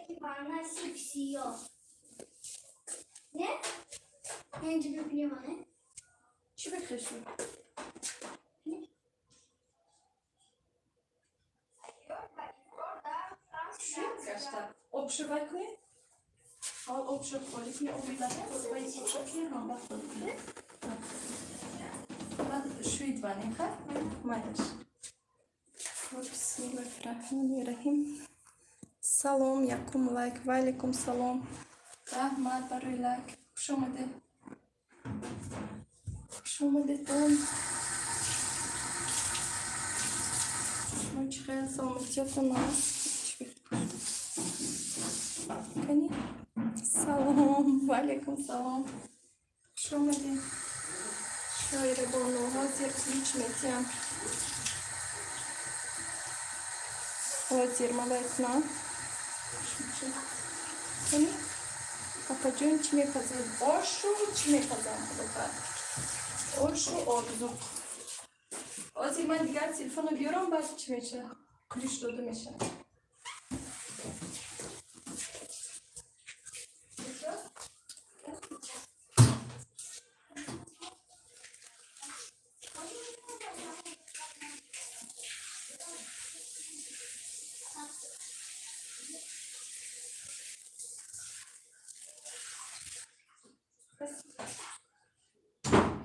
Вона сиё. Не? Я тебе понимаю. Чӣ бихешу? Не? Гашта обшивай кунед, ҳол обшо холӣ кунед, оби обша кунед, ҳам баъд холӣ кунед, баъд шӯид ванем. Хай, майлаш. Бисмиллоҳи раҳмони раҳим. Салом, якум лайк. Ва алайкум салом, раҳмат барои лайк. Хуш омадед, хуш омадедон. Шумо чӣ хел, саломатиятон аст? Кани, салом, ва алайкум салом, хуш омадед. Шоирабону, ҳозир ключ метиҳам, ҳозир малай кунам. Кани, апаҷон, чӣ мепазед? Ошу чӣ мепазам, худохоҳад, ошу орзуқ. Ҳозир ман дигар телефонро биёрам, баъд чӣ мешавад, ключ дода мешавад.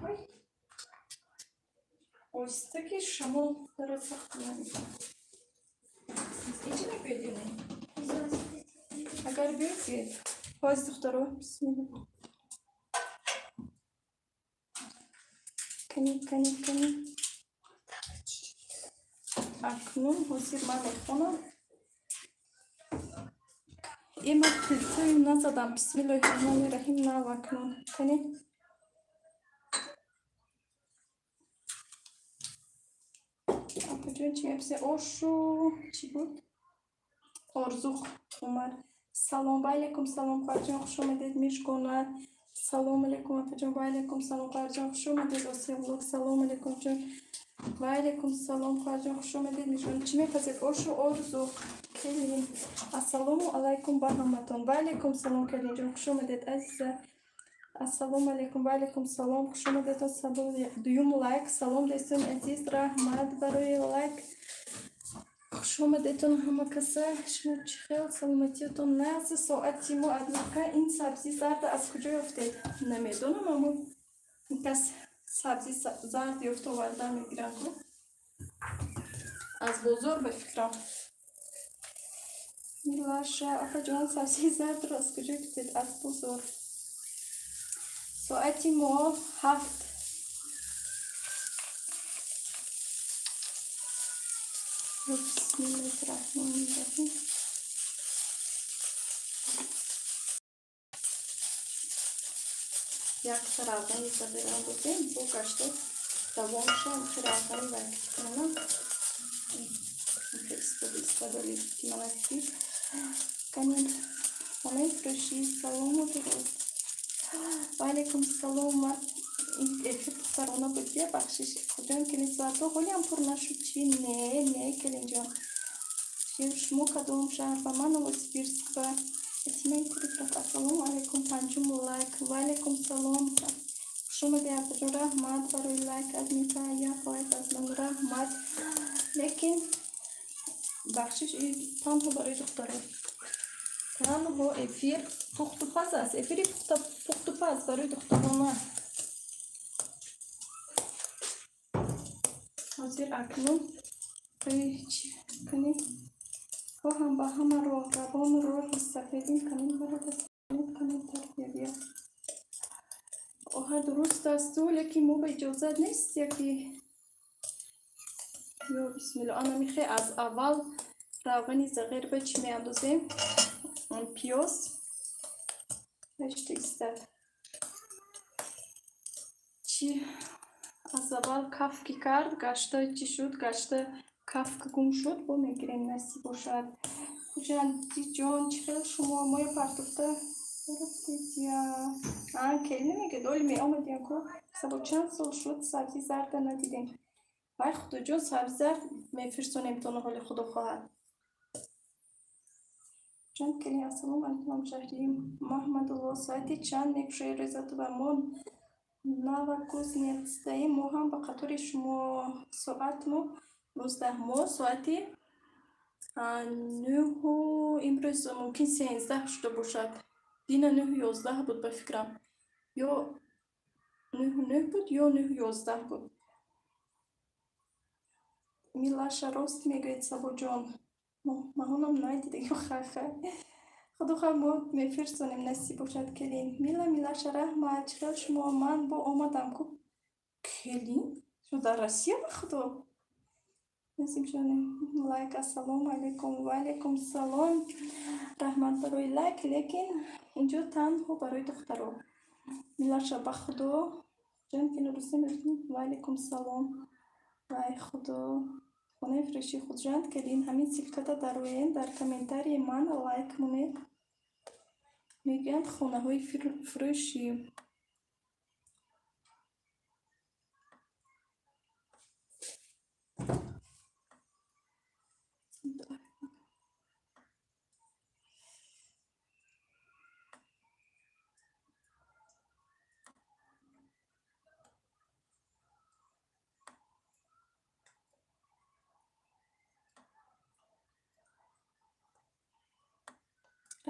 Ой. Оҳиста, ки шамол дара сахт намекунад. Ичи мегӯед ё не? Агар биёед, биёед. Ҳозир, духтаро, бисмилла. Кани, кани, кани. Акнун ҳозир ман мехонам. Ман плитаю назадам. Бисмиллоҳи раҳмони раҳим, нав акнун. Кани. Апаҷон, чӣ мепурсед? Ошу чӣ буд? Орзуқ Умар. Салом, ва алайкум салом, хоҳарҷон, хуш омадед. Мишгона. Салом алайкум, апаҷон, ва алайкум салом, хоҳарҷон, хуш омадед. Осия влог, салом алайкум, ҷон. Ва алайкум салом, хоҳарҷон, хуш омадед. Мишгона, чӣ мепазед? Ошу орзуқ. Келин. Ассалому алайкум ба ҳаматон. Ва алайкум салом, Келинҷон, хуш омадед, азиза. Ассалому алайкум, ва алайкум салом, хуш омадедон. Дуюм лайк. Салом, дӯстони азиз, раҳмат барои лайк. Хуш омадедон ҳама каса. Шумо чӣ хел, саломатиятон нағз? Соати мо, однако, ин сабзи зарда аз куҷо ёфтед? Намедонам, аммо кас сабзи зард ёфта оварда мегиранд ку. Аз бозор, ба фикрам. Милаша, апаҷон, сабзи зардро аз куҷо ёфтед? Аз бозор. Соати мо 7. Бисмиллоҳи раҳмони раҳим. Як равғани зағир андозем, бо гашта давомша равғани вайкунам. Истода истода. Канин, хонаи фурӯшӣ. Салому дуруд. Ва алайкум салом. Эфир духтарона буд, я бахшиш. Куҷоем, келин? Соатҳо ҳолиам пур нашуд, чӣ? Не, не, келинҷон. Шумо кадом шаҳр? Ба ман Новосибирск ба Фатимаи Телеграф. Ассалому алайкум, панҷум лайк. Ва алайкум салом. Хуш омадед, апаҷон, раҳмат барои лайк. Адмика, як лайк аз ман, раҳмат. Лекин бахшиш, танҳо барои духтарон. Танҳо эфир пухтупаз аст. Эфири пухтупаз барои духтарона. Ҳозир акнун кунем. Хоҳам ба ҳама роҳравон роҳи сафед. Ин камин камин тарбиявия. Оҳа, дуруст асту, лекин мо ба иҷозат нест яки. Ё бисмилло, ана михе аз аввал равғани зағир ба чӣ меандозем? Пиёз. Истад. Чӣ аз аввал кафки кард, гашта чӣ шуд, гашта кафк гум шуд, бо мегирем, насиб бошад. Хуҷандиҷон, чӣ хел шумо? Моя партофта рафтед я? А, кел намегӯед, оли меомадем ку. Сабо чанд сол шуд, сабзи зарда надидем. Вай, худоҷон, сабзи зард мефирсонем то ҳоли худо хоҳад. Ҷон келин, ассалому алайкум, ҳамшаҳрӣ Маҳмадулло. Соати чанд мекушоед рӯзату? Мо Новокузнецкдаем, мо ҳам ба қатори шумо. Соат мо 19, мо соати 9-ҳу, имрӯз мумкин 13 шуда бошад. Дина 9:11 буд, ба фикрам, ё 9:09 буд, ё 9:11 буд. Милаша, рост мегӯед, Сабоҷон, маҳонам надидагим. Ха-ха, худо хоҳ, мо мефирсонем, насиб бошад. Келин Мила, Милаша, раҳмат. Чӣ хел шумо? Ман бо омадам ку, келин. Шумо дар Россия, ба худо? Лайк. Ассалому алайкум, ва алайкум салом, раҳмат барои лайк, лекин инҷо танҳо барои духтаро. Милаша, ба худо, ҷон келин, рустам, ва алайкум салом. Вай худо, хонаи фурӯши Хуҷанд. Келин, ҳамин ссылкада дароен, дар комментарии ман лайк монед, мегӯянд хонаҳои фурӯшӣ.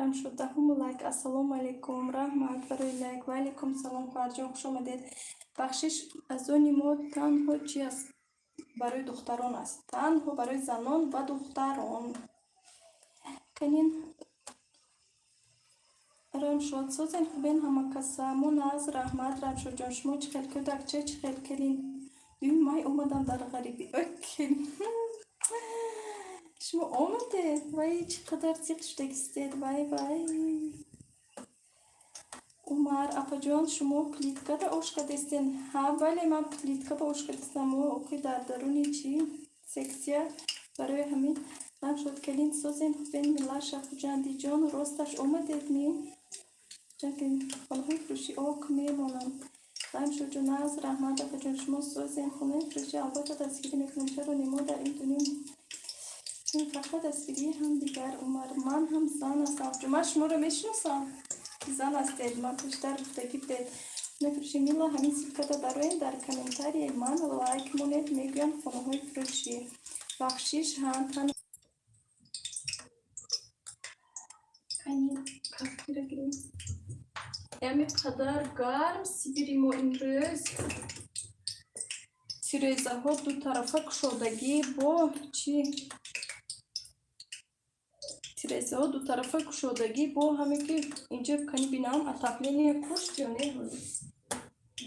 Рамшуд, даҳуму лайк. Ассалому алайкум, раҳмат барои лайк. Ва алайкум салом, хоҳарҷон, хуш омадед. Бахшиш, аз они мо танҳо чи аст? Барои духтарон аст, танҳо барои занон ва духтарон. Канин, Рамшод, созен, хубен ҳамакаса? Мо нағз, раҳмат, Рамшодҷон. Шумо чӣ хел, кӯдакча чӣ хел, келин? 2-юми май омадам дар ғарибӣ. Келин, шумо омадед? Вай, чӣ қадар зиқ шудагистед, вай, вай! Умар, апаҷон, шумо плиткада ош кардестен? Ҳа, бале, ман плитка ба ош кардестам. Мо охи дар даруни чи сексия, барои ҳамин. Рамшод, келин, созем, хубен? Милаша, Хуҷандиҷон, росташ омадед ми? Хонаҳои фурӯшӣ ок мемонам. Рамшодҷон, нағз, раҳмат, апаҷон, шумо созем? Хонаи фурӯшӣ, албатта, дастгирӣ мекунем. Чаро не? Мо дар ин дунё фақат дастгирии ҳамдигар. Умар, ман ҳам зан ҳастам. Ман шуморо мешиносам, зан ҳастед, ман пештар гуфтагӣ будед. Хонаи Мила, ҳамин ссылкада дароен, дар комментарии ман лайк монед, мегӯям хонаҳои фурӯшӣ. Бахшиш, ҳам кани кафкира гирем. Яме қадар гарм Сибири мо имрӯз, тирезаҳо дутарафа кушодагӣ, бо чи тирезаҳо дутарафа кушодагӣ, бо ҳаме ки инҷо кани бинам, отопление кушт ё не?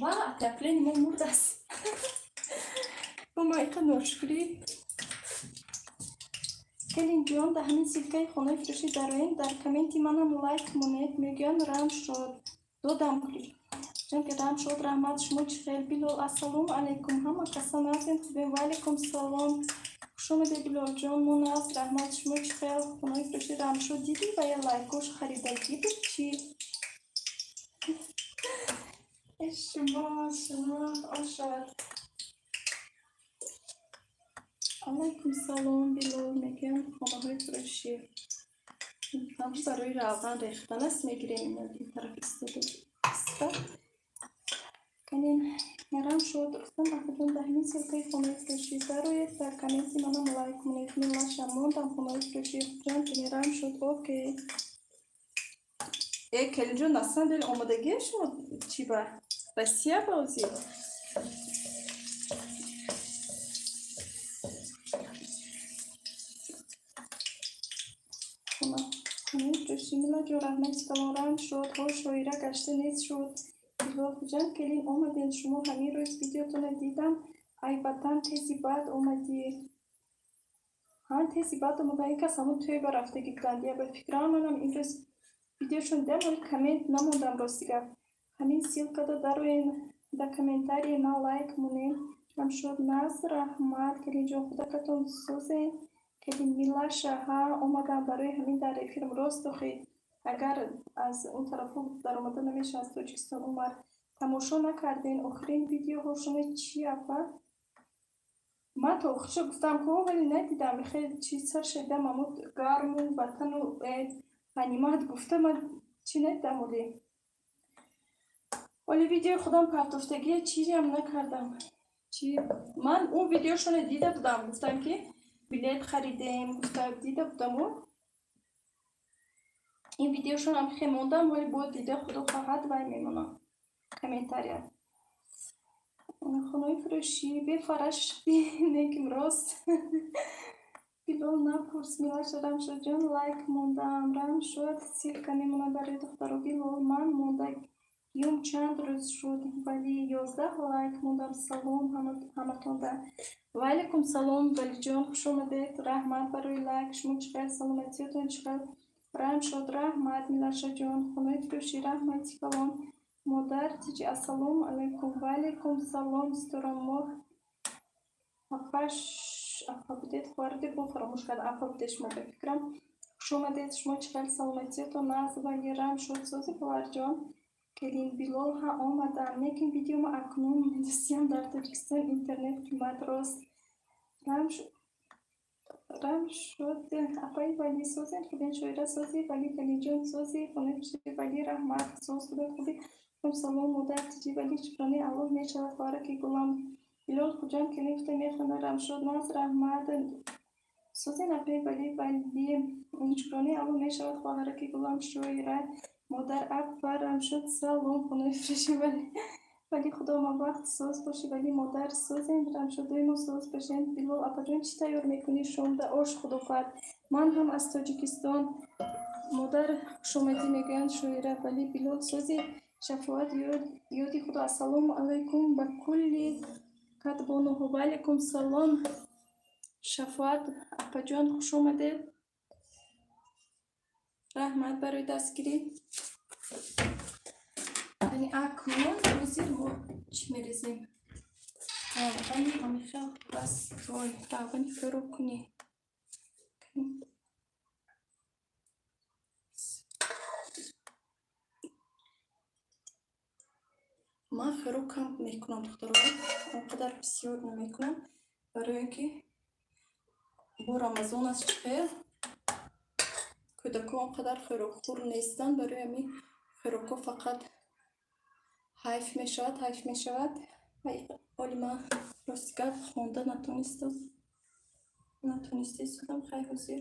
Ва отопление мо мурдааст. Бо ма иқа ношукрӣ. Келинҷон, дар ҳамин ссылкаи хонаи фурӯшӣ дароен, дар комменти манам лайк монед, мегӯянд Рамшод. Додам ки Рамшод, раҳмат. Шумо чӣ хел? Билол, ассалому алайкум, ҳама каса нағзем, хубем? Ва алайкум салом, хушомадед, Билолҷон. Мо нағз, раҳмат. Шумо чӣ хел? Хонаи фурӯшӣ. Рамшод, дидӣ, ва я лайкош харидагӣ буд чӣ? Шумо, шумо ошад. Алайкум салом, Билол, мегӯям хонаҳои фурӯшӣ. Ҳам барои равған рехтан аст, мегирем ин тараф истода иста. Канин, Рамшод, рустам апаҷон, дар ҳамин ссылкаи хонаи фурӯшӣ дароед, дар комменти манам лайк монед. Милаша, мондам хонаи фурӯшӣ Хуҷанд. Келин, Рамшод, окей. Э, келинҷон, на самом деле омодагия шумо чӣ, ба Россия бозӣ? Хонаи фурӯшӣ. Милаҷон, раҳмати калон. Рамшод, ҳо, шоира гашта нест шуд. Билол, Хуҷанд, келин, омадед шумо? Ҳамин рӯз видеотона дидам. Ай ватан, тези баъд омадӣ. Ҳа, тези баъд омада, ин кас ҳамон тӯй ба рафтагӣ буданд. Я ба фикрам, манам имрӯз видеошон дидам, вале коммент намондам, рости гап. Ҳамин ссылкада дароен, дар комментарии ман лайк монед. Рамшод, нағз, раҳмат. Келинҷон, худакатон созен? Келин Милаша, ҳа, омадам, барои ҳамин дар эфирм. Рост, охи, агар аз он тарафҳо даромада намешавад, аз Тоҷикистон. Умар, тамошо накарден охирин видеоҳошона чи, апа? Ман то охиршо гуфтам ку, вале надидам. Хеле чи сар шидам, аммо гарму ватану. Ғанимат гуфта ман чӣ надидам оли. Оли видеои худам партофтагия чириам накардам. Чи ман он видеошоне дида будам, гуфтам ки билет харидем, гуфта дида будаму. Ин видеошонам хе мондам, вале бояд дида, худо хоҳад, вай мемонам. Комментария. Хонаи фурӯшӣ бефараш неким рост. Билол напурс, Милаша. Рамшодҷон, лайк мондам. Рамшод, ссылка мемонад барои духтаро. Билол, ман мондагиюм чанд рӯз шуд, вале 11 лайк мондам. Салом ҳаматонда. Ва алайкум салом, Валиҷон, хуш омадед. Раҳмат барои лайк. Шумо чӣ хел, саломатиятон чӣ хел? Рамшод, раҳмат. Милашаҷон, хонаи фурӯшӣ, раҳмати калон. Модар тиҷи, ассалому алайкум. Ва алайкум салом, ситорамо. Апаш, апа будед, хоҳар будед, бо фаромӯш кардам. Апа будед шумо, ба фикрам. Хуш омадед. Шумо чӣ хел, саломатиятон нағз? Вали Рамшод, сози, хоҳарҷон. Келин Билол, ҳа, омадам. Лекин видеома акнун медусиям, дар Тоҷикистон интернет қимат, рост. Рамшод, апаи Вали, созем, хубен. Шоира, сози. Вали, Калиҷон, сози. Хонаи фурӯшӣ, Вали, раҳмат. Соз, худо хуби. Салом, модар тиҷи. Вали, шукрони Аллоҳ мешавад, хоҳараки гулам. Билол, Хуҷанд келин гуфта мехонад. Рамшод, нағз, раҳмат. Созин, апаи Вали. Вали, шукрони Аллоҳ мешавад, хоҳараки гулам. Шоира, модар, апа. Рамшод, салом, хонаи фурӯшӣ. Вали, вали, худо мавақт соз бошӣ. Вали, модар, созем. Рамшод, доимо соз бошем. Билол, апаҷон, чӣ тайёр мекунӣ шомда? Ош, худо хоҳад. Ман ҳам аз Тоҷикистон. Модар, хушомадӣ мегӯянд. Шоира, вали. Билол, сози. Шафоат, ёди худо. Ассалому алайкум ба кулли катбонуҳо. Ва алайкум салом, Шафоат апаҷон, хуш омадед. Раҳмат барои дастгирӣ. Яъне акнун ҳозир мо чӣ мерезем? Равғани ҳамихел простой, равғани хӯроккунӣ. Ман хӯрок кам мекунам, духтаро, он қадар бисёр намекунам, барои ин ки бо Рамазон аст, чӣ хел кӯдакҳо он қадар хӯрокхӯр нестанд, барои ҳамин хӯрокҳо фақат ҳайф мешавад, ҳайф мешавад. Оли ман рости гап хонда натонистаистодам. Хай, ҳозир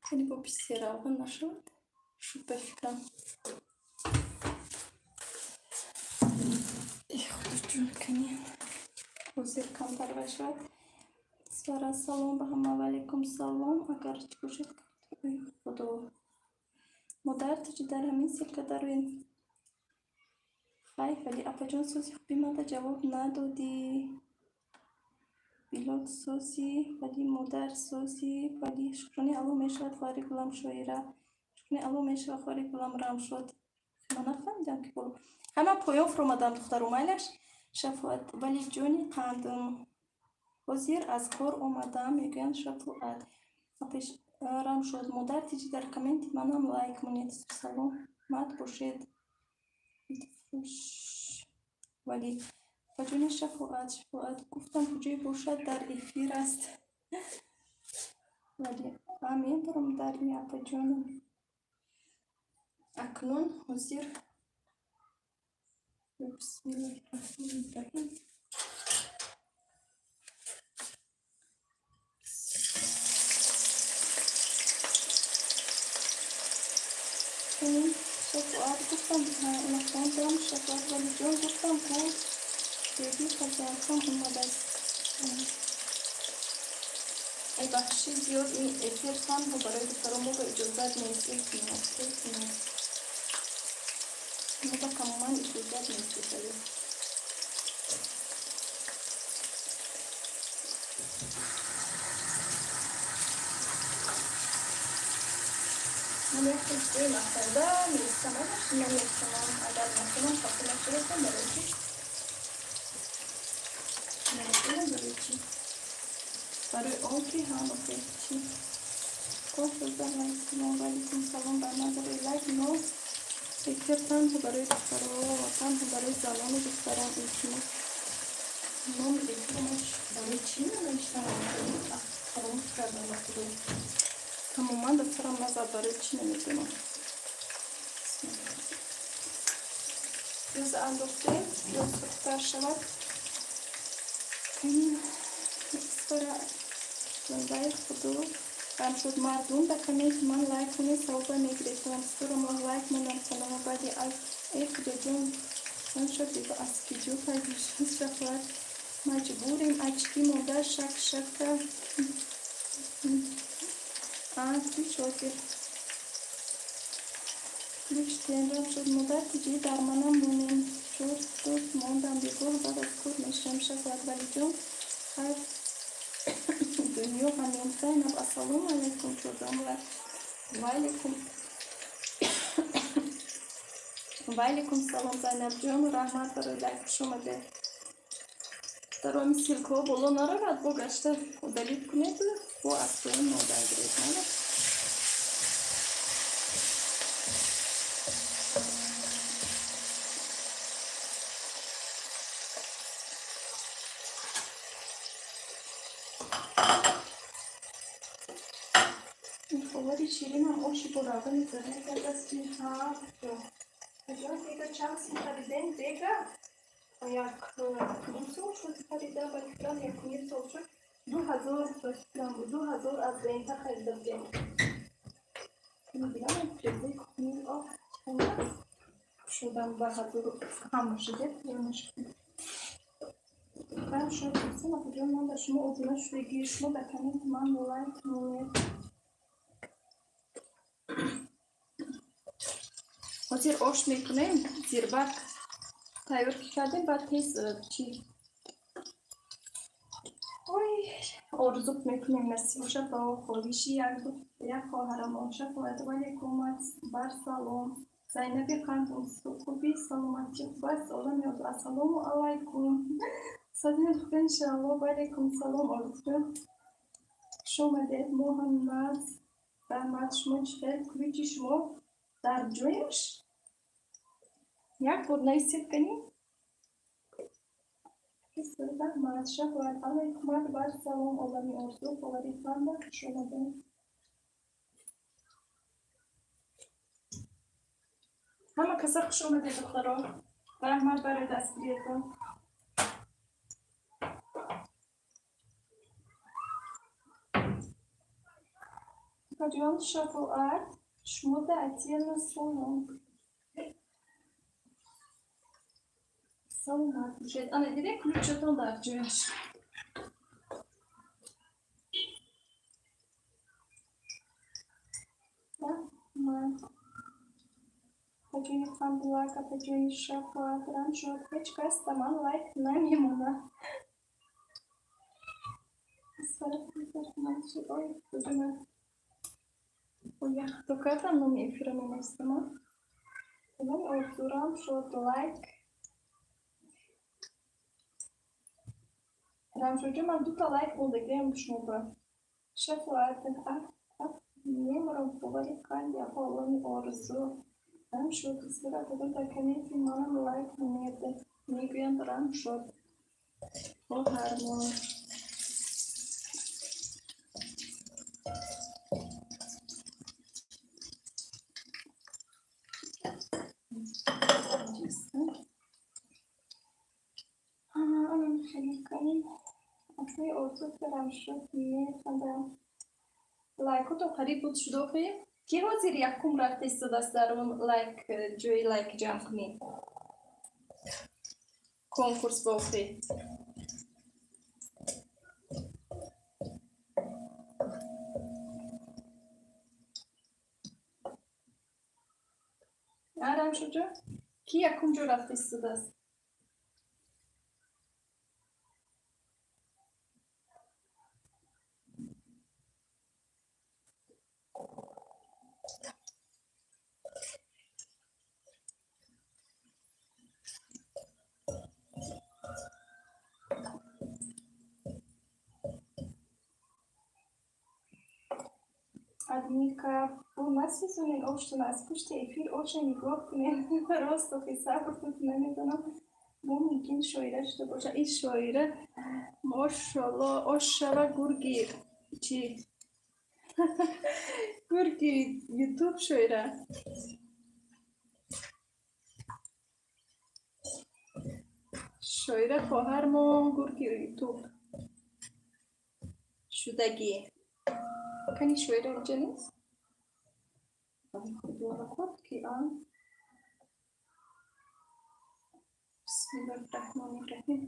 хеле бо писе равған нашавад, шуд ба фикрам. Худоҷон, кани ҳозир камтар вай шавад. Сара, салом ба ҳама. Ва алайкум салом. Агар чӣ бошад, ой худо. Модар тиҷи, дар ҳамин ссылка дароед. Хай, вале апаҷон, сози хуби мада ҷавоб надодӣ. Билол, сози. Вали, модар, сози. Вали, шукрони Аллоҳ мешавад, хоҳари гулам. Шоира, шукрони Аллоҳ мешавад, хоҳари гулам. Рамшод, ман нафаҳмидам ки боло ҳама поён фуромадам, духтару, майлаш. Шафоат, Валиҷони қандм, ҳозир аз кор омадам, мегӯянд. Шафоат, Рамшод, модар тиҷи, дар комменти манам лайк монед. Саломат бошед. Вали, апаҷони Шафоат. Шафоат, гуфтам, куҷое бошад, дар эфир аст. Вали, а медорам дар ин апаҷонам. Акнун ҳозир бисмиллоҳи раҳмони раҳим. Шафоат, гуфтам, нахондам. Шафоат, Валиҷон, гуфтам, ку беби фарзандҳом омадааст. Ай, бахши зиёд, ин эфир танҳо барои духтарон, мо ба иҷозат нест. Илтимос, илтимос, мо ба тамоман иҷозат нест. Эфир ман як чизҳои нахонда мерисам, ман мехонам, агар нахонам, хафа нашавам. Барои чӣ намедонам, барои чӣ, барои он ки ҳама чӣ. Салом алайкум, салом ба назари лайк. Но эфир танҳо барои духтаро, танҳо барои занону духтарон, илтимос. Номи эфирмаш барои чӣ нанавиштам? Фаромӯш кардам, ба худо. Тамоман. Ман дар сарам назад, барои чӣ намедонам. Пиёза андохтем, пиёз сурхтар шавад. Исфара ҷонбаи худо ғам шуд. Мардум, ба комменти ман лайк кунед, савоба мегиред. Ситора моҳ лайк мондам. Салома баъди аз э худоҷон шод бигӯ, аз киҷо пайдо шуд? Шафоат, маҷбурем, очки монда, шак шака. А ключ ҳозир, ключ тенрам шуд. Модар тиҷӣ дар манам монем. Чор суд мондам, бегоҳ баъд аз кор мешавам. Шафоат Валиҷон, хайр, дунё ҳамин. Зайнаб, ассалому алайкум. Чордамла, ваалайкум, ваалайкум салом, Зайнабҷон, раҳмат барои лайк, хуш омадед. Дароми ссылка ҳо боло наравад, бо гашта удалить кунед, бо аз поён модан гиред. Мана ховари ширинам оши бо равғани зарин кардааст. Ҳа, дега чанд сум харидем? Дега як ним сол шуд харида, ба фикрам, 1,5 сол шуд. 2000 ба фикрам буд, 2000 аз Лента харида будем. Мебинам, фрезаи кухни ох шудам ба ҳазору ҳама шуде. Шуд куҷо? Ман ба шумо обуна шудагӣ, шумо дар комменти ман лайк монед. Ҳозир ош мекунем, зирбак тайёр ки кардем, баъд тез чи ой орзуқ мекунем. Насиб бошад ба хоҳиши як хоҳарамон. Шафоат, валейкум бар салом. Зайнаби қандум, хуби, саломатӣ хуб аст, олами орзу. Ассалому алайкум. Садои хуб, иншаалло. Валейкум салом, Орзуҷон, хуш омадед. Муҳаммад, раҳмат. Шумо чӣ хел? Ключ и шумо дар ҷояш? Як бор нависед кани. Раҳмат, Шафоат, алайкум бар салом, олами орзу, ховари ханда, хуш омадед. Ҳама каса хуш омадед, духтаро. Раҳмат барои дастгириятон. Ҷон Шафоат, шумо да отдельно салом. Саломат бошед. Ана дидед, ключ атон дар ҷояш. Раҳмат. Апаҷони Қандулак, апаҷони Шафоат, Рамшод, ҳеҷ кас ба ман лайк намемонад. Ой, куҷо яхто кардам, номи эфира менависам. Номи Орзу, Рамшод, лайк. Рамшодҷон, ман дута лайк мондагиам шумо ба. Шафоат, меморам, ховари қанди, апа олами орзу. Рамшод, исбират дар комменти манам лайк монед. Мегӯянд Рамшод. Хоҳармон. Хеле кани. Апаи Орзу, Рамшод механдам. Лайкото қариб буд шуд охи. Ки ҳозир якум рафта истодааст дар он лайк, ҷои лайк ҷамъ кунӣ? Конкурс ба охи. А Рамшодҷон? Ки якум ҷо рафта истодааст? Адмика, бо насӯзонед оштона, аз пушти эфир оша нигоҳ кунед. Рост охи, сабр кунед, намедонам. Бо мумкин шоира шуда бошад. Ин шоира, мошалло, ош шава гурги чи. Гурги Ютуб, Шоира. Шоира хоҳармо гурги Ютуб шудагӣ. Кани, Шоира инҷа нест? Ки а, бисмиллоҳи раҳмони раҳим.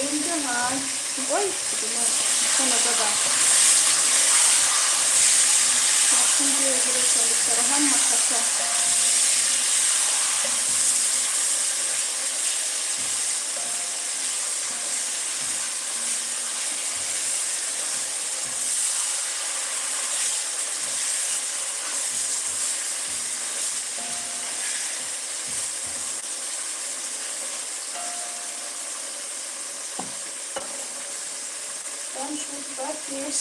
Инҷа ҳаст. Ой, задам. Ҳама каса. Шуд ба пеш.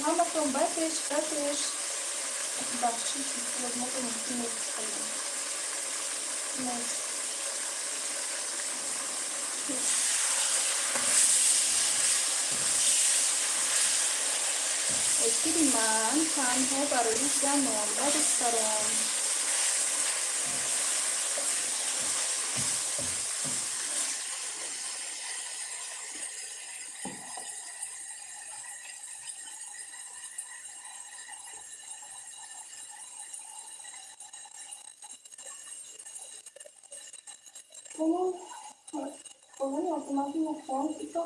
Ҳаматон ба пеш, ба пеш. Бахшиш, мумкин нест. Нест. Эфири ман танҳо барои занон ва духтарон.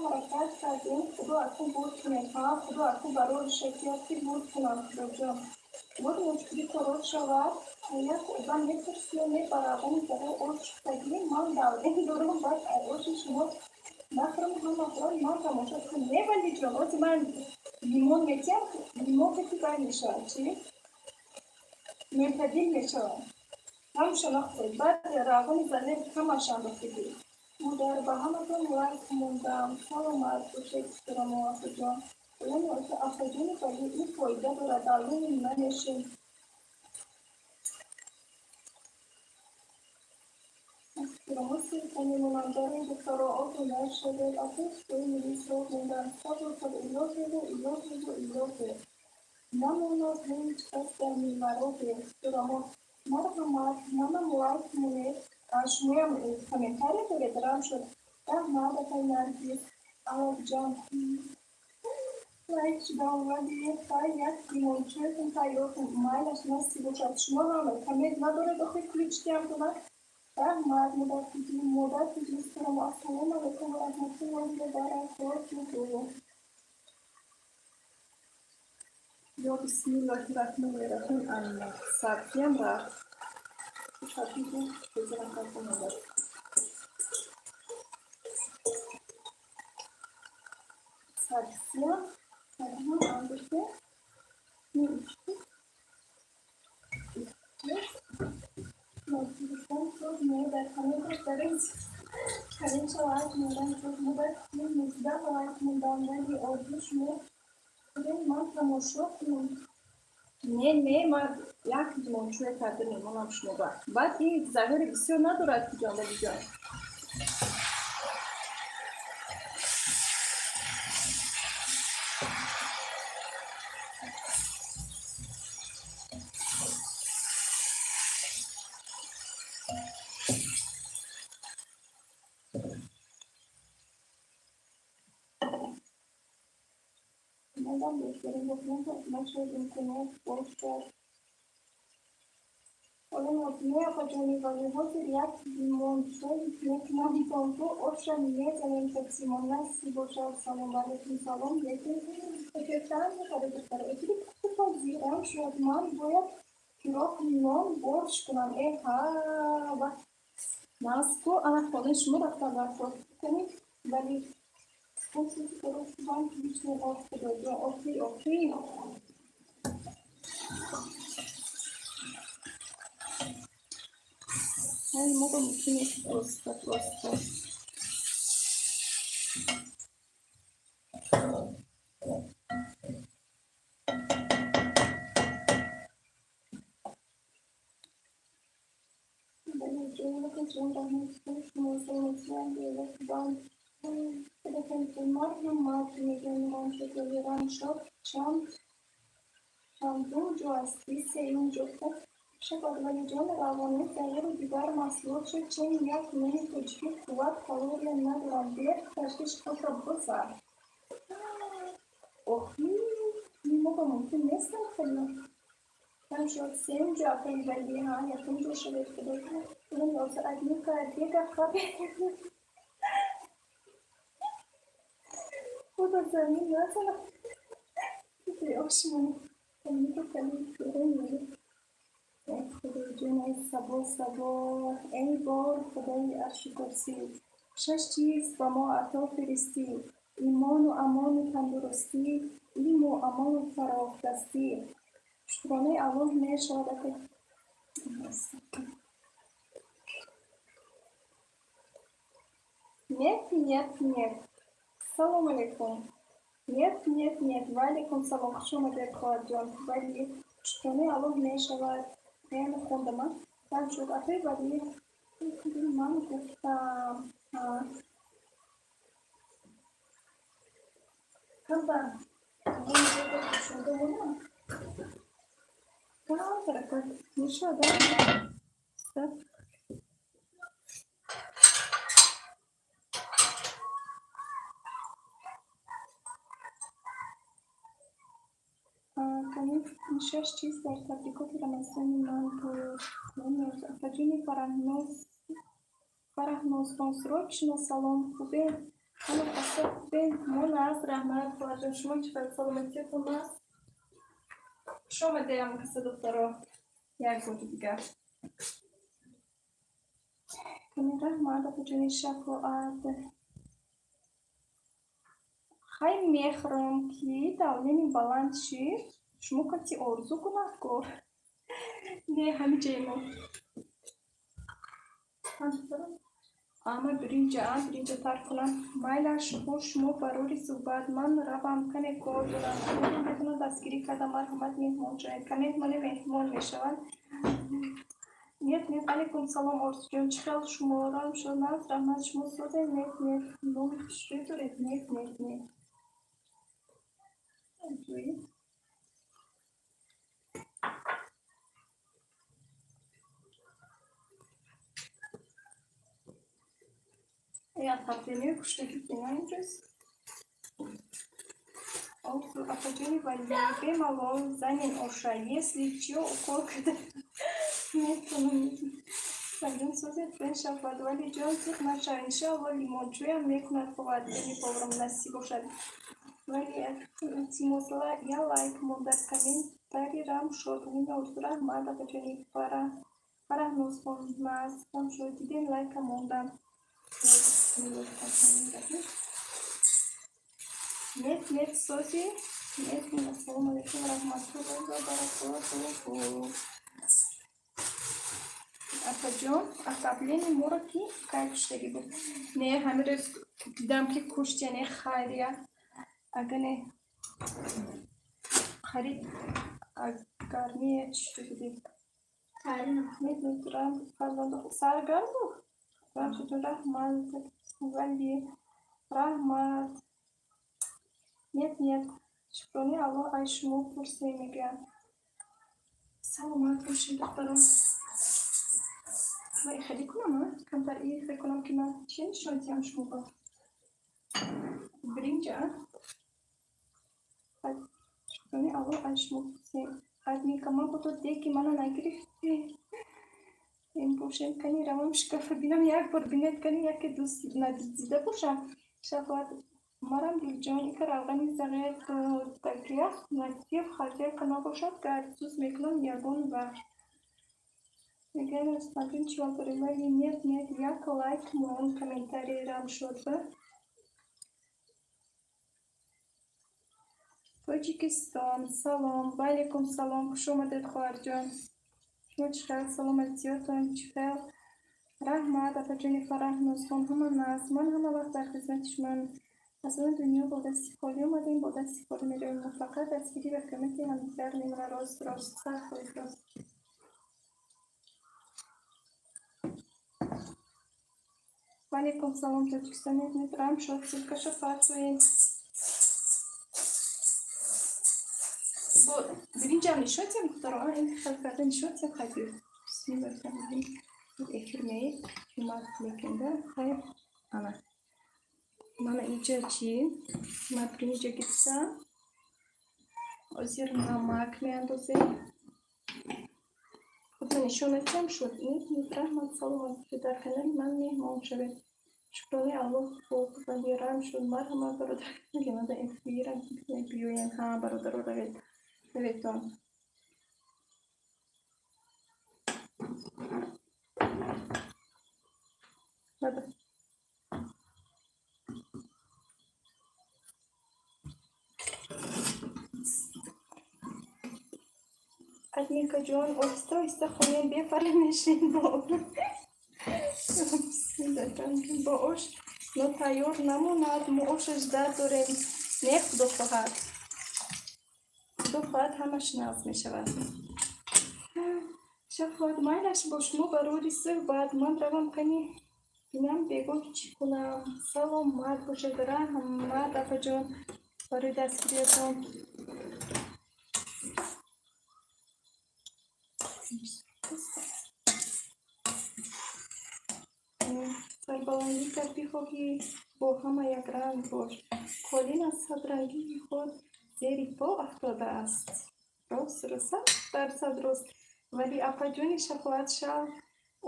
Ҳаракат кардем, худо акун бурд кунем. Ҳа, худо акун барори шакият, ки бурд кунам. Худоҷон, буд мушкилӣ корот шавад. Як одам мепурсию мебаравон барои ош шуфтагӣ. Ман давлен дорам, баъд оши шумо нахӯрам, ҳама хӯрам, ман тамошо кунам. Не, Валиҷон, ози ман лимон метиҳам, лимон ки бай мешавад, чӣ мӯътадил мешавад. Ҳамаша нахӯред, баъд равғани занед, ҳамаша андохтагӣ. Модар, ба ҳаматон лайк мондам, саломат бошед. Духтарамо, апаҷон, апаҷони, вале ин фоида дорад, давлени намешем. Духтарамо, ссылка мемонам дар ин. Духтаро, обуна шавед. Апои сӯи милисро мондам. Сабр, илоҳеву, илоҳеву, илоҳе, намонад ҳеҷ кас дар мемаробе. Духтарамо, марҳамат, манам лайк монед. Шумоям комментария доред, рам шуд. Раҳмат, апай Наргиз. Алакҷон, лайк шудам, вале хай, як лимончоятон тайёр кун. Майлаш, насиб бошад. Шумо ҳам коммент надоред, охи ключ диҳам тона. Раҳмат, модар тиҷи, модар тиҷи. Салом, ассалому алайкум ва раҳматуллоҳи ва баракотуҳ. Ё бисмиллоҳи раҳмони раҳим. Аллоҳ, сабзиям рафт. Сабзиро бизанам, карда модар. Сабзиям сабзиам андохте. Не, маҷбуртан шуд. Не, дар комменташ даред. Комментша лайк мондан шуд. Модар, 19 лайк мондам, вали орзу шумо кунед, ман тамошо кунам. Не, не, ман як лимончӯя карда мемонам шумо ба. Баъд ин зарари бисёр надорад, ки ҷон, валиҷон. Мадам, беҳтарин нашуд, имконият бошад. Не, апаҷони, вале ҳозир як лимончой мекунам то оша мезанем таксимон. Насиб бошад. Салом алайкум, салом. Лекин эфир чанд мехоҳед, духтаро? Эфири пазирам шуд. Ман бояд пирог, нон, борщ кунам. Э ҳа, наску ана хонаи шумо рафтам рафтор кунед, вале окей, окей. Мо ба мумкин нест, просто просто. Чандум ҷо ҳастӣ? Сеюм ҷо. Шавад, Валиҷон, равони зағиру дигар маҳсулот шуд. Чени як нони тоҷикӣ қувват, калория надорад. Бер ташвиш худро бизар. Охи, мо ба мумкин нестам хеле. Там шуд сеюм ҷо, апаи Вали, ҳа, якум ҷо шавед, худо. Админка дега хабе. Худо замин назад. Ошмон. Худоҷон, эй сабо сабо, эй бор худои арши курсӣ, шаш чиз ба мо ато фиристӣ: имону амону тандурустӣ, илму амону фарохдастӣ. Шукронаи Аллоҳ мешавад. Нет, нет, нет. Салом алейкум. Нет, нет, нет. Ва алейкум салом. Хуш омадед, хоҳарҷон. Вали, шукронаи Аллоҳ мешавад. Яъне хондама. Баъд шуд, апаи Вали, ман гуфтам. Калба. Шуда монам. Камтаракак мешавад. Стоп. Шаш чиз дар табрикоти Рамазони ман буд. Апаҷони Фараҳнозхон, срочно салом, хубе? Ҳама касо хубе? Мо нағз, раҳмат, хоҳарҷон. Шумо чӣ хел, саломатиятон аст? Хуш омадеам, каса духтаро. Як бори дигар. Кани, раҳмат, апаҷони Шафоат. Хай, мехӯрам, ки давление баланд шид. Шумо каси орзу гунаҳкор. Не, ҳами ҷаемо. Ама биринҷа, биринҷа тар кунам. Майлаш, хуш, шумо барори суҳбат. Ман равам, кане кор дорам. Метавонам дастгирӣ карда, марҳамат, меҳмон шавед. Ка меҳмоне меҳмон мешаванд. Нет, нет, алейкум салом, Орзуҷон. Чӣ хел шумо? Рам шуд, нағз, раҳмат, шумо созед? Нет, нет. Номи хушрӯй доред? Нет, нет, нет. Аҷоиб. Отопление куштаги кина имрӯз. Апаҷони Вали, бемалол занен оша. Если чё, укол када метавонам. Валиҷон, созед, бешавад. Валиҷон, зиқ нашав. Иншоалло, лимончӯям мекунад хоҳад. Яъне боварам насиб бошад. Вали, илтимосла, я лайк мондар, комментарий рам шуд. Орзу, раҳмат, апаҷони Фараҳнозхон, рам шуд. Дидем, лайка мондам. Нет, нет, сози. Нет, ассалому алайкум ва раҳматуллоҳи ва баракотуҳу. Апаҷон, отопление моро ки кай куштагӣ буд? Не, ҳамин рӯз дидам, ки кушт, яъне хайрия. Ага, не. Харид гармия чӣ шуда будед? Нет, нет, фарзанду саргарм буд? Раҳмат, Вали, раҳмат. Нет, нет. Шукрони Аллоҳ, ай шумо пурсем, мегӯянд. Саломат бошед, духтарон. Ва хеле кунам, а? Камтар ихе кунам, ки ман чӣ нишон диҳам шумо ба? Биринҷа? Шукрони Аллоҳ, ай шумо пурсем. Админка, ман бо то деки мана нагирифтӣ. Ин бошем, кани равам шкафа бинам, як бор бинед, кани яке дӯст надида бошам. Шафоат, марам дилҷон, ика равғани зағир дагях натиф хазяйка набошад, гардсӯз мекунам ягон вақт. Мегӯяд, Рустамҷон, чӣ доред? Вали, нет, нет, як лайк мон, комментарий рам шуд ба. Тоҷикистон, салом. Ва алейкум салом. Хуш омадед, хоҳарҷон. Шумо чӣ хел, саломатиётон чӣ хел? Раҳмат, апаҷони Фараҳ Нозхон, ҳама нағз. Ман ҳама вақт дар хизмати шумоам. Аз он дунё бо дасти холӣ омадем, бо дасти холӣ меравем. Мо фақат дастгирӣ ва кӯмаки ҳамдигар мемонад. Рост, рост, 100% рост. Ва алейкум салом, Тоҷикистон метавонам шод ссылкаша фарсоед. Бо биринҷам нишон духтаро, ин хел карда нишон тиям, хай бисмиллоҳир. Эфир меомад, лекинда хайр, ана. Мана инҷа чӣ? Ма биринҷа гирифтам. Ҳозир намак меандозем. Худро нишон натиҳам шуд. Нет, раҳмат, саломат. Дар канали ман меҳмон шавед. Шукрони Аллоҳ хуб вале рам шуд. Марҳамат, бародар. Мада эфирам биёен. Ҳа, бародаро, равед. Раветон. Бада. Админкаҷон, оҳиста оҳиста хонем, бефара мешин бо ош нотайёр намонад. Мо ошаш дар дорем. Не, худо хоҳад. Худо хоҳад, ҳамаш нағз мешавад. Шафоат, майлаш бо шумо барори суҳбат. Ман равам, кани бинам бегоҳ чӣ кунам. Саломат бошед, раҳмат, апаҷон, барои дастгириятон. Сарбаландӣ кар бихоҳӣ, бо ҳама якранг бош. Қолин аз садрангии худ зери по афтодааст. Рост, рост, 100% рост. Вале апаҷони Шафоат, шав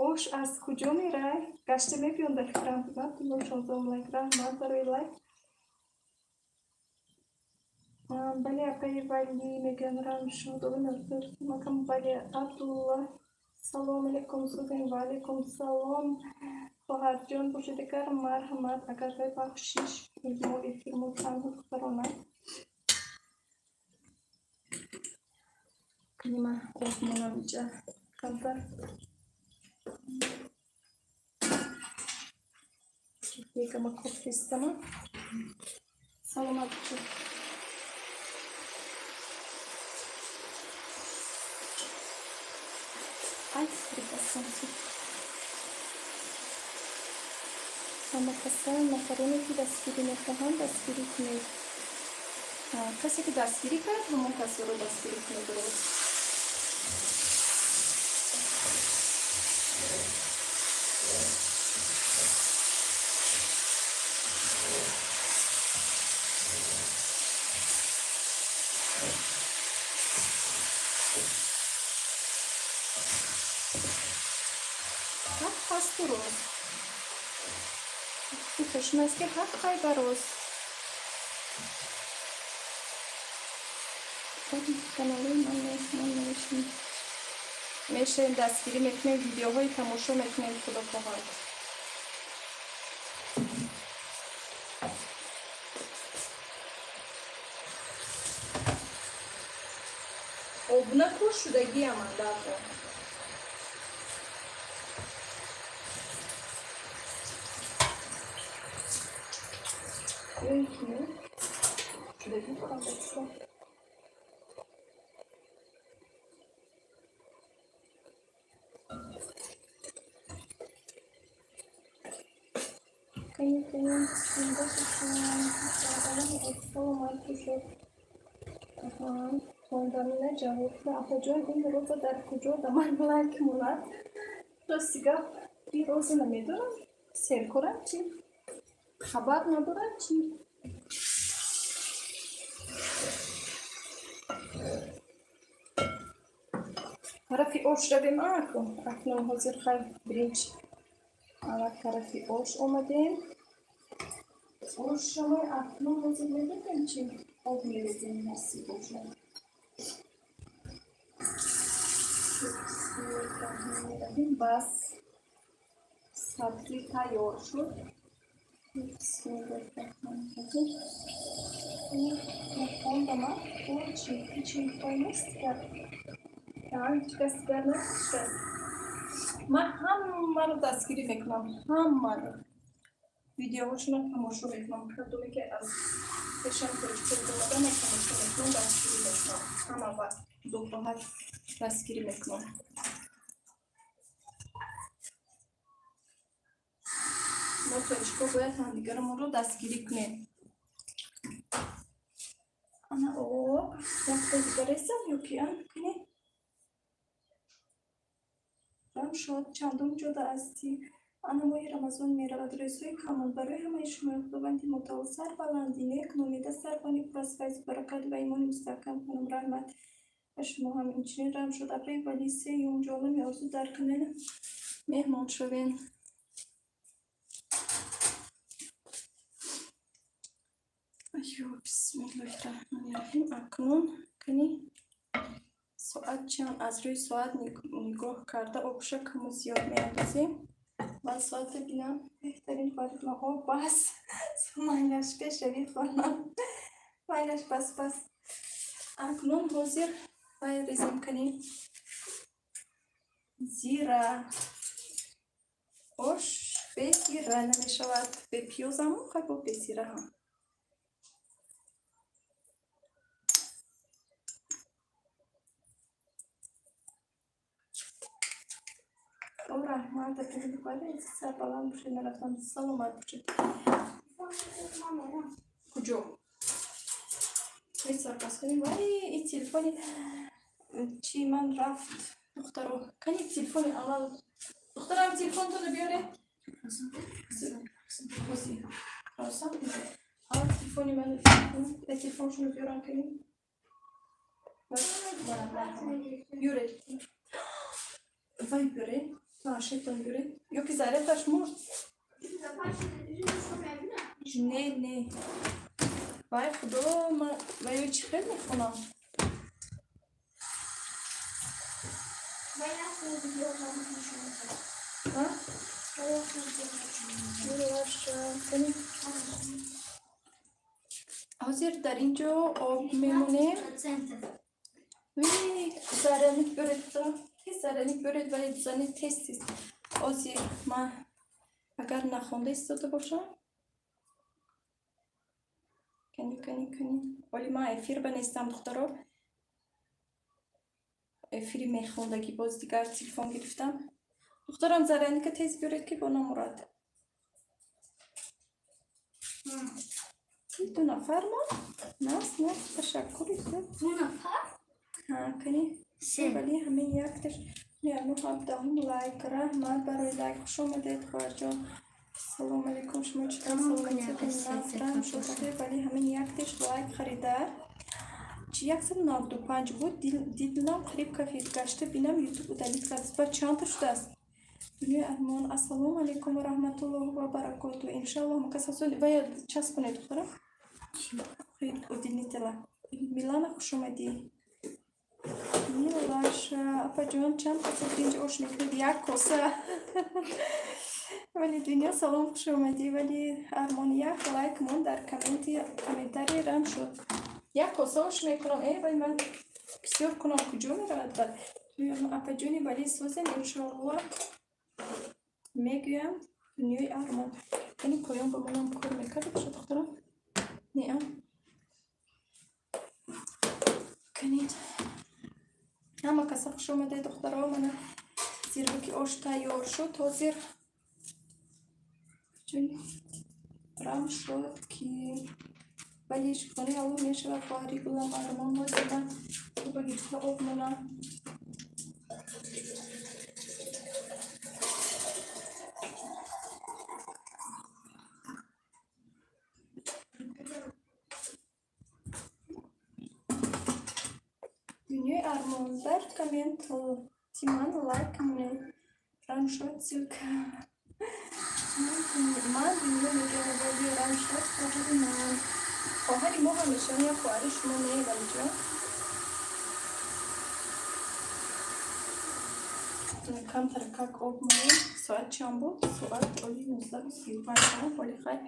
ош аз куҷо мерай? Гашта мебиён дар фикрам. Абдулло, 16 лайк, раҳмат барои лайк. Бале, апаи Валӣ мегӯян, Рамшод. Макам, бале, Абдулла. Салом алейкум, сузен. Ва алейкум салом. Хоҳарҷон бошед, агар марҳамат, агар бахшиш, мо эфирмо танҳо духтарона. Книма об монам иҷа камтар. Бегама кофистама. Саломат бошед. Ай, прикасамся. Ҳама каса, нафароне ки дастгирӣ мехоҳанд, дастгирӣ кунед. Касе ки дастгирӣ кард, ҳамон касеро дастгирӣ кунед, дуруст. Ҳақ ҳасту рост. Фикрашон аст, ки ҳақ қай барост. Каналои ман меҳмон мешем. Мешавем, дастгирӣ мекунем, видеоҳои тамошо мекунем, худо хоҳад. Обуна кӯ шудагиам андафо. Ё ки не? Шудагӣ худам. Кани, кани, саломат бошед. Аҳа, хондамина ҷавоб. Апаҷон, ин роза дар куҷо да ман лайк монад? Рости гап, ин роза намедонам. Серкорам чӣ? Хабар надорам чӣ? Тарафи ош равем аку. Акнун ҳозир хай биринҷ. Ана тарафи ош омадем. Ошро акнун ҳозир медонем чӣ? Об мерезем, насиб бошад. Бисмиллоҳир-раҳмонир-раҳим. Бас, сабзӣ тайёр шуд. Бисмиллоҳир-раҳмонир-раҳим. Хондама чӣ? Ҳеч нест гап. Ҳеҷ кас гап накушад. Ман ҳамаро дастгирӣ мекунам, ҳамаро. Видеоҳошонро тамошо мекунам. Кадоме ки аз пешам тоҷикҳо омада, ман тамошо мекунам, дастгирӣ мекунам. Ҳама вақт худохоҳад, дастгирӣ мекунам. Мо тоҷикҳо бояд ҳамдигарамонро дастгирӣ кунем. Ана, об якта дигар резам ё ки кунем? Рамшод, чандум ҷода ҳастӣ? Ана, моҳи Рамазон меравад, рӯзҳои камон. Барои ҳамаи шумо Худованди мутаол сарбаландӣ, нек номида, сарбони пур аз файзу баракат ва имони мустаҳкам кунам. Раҳмат, ба шумо ҳам инчунин. Рамшод апаи вали, сеюм ҷолами орзу, дар канали меҳмон шавем. Аю, бисмиллоҳи раҳмони раҳим. Акнун кани, соат чанд? Аз рӯи соат нигоҳ карда обша каму зиёд меандозем. Ман соата бинам. Беҳтарин хоҳарҳо, бас, майлаш, пешравӣ хонам, майлаш, бас, бас. Акнун ҳозир вай резем. Кани, зира. Ош бе зира намешавад, бе пиёзаму хай бо бе зира ҳам. О, раҳмат, сарбаланд бошед, нарафтам, саломат бошед. Куҷо сарпас кунем? Вай, и телефони чи ман рафт, духтаро. Кани телефони аввал, духтарам, телефонтонро биёре. Аввал телефони ман, телефоншонро биёрам. Кани, биёре, вай, биёре, планшетон биёре ё ки зарядаш мурд. Не, не, вай, худо, ман вайё чӣ хел мехонам? Vai lá com o vídeo, vamos juntos. А? Vai lá com o vídeo. Кани, ҳозир дар ин ҷо об мемонем. Заряник биёред, тез заряник биёред, вале зани тез, тез. Ҳозир ман агар нахонда истода бошам. Кани, кани, кани. Оли ман эфир ба нестам, духтаро, эфири мехондагӣ. Боз дигар телефон гирифтам. Духтарам, зарядника тез биёред, ки бо намурад. Ду нафар мо нас нас, ташаккури зиёд. Ду нафар? Ҳа, кани, вале ҳамин якташ ну ҳабдаҳум лайк. Раҳмат барои лайк. Хуш омадед, хоҳарҷон. Салому алейкум, шумо чӣ тавр, саломатиятон? Шуд, вале ҳамин якташ лайк харида. Чи 195 буд, дидам, қариб кафид гашта бинам, Ютуб удалить кард. Ба чандта шудааст? Дунёи армон, ассалому алейкум ва раҳматуллоҳи ва баракоту. Иншаллоҳ, макасасони вая часпонед, духтарам, удлинителя. Милана, хуш омадӣ. Милаша, апаҷон, чанд коса биринҷи ош мекунед? Як коса. Вале Дунё, салом, хуш омадӣ. Вале Армон, як лайк мон дар комменти, комментарий рам шуд. Як коса ош мекунам. Э, вай, ман бисёр кунам, куҷо меравад? Бад, апаҷони, вале созем, иншоаллоҳ, мегӯям. Дунёи Армон, яъне поён ба манам кор мекард бошад, духтарам? Неа, канед, ҳама каса хуш омадед, духтаро. Мана, зирбаки ош тайёр шуд. Ҳозир чун рам шуд, ки вале шукронаи Аллоҳ мешавад. Хоҳари гулам Армон, ҳозир ман ба гирифта об монам. Дунёи Армон, дар коммент тиман лайк монед. Рамшод, ссылка. Ман Дунё мегӯям, вали Рамшод хоҳари ман, хоҳари мо ҳамеша не, хоҳари шумо не, валиҷон. Камтар как об монем. Соат чанд буд? Соат оли 19:35. Оли хай,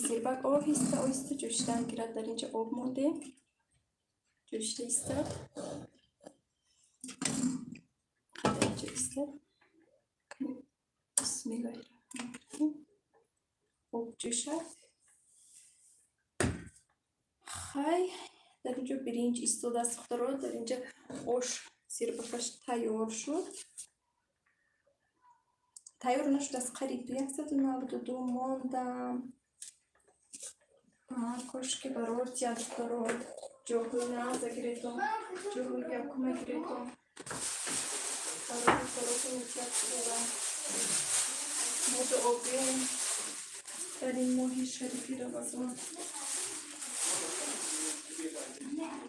зирбак оҳиста оҳиста ҷӯшидан гирад. Дар инҷа об мондем, ҷӯшида истад, инҷа истад. Бисмиллоҳи. Об ҷӯшад. Хай, дар инҷо биринҷ истодааст, духтаро, дар инҷа ош сирбакаш тайёр шуд. Тайёр нашудааст, қариб 192 мондам. Кошки барор тия, духтаро, ҷоҳои нағза гиретон, ҷоҳои якума гиретон. Барори коротон метиҳад худованд. Мо дуогӯем дар ин моҳи шарифи Рамазон.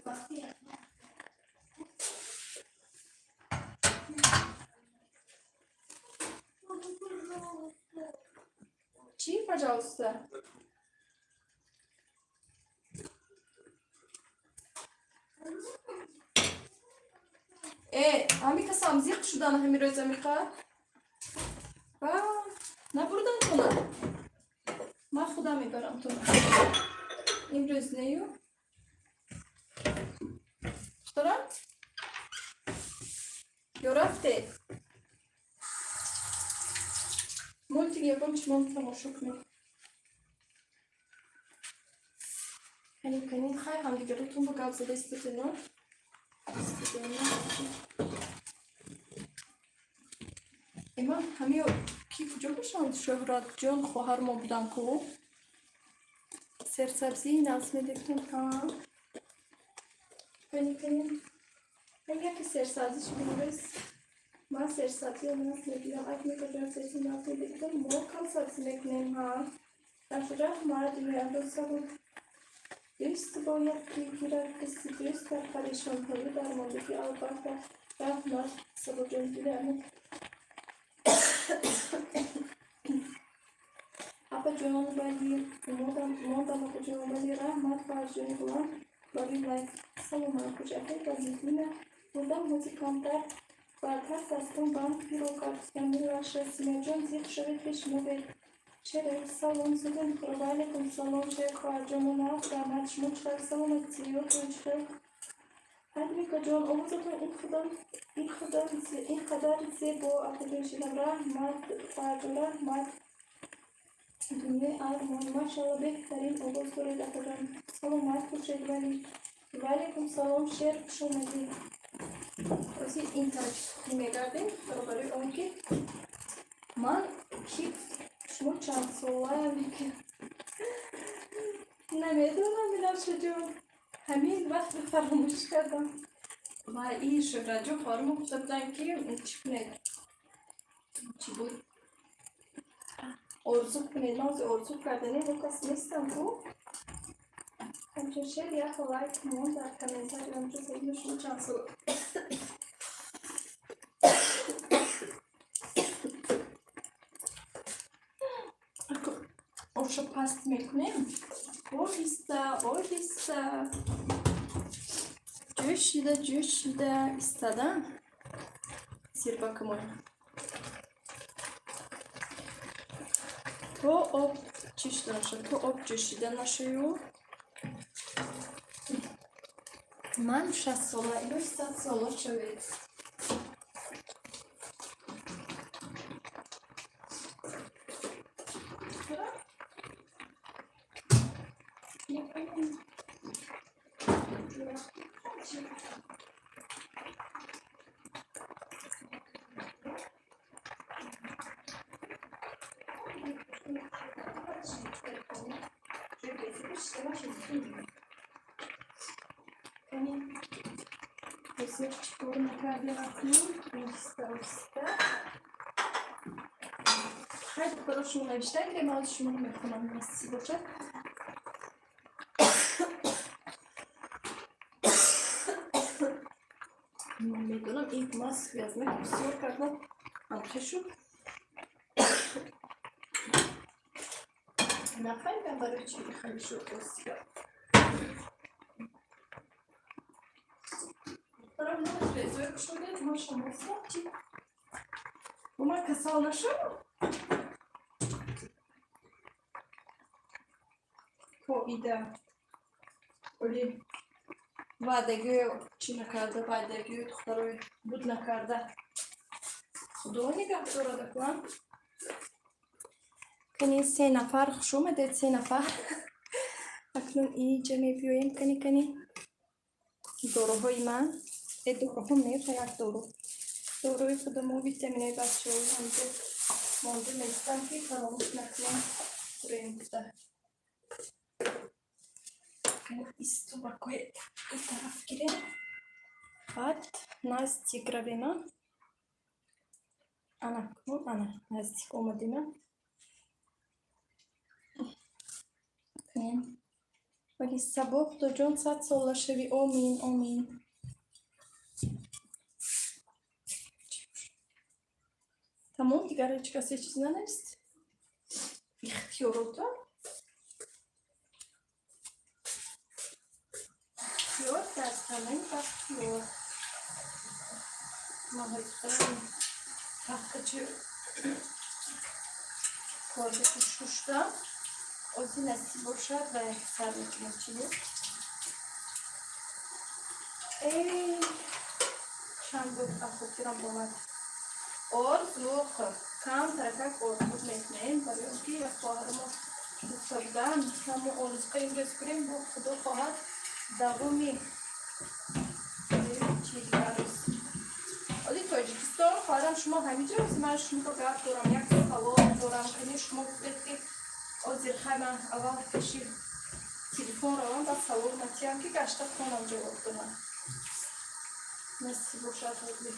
Пожалуйста. Чӣ, пожалуйста? Э, ҳами касам зиқ шудан ҳами рӯз амиқа? Ба, набурдан тона. Ман худам мебарам тона. Имрӯз нею? Духтарам? Ё рафте? Мультик ягон чимон тамошо кунед. Кани, кани, хай, ҳамдигаротон ба гап зада истодено. Истодено. Иман ҳамиё ки куҷо бошанд? Шӯҳратҷон хоҳар мо будан ку? Серсабзии нағз медиҳем, ҳа. Кани, кани. Ман яке серсабзиш бинавис. Ман серсабзиро нағз мебинам. Ак мекардам, серсабзи нағз мебинам. Мо кам сабзӣ мекунем, ҳа. Раҳмат, дунёафрӯз, салом. Дӯст бояд ки гирад каси дӯст дар парешонҳою дармондагӣ, албатта. Раҳмат, Сабоҷон, дилами. Апаҷон, вали мондам, мондам, апаҷон, вали, раҳмат, хоҳарҷони гулам, барои лайк. Саломат бош, апай Валидина. Бурдам ҳозир камтар. Баъдтар дастон банд пиро кард. Ямилаша Симяҷон, зиқ шавед, пеш мо бед. Шериф, салом, сузан, ва алайкум салом, шериф хоҳарҷоно, нағз, раҳмат, шумо чӣ хел, саломатиётон чӣ хел? Ҳадмикаҷон, овозатон ин қадар зебо, апаҷон шидам, раҳмат, хоҳарҷон, раҳмат. Дунёи армон, машалло, беҳтарин овоз доред, апаҷон. Саломат бошед, вали. Ва алайкум салом, Шер, хуш омадед. Ҳозир ин тарафи кухни мегардем, баробари он ки ман ки шумо чанд солаям ки намедонам, Билавшаҷон. Ҳамин вақт фаромӯш кардам. Ва и Шӯҳратҷон хоҳармо гуфта буданд, ки чӣ кунед? Чӣ буд? Орзу кунед. Ман ҳозир орзу кардане бо кас нестам ку. Ҳамчун Шер як лайк мон дар комментарий, ҳамчун сабина, шумо чанд сол. Оша паст мекунем. Оҳиста, оҳиста. Ҷӯшида, ҷӯшида истода сирбакамон. То об чӣ шуда нашад, то об ҷӯшида нашаю. Ман 60 сола, илоҳи 100 сола шавед. Чаро? Мекунем. Чӣ? Ҳозир чӣ кор мекардем акнун? Оҳиста, оҳиста. Хай, духтаро, шумо навишта гирем, ман шуморо мехонам, насиб бошад. Ман медонам, ин ман связна бисёр кардам. Ҳамхе шуд. Нафаҳмидам, барои чӣ хеле шуд осиё. Духтарам, резои кушодед, машалло, чӣ? Бо ман касал нашавам? Поида. Оли ваъдагиё чӣ накарда, ваъдагиё духтарои буд накарда. Худо нигаҳ дорад акла. Кани, се нафар, хуш омадед, се нафар. Акнун иҷа мебиёем, кани, кани. Доруҳои ман, э, доруҳо не, як дору. Доруи худамо, витаминои бачаҳо ҳамҷо монда местам, ки фаромӯш накунем, хӯрем гуфта. Истубакои ин тараф гирем. Баъд наздик равема. Ана, ана, наздик омадема. Вали сабо, худоҷон, 100 сола шавӣ, омин, омин. Тамом, дигар ҳеҷ касе чиз нанавист? Ихтиёрота? Ихтиёр дар замин бахтиёр. Ман тахтачи кордаки шуштам. Ози насиб бошад ва як сар мекунем, чӣ буд? Эй, чанд буд, хотирам омад. Орзуқ, камтаракак орзуқ мекунем, барои он ки як хоҳарамо гуфта буданд, ҳамо орзуқа имрӯз кунем, бо худо хоҳад давоми чи дигар рӯз. Ози Тоҷикистон, хоҳарам, шумо ҳамиҷо, ман шумо гап дорам, як савол дорам. Кани, шумо гуфтед, ки озир хай, ман аввал пеши телефон равам, баъд савол матиям, ки гашта хонам, ҷавоб додам. Насиб бошад ҳозир.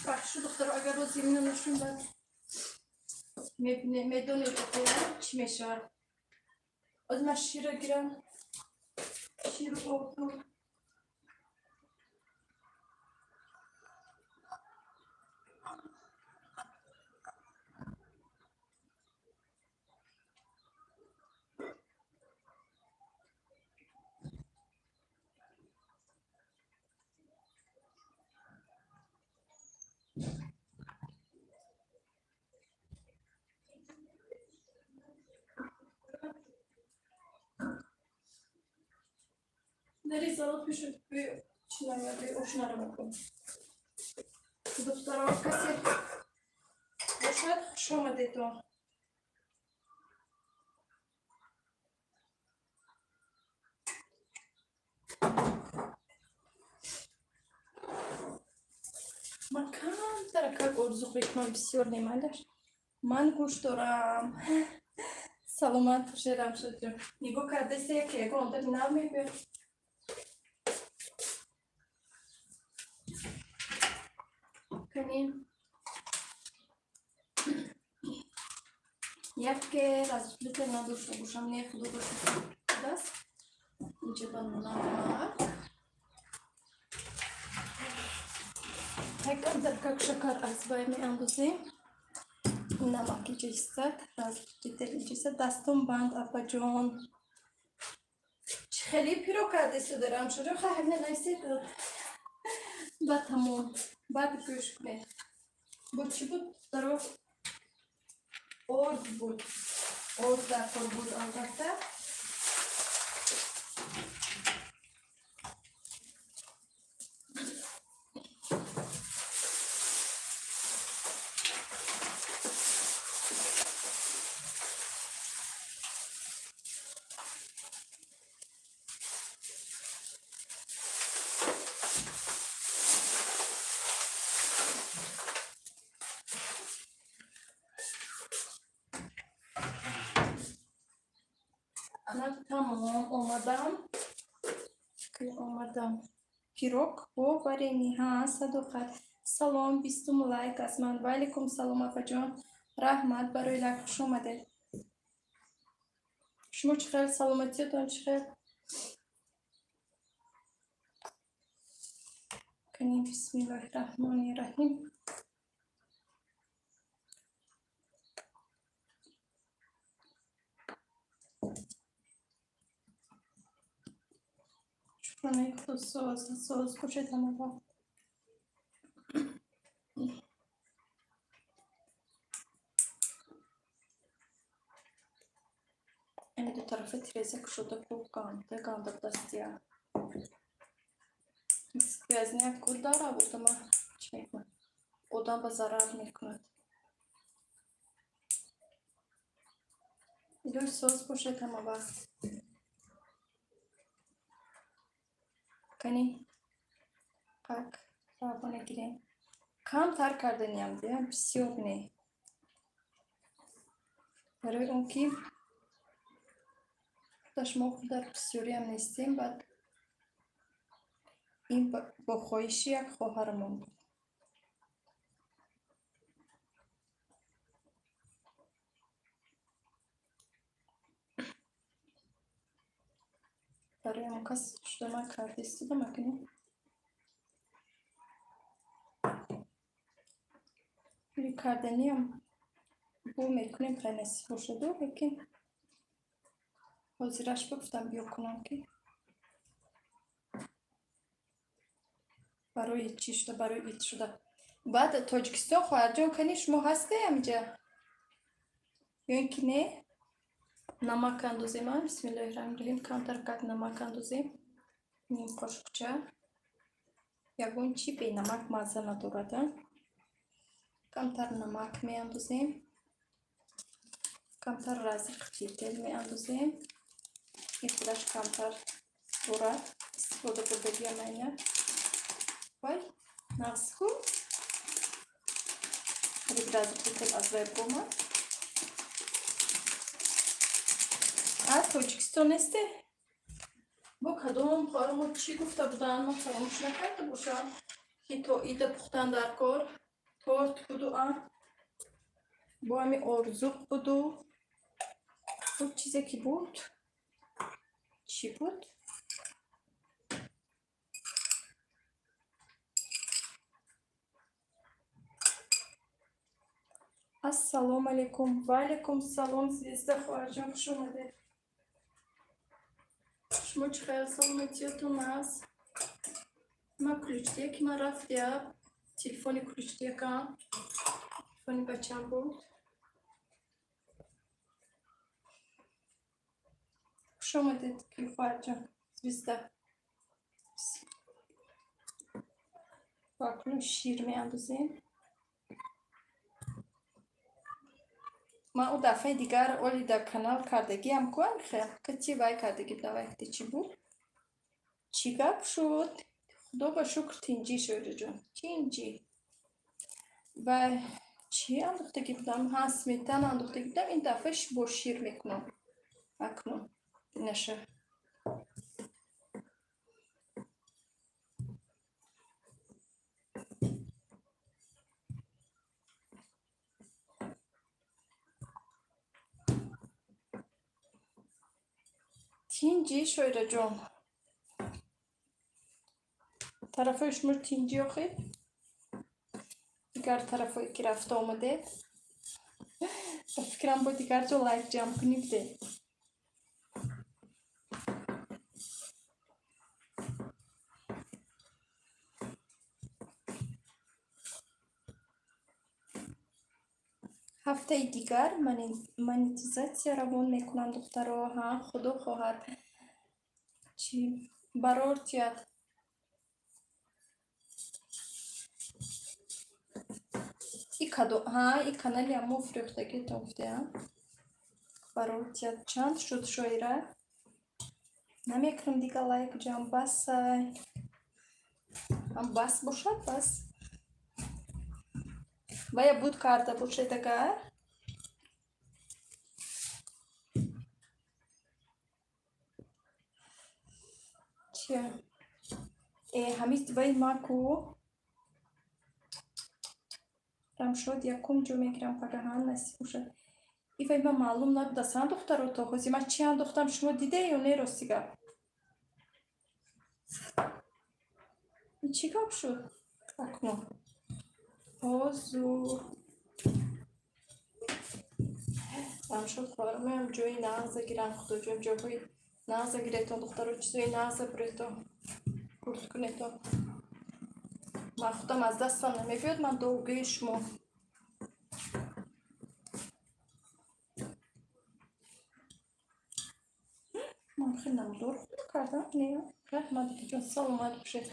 Бахшу, духтаро, агар рози наношем, баъд медонед, чӣ мешавад. Оз ман шира гирам, ширу обду. Нарезала, пишут, ошнара. Духтаро, касе бошад, хуш омадедон. Ман камтаракак орзуқ мекунам, бисёр немалаш. Ман гӯш дорам. Саломат бошед, Рамшодҷон. Нигоҳ кардасе, яке ягон одами нав мебиёд. Кани, яке разрыхлитель надошта бошам, не, худо даст. Инҷа ба намак. Якам шакар аз вай меандозем. Намак инҷа истад, разрыхлитель инҷа истад. Дастом банд, апаҷон. Чӣ хеле пиро кардесу дарам шуҷо, хай, ҳамина нависед. Ба тамом. Баъд гӯш кунед. Буд, чӣ буд, духтаро? Орд буд. Орд дар кор буд, албатта. Ана, тамом, омадам. Омадам. Пирог бо варенье. Ҳа, садоқат. Салом, 20-ум лайк аз ман. Ва алайкум салом, апаҷон. Раҳмат барои лайк, хуш омадед. Шумо чӣ хел, саломатиятон чӣ хел? Кани, бисмиллоҳи раҳмони раҳим. Шукронаи худ, соз, соз бошед ҳама вақт. Ами ду тарафа тиреза кушода ку, ганда ганда дастия. Сквозняк ку дара одама чӣ мекунад? Одам ба зарар мекунад. Илоҳи, соз бошед ҳама вақт. Кани, пак равона гирем. Камтар карданиам дия, бисёр не. Барои он ки худаш мо дар бисёриам нестем, баъд ин бо хоҳиши як хоҳарамон буд. Барои ҳамон кас шуда ман карда истодам акни. Карданиам бо мекунем, хай, насиб бошаду, лекин ҳозираш гуфтам, биё кунам, ки барои чӣ шуда, барои ид шуда. Баъд Тоҷикистон, хоҳарҷон, кани, шумо ҳасте ҳамиҷа ё ин ки не? Намак андозем, а, бисмиллоҳи раҳмони раҳим. Камтар как намак андозем, ним қошуқча. Ягон чӣ бенамак мазза надорад, а. Камтар намак меандозем, камтар разрыхлитель меандозем. Ин худаш камтар дорад истифода бурдагиам айна. Вай, нағз ку, разрыхлитель аз вай бомад. А Тоҷикистон несте? Бо кадом хоҳармо чӣ гуфта буданд, ман фаромӯш накарда бошам, ки то ида пухтан дар кор торт буду, а бо ҳами орзуқ буду, буд чизе ки буд, чӣ буд? Ассалому алайкум. Ва алайкум салом, Звезда хоҳарҷон, хуш омадед. Шумо чӣ хел, саломатиятон аст? Ман ключдияки ман рафтия, телефони ключдиякам, телефони бачам буд. Хуш омадед, ки хоҳарҷон, Звезда. Акнун шир меандозем. Ман ӯ дафъаи дигар оли дар канал кардагиам ку, хел кати вай кардагӣ будам, вай чӣ буд, чӣ гап шуд? Худо ба шукр, тинҷӣ, Шоираҷон, тинҷӣ. Ва чӣ андохтагӣ будам? Ҳа, сметана андохтагӣ будам. Ин дафъа бо шир мекунам. Акнун инаша. Тинҷӣ, Шоираҷон, тарафҳои шумо тинҷӣ охи? Дигар тарафҳое ки рафта омадед, ба фикрам, бо дигар ҷо лайк ҷамъ кунӣ буде. Ҳафтаи дигар монетизатсия равон мекунам, духтаро. Ҳа, худо хоҳад, чӣ барор тияд. И кадо, ҳа, и канали амо фурӯхтагитон гуфтеа, барор тияд. Чанд шуд, Шоира? Намекунам дига лайк ҷамъ, басай, бас бошад, бас. Вая буд карда бошед агар. Чия? Э, ҳамин вай ма ку Рамшод якум ҷо мегирам пагаҳан, насиб бошад. И вай ма маълум набудааст, ҳа, духтаро, то ҳозир ман чӣ андохтам, шумо диде ё не? Рости гап, чӣ гап шуд? Акнун ҳозур Рамшод хоҳарамоям ҷои нағза гиранд, худоҷон, ҷоҳои нағза гиретон, духтаро, чизои нағза буретон, бурд кунетон. Ман худам аз дастам намебиёд, ман дуогӯи шумо. Намдор хона кардам? Не, раҳмат, ҷон, саломат бошед.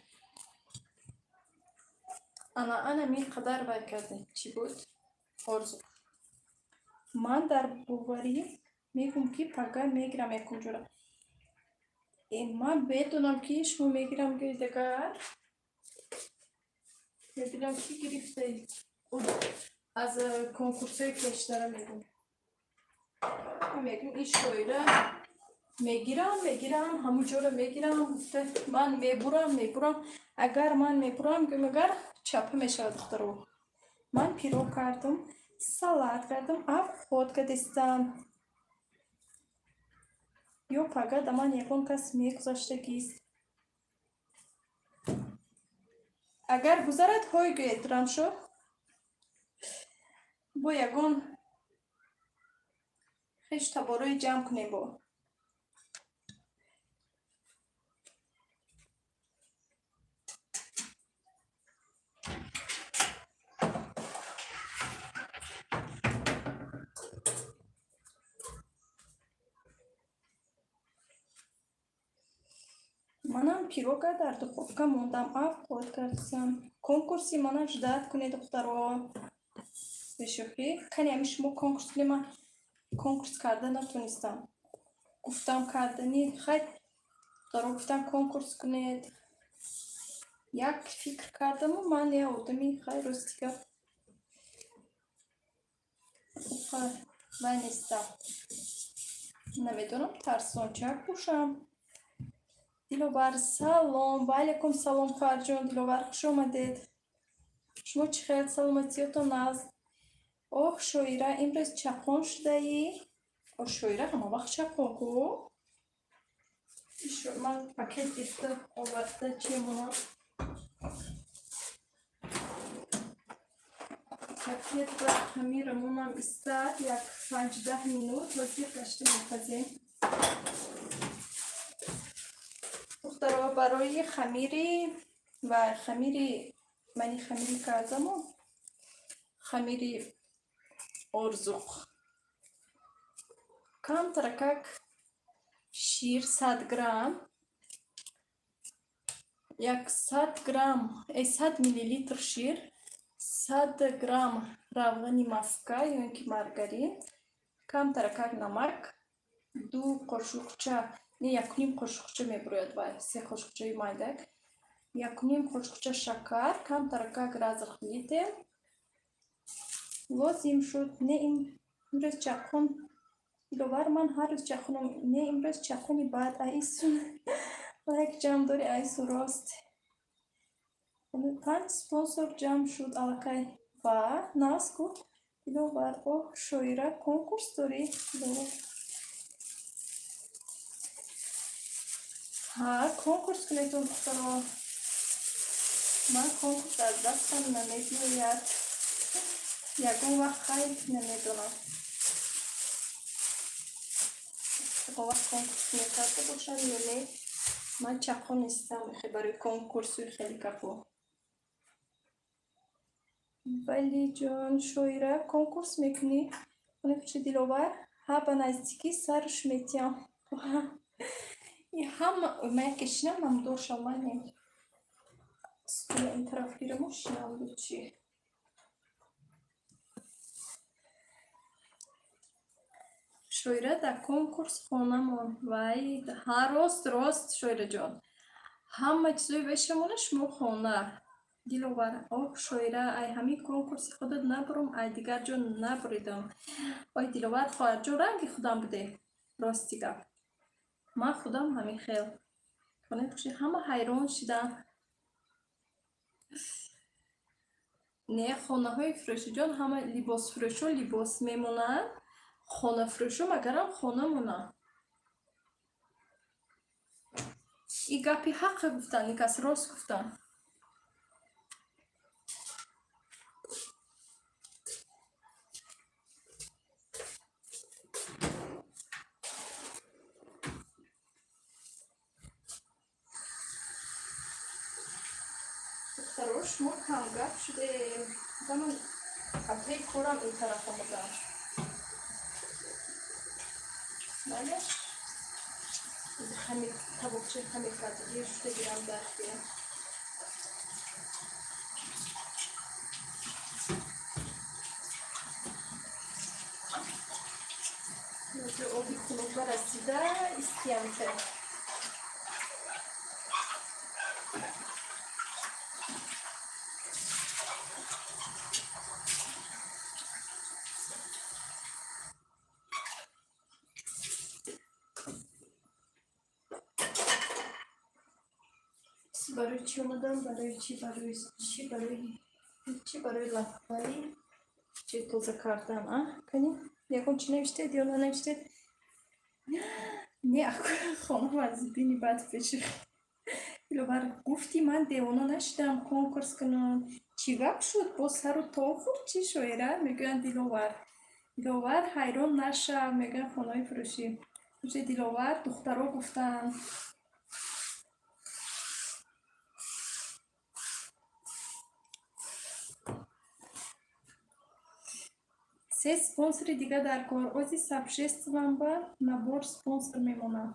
Ана, ана мин қадар вай кардем. Чӣ буд? Орзу. Ман дар боварӣ мегӯм, ки пага мегирам якум ҷора. Ман медонам, ки шумо мегирам гӯедагар. Мебинам, ки гирифтаед. Аз конкурсҳои пештара мегӯм. Мегӯм, ин шоира мегирам, мегирам, ҳамун ҷора мегирам, гуфта ман мебурам, мебурам. Агар ман мебурам, гӯм, агар чапа мешавад, духтаро. Ман пирог кардам, салат кардам, овқот кардистам. Ё пага да ман ягон кас мегузаштагист. Агар гузарад, ҳой гӯед, Рамшо. Бо ягон хеш таборои ҷамъ кунем бо. Манам пирога дар духовка мондам, овқот кардам. Конкурси мана ждать кунед, духтаро. Бешӯхӣ, кани ами шумо конкурс кунед, ман конкурс карда натонистам. Гуфтам кардани, хай, духтаро, гуфтам конкурс кунед. Як фикр кардаму ман я одами, хай, рости гап, вай нестам. Намедонам, тарсончак бошам. Диловар, салом. Ва алайкум салом, хоҳарҷон Диловар, хуш омадед. Шумо чӣ хел, саломатиётон аст? Оҳ, шоира, имрӯз чақон шудаӣ? О, шоира ҳама вақт чақон ку? Ман пакет гирифта оварда, чӣ монам? Пакет ба хамирамонам истад як 5-10 минут ва зир гашта мепазем. Духтаро, барои хамири ва хамири мани хамири кардаму хамири орзуқ камтаракак шир 100 грамм, 100 грамм, 100 миллилитр шир, 100 грамм равғани маска ё ин ки маргарин, камтаракак намак, 2 қошуқча, не, 1,5 қошуқча мебурояд вай, се қошуқчаи майдак, 1,5 қошуқча шакар, камтаракак разрыхлитель лозим шуд. Не, имрӯз чақон, Диловар, ман ҳар рӯз чақонам. Не, имрӯз чақони бад, айсу лайк ҷамъ дори, айсу рост. Панҷ спонсор ҷамъ шуд аллакай. Ва нағз ку, Диловар. Оҳ, шоира, конкурс дорӣ, Диловар? Ҳа, конкурс кунедон, духтаро. Ман конкурс аз дастам намебиёяд. Ягон вақт, хай, намедонам. Ягон вақт конкурс мекарда бошам ё не. Ман чақон нестам барои конкурсу хеле гапо. Валиҷон, шоира, конкурс мекунӣ? Хонефчи Диловар? Ҳа, ба наздикӣ сарш метиҳам. Ҳама ман яке шинам, намдор шавам, ман не. Стула ин тараф гираму шинам лучше. Шоира дар конкурс хонамон. Вай, ҳа, рост, рост, Шоираҷон. Ҳама чизои вешамона шумо хона. Диловар, оҳ, шоира, ай ҳамин конкурси худат набурум, ай дигар ҷо набуридам. Ой, Диловар, хоҳарҷон, ранги худам буде. Рости гап. Ман худам ҳамин хел. Хонаи хуши ҳама ҳайрон шидам. Не, хонаҳои фурӯшиҷон, ҳама либосфурӯшо либос мемонанд, хонафурӯшо магарам хона монанд. И гапи ҳаққа гуфтанд, ин кас рост гуфтанд. Духтаро, шумо камгап шудаем. Ман апаи корам ин тараф омадам. Бале. Хамир, табоқчаи хамиркардагӣ шуда гирам дар гирам. Оби хунук ба расида истиямта. Барои чӣ омадам? Барои чӣ? Барои чӣ? Барои чӣ? Барои лаффаи чӣ тоза кардан, а? Кани? Ягон чӣ навиштед ё нанавиштед? Не, хонум аз бини бад пеши. Диловар, гуфти ман девона нашидам конкурс кунам. Чӣ гап шуд? Боз сару то хӯрд чӣ, Шоира? Мегӯянд Диловар. Диловар, ҳайрон нашав, мегӯянд хонаҳои фурӯшӣ. Диловар, духтаро гуфтанд. Се спонсори дига дар кор. Ози сообществам ба набор спонсор мемонам.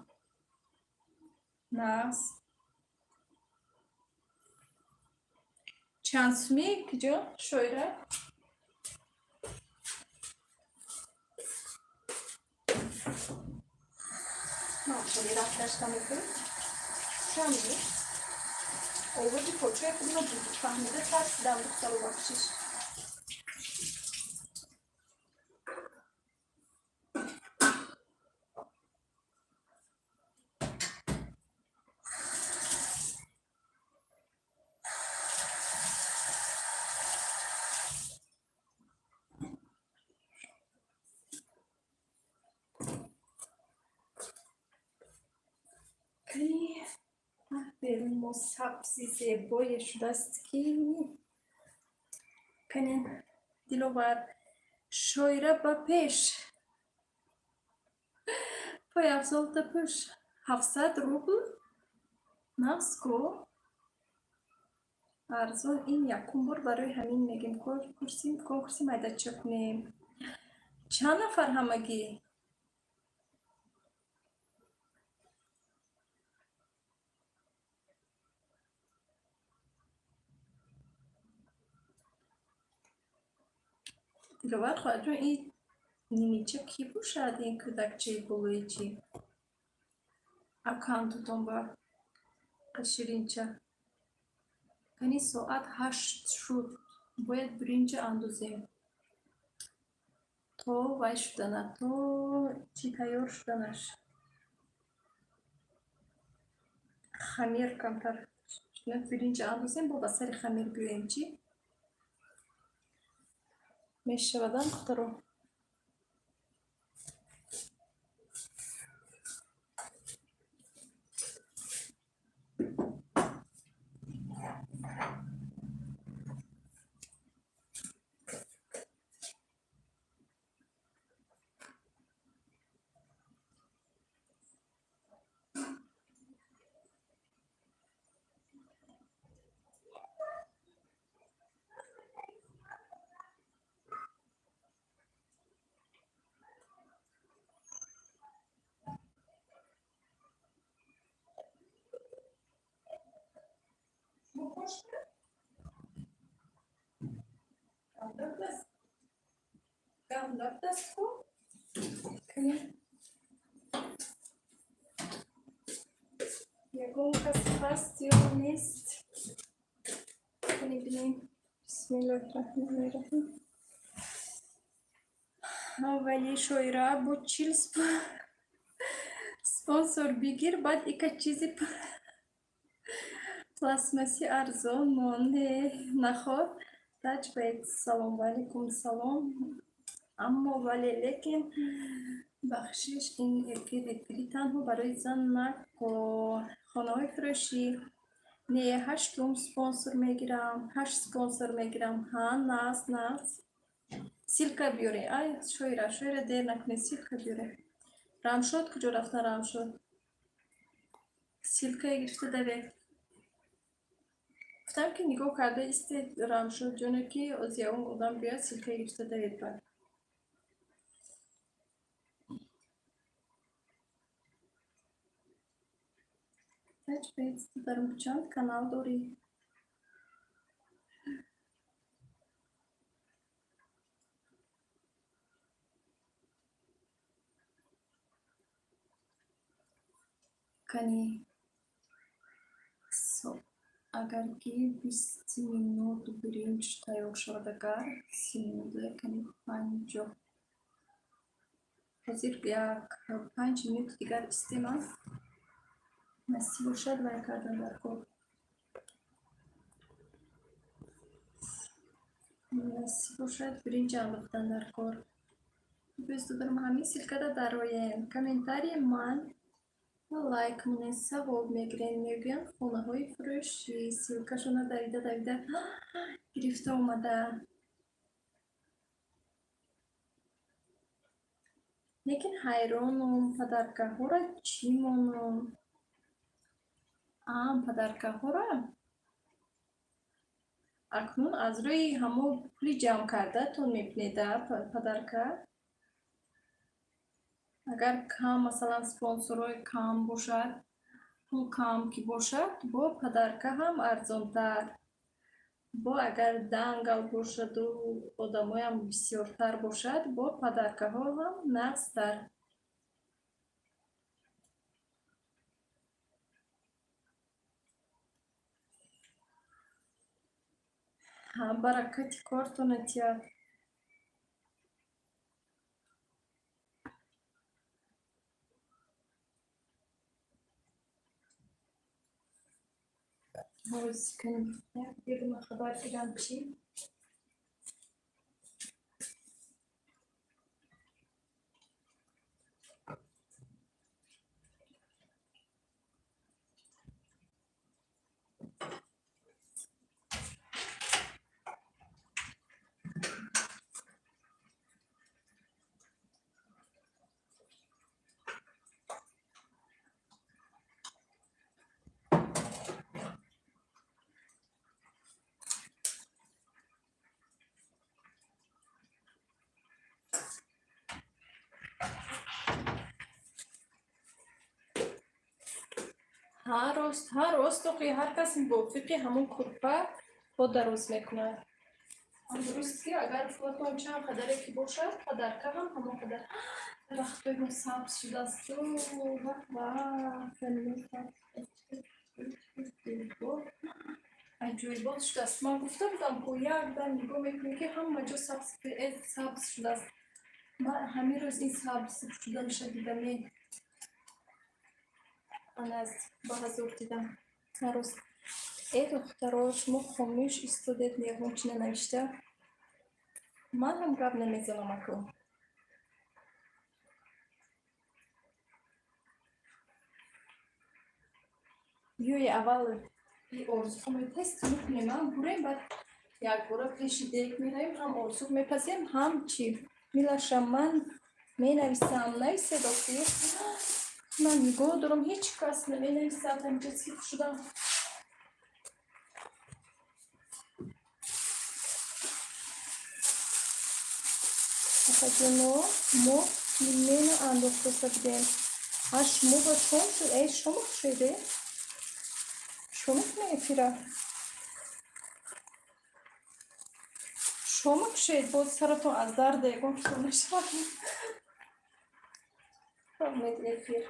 Нағз. Чанд сумӣ куҷо, Шоира? Хеле рафташта мекунӣ. Чанд? Овози почаи худро фаҳмида тарсидам, духтару, бахшиш. Берун мо сабзи зебое шудааст, ки канен. Диловар, Шоира, ба пеш, пойафзолта пӯш. 700 рубл нағз ко, арзон. Ин якум бор барои ҳамин мегем, конкурси майдача кунем. Чанд нафар ҳамагӣ? Диловар, хоҳарҷон, ин нимича кӣ бошад? Ин кӯдакчаи болои чӣ аккаунтутон ба ширинча? Кани, соат 8 шуд, бояд биринҷа андозем то вай шудана, то чӣ тайёр шуданаш. Хамир камтар биринҷа андозем, бо ба сари хамир биёем. Чӣ мешавадам, духтаро? Гамдабдастко. Кани, ягон кас ҳаст ё нест? Кани, бинем. Бисмиллоҳи раҳмони раҳим. Аввали, Шоира, бо 40 спонсор бигир, баъд ика чизи пластмасси арзон монде нахор. Таҷ баед. Салом алейкум, салом. Аммо, вале, лекин, бахшиш, ин эфири танҳо барои зан нако. Хонаҳои фурӯшӣ. Не, ҳаштум спонсор мегирам, ҳашт спонсор мегирам. Ҳа, нағз, нағз. Ссылка биёре, ай Шоира, Шоира, дер накунед, ссылка биёре. Рамшод куҷо рафтан, Рамшод? Ссылкае гирифта давед. Гуфтам, ки нигоҳ карда истед, Рамшод ҷоне, ки оз ягон одам биёяд, ссылкае гирифта давед баъд. Дарум, чанд канал дорӣ? Кани, агар ки 20 минут биринҷ тайёр шавад, агар 30 минута, кани 50. Ҳозир як 5 минути дигар истемам, насиб бошад, вай кардан дар кор. Насиб бошад, биринҷ андохтан дар кор. Дӯст дорам, ҳамин ссылка да дароем, комментарий ман лайк монед, савоб мегирем. Мегӯянд, хонаҳои фурӯшӣ ссылка шона давида давида гирифта омада. Лекин ҳайронум, подарка ҳоро чӣ монум? Подарка ҳоро акнун аз рӯи ҳамон пули ҷамъ кардаатон мебинеда подарка. Агар кам, масалан, спонсорҳои кам бошад, пул кам ки бошад, бо подарка ҳам арзонтар. Бо агар дангал бошаду одамоям бисёртар бошад, бо подарка ҳо ҳам нағзтар. Баракати кортона тиҳад. Як хабар дигам чӣ? Ҳа, рост, ҳа, рост, оқи, ҳар кас мувофиқи ҳамон курпа бо дароз мекунад. Дуруст ки агар пулатон чанд қадаре ки бошад, подарка ҳам ҳамон қадар. Дарахтои мо сабз шудасту, вах. Аҷоибот шудааст. Ман гуфта будам, ку якдам нигоҳ мекунем, ки ҳама ҷо сабз шудааст. Ман ҳамин рӯз ин сабз шуданаша дидам. Аз ба ҳазур дидам. Рост. Э, духтаро, шумо хомӯш истодед, ягон чи нанавишта. Ман ҳам гап намезанам аку. Биёи, аввал орзуҳомо тест мекунем, бурем, баъд якбора пеши дег меравем, ҳам орзуқ мепазем, ҳам чӣ. Милаша, ман менависам, нависед охир. Ман нигоҳ дорам, ҳеҷ кас наменависад, ҳаминҷо сиф шудам. Апаҷоно, мо пельмена андохтоса будем. А шумо ба чом шуд? Эй, шома кушоиде? Шома кунед эфира? Шома кушоед, боз саратон аз дарда ягон хел нашавад. Эфир.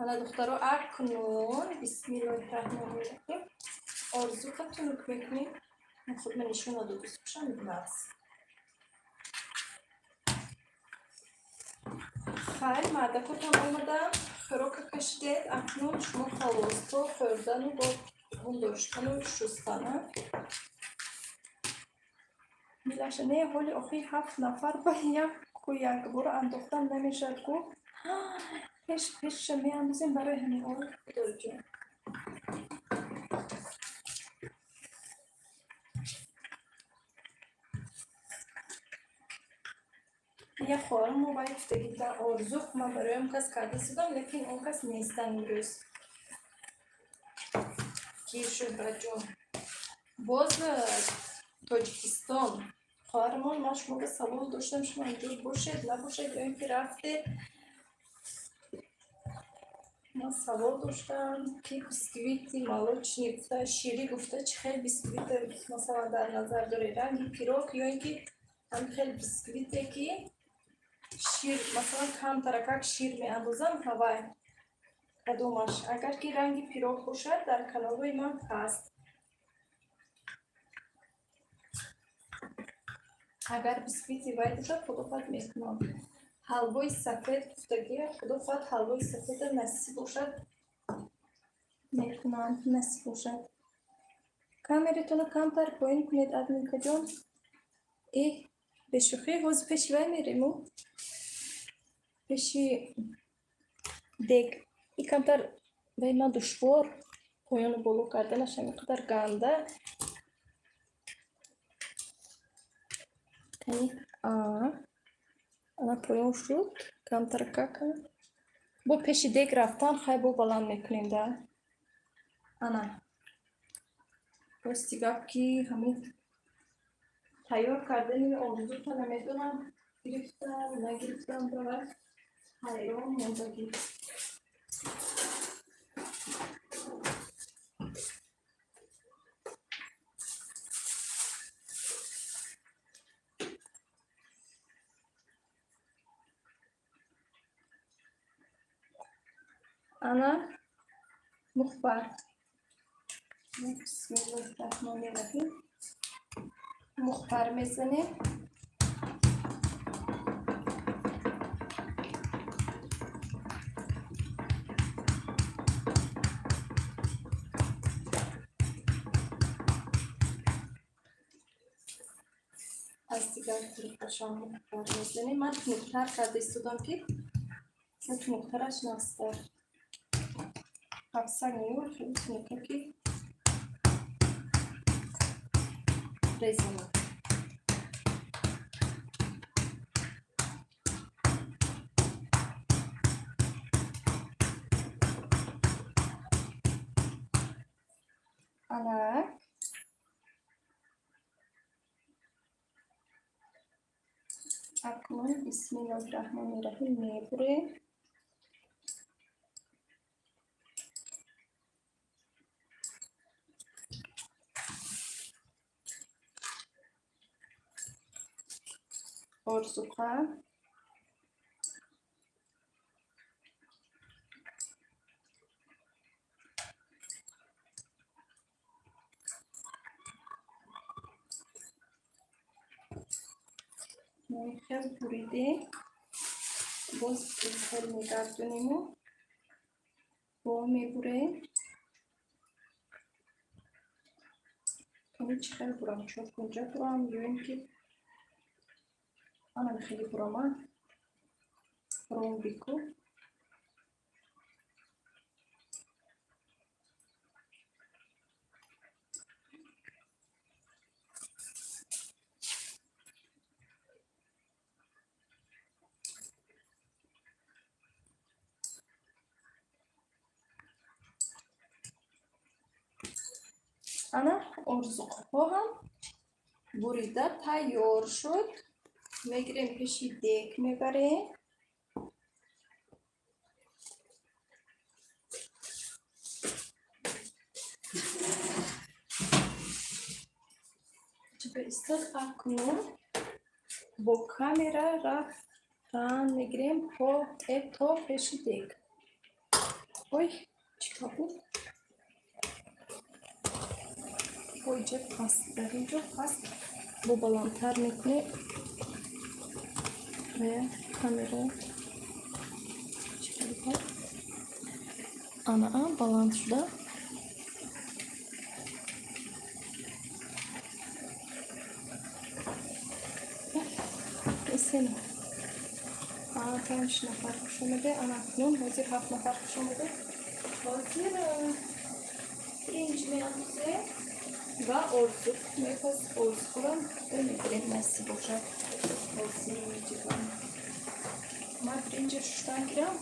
Ана, духтаро, акнун бисмиллоҳи раҳмони раҳим орзуқа тунук мекунем. Худ ман нишон надоду, сушам нағз. Хайр, мардакотон омадан, хӯрока кашидед, акнун шумо халос то хӯрдану бо доштану шустана. Милаша, не, ҳоли охир ҳафт нафар ба яку якбора андохтан намешавад ку. Пеш пешша меандозем барои ҳамин ор. Худоҷон. Як хоҳарам мо вай гуфтагӣ дар орзуқ ман барои он кас карда истодам, лекин он кас нестан имрӯз. Ки Шӯҳратҷон. Боз Тоҷикистон. Хоҳарамон, ман шуморо савол доштам, шумо инҷо бошед, набошед, ё ин ки рафтед. Ман савол доштам, ки бисквити молочный гуфта, ширӣ гуфта, чӣ хел бисквит масалан дар назар доред? Ранги пирог ё ин ки ҳамин хел бисквите, ки шир, масалан, камтаракак шир меандозам, ҳавай кадомаш? Агар ки ранги пирог бошад, дар каналҳои ман ҳаст. Агар бисквити вай бошад, худо хоҳад, мекунам. Ҳалвои сафед гуфтагия, худо хоҳад, ҳалвои сафеда насиб бошад, мекунам, насиб бошад. Камератонро камтар поён кунед, админкаҷон. Э, бешӯхӣ, ҳозир пеши вай мерему, пеши дег. И камтар вай ман душвор поёну боло карданаш, ҳамин қадар ганда. А ана поён шуд камтар кака. Бо пеши дег рафтан, хай, бо баланд мекунем да. Ана, рости гап, ки ҳамин тайёр кардани орзута намедонам, гирифтам, нагирифтам, давай, ҳайрон мондагӣ. Ана мухбар, бисмиллоҳи раҳмони раҳим, мухбар мезанем. Аз дигар тарафашон мухбар мезанем. Ман тунуктар карда истодам, ки тунуктараш настар ҳафтсад меёр, хеле тунука, ки резанам. Анак акнун, бисмиллоҳи раҳмони раҳим, мебурем. Орзуқа. Хел буридем, боз хел мегардониму бо мебурем. Кани, чӣ хел бурам? Чоркунҷа бурам ё ин ки ана хеле бурама, ромбику? Ана орзуқҳо ҳам бурида тайёр шуд. Мегирем, пеши дег мебарем. Истод, акнун бо камера рафтан мегирем то пеши дег. Ой, чӣ буд? Ой, ҷа паст, дар ин ҷо паст, бо баландтар мекунем ва камера чӣ? Ана, баланд шуда. Се панҷ нафар хуш омаде. Ана акнун ҳозир ҳафт нафар хуш омаде. Ҳозир биринҷ меандозем ва орзуқ мепаз. Орзуқро мегирем, насиб бошад. Ҳозир меҷибам, ман биринҷа шуштан гирам.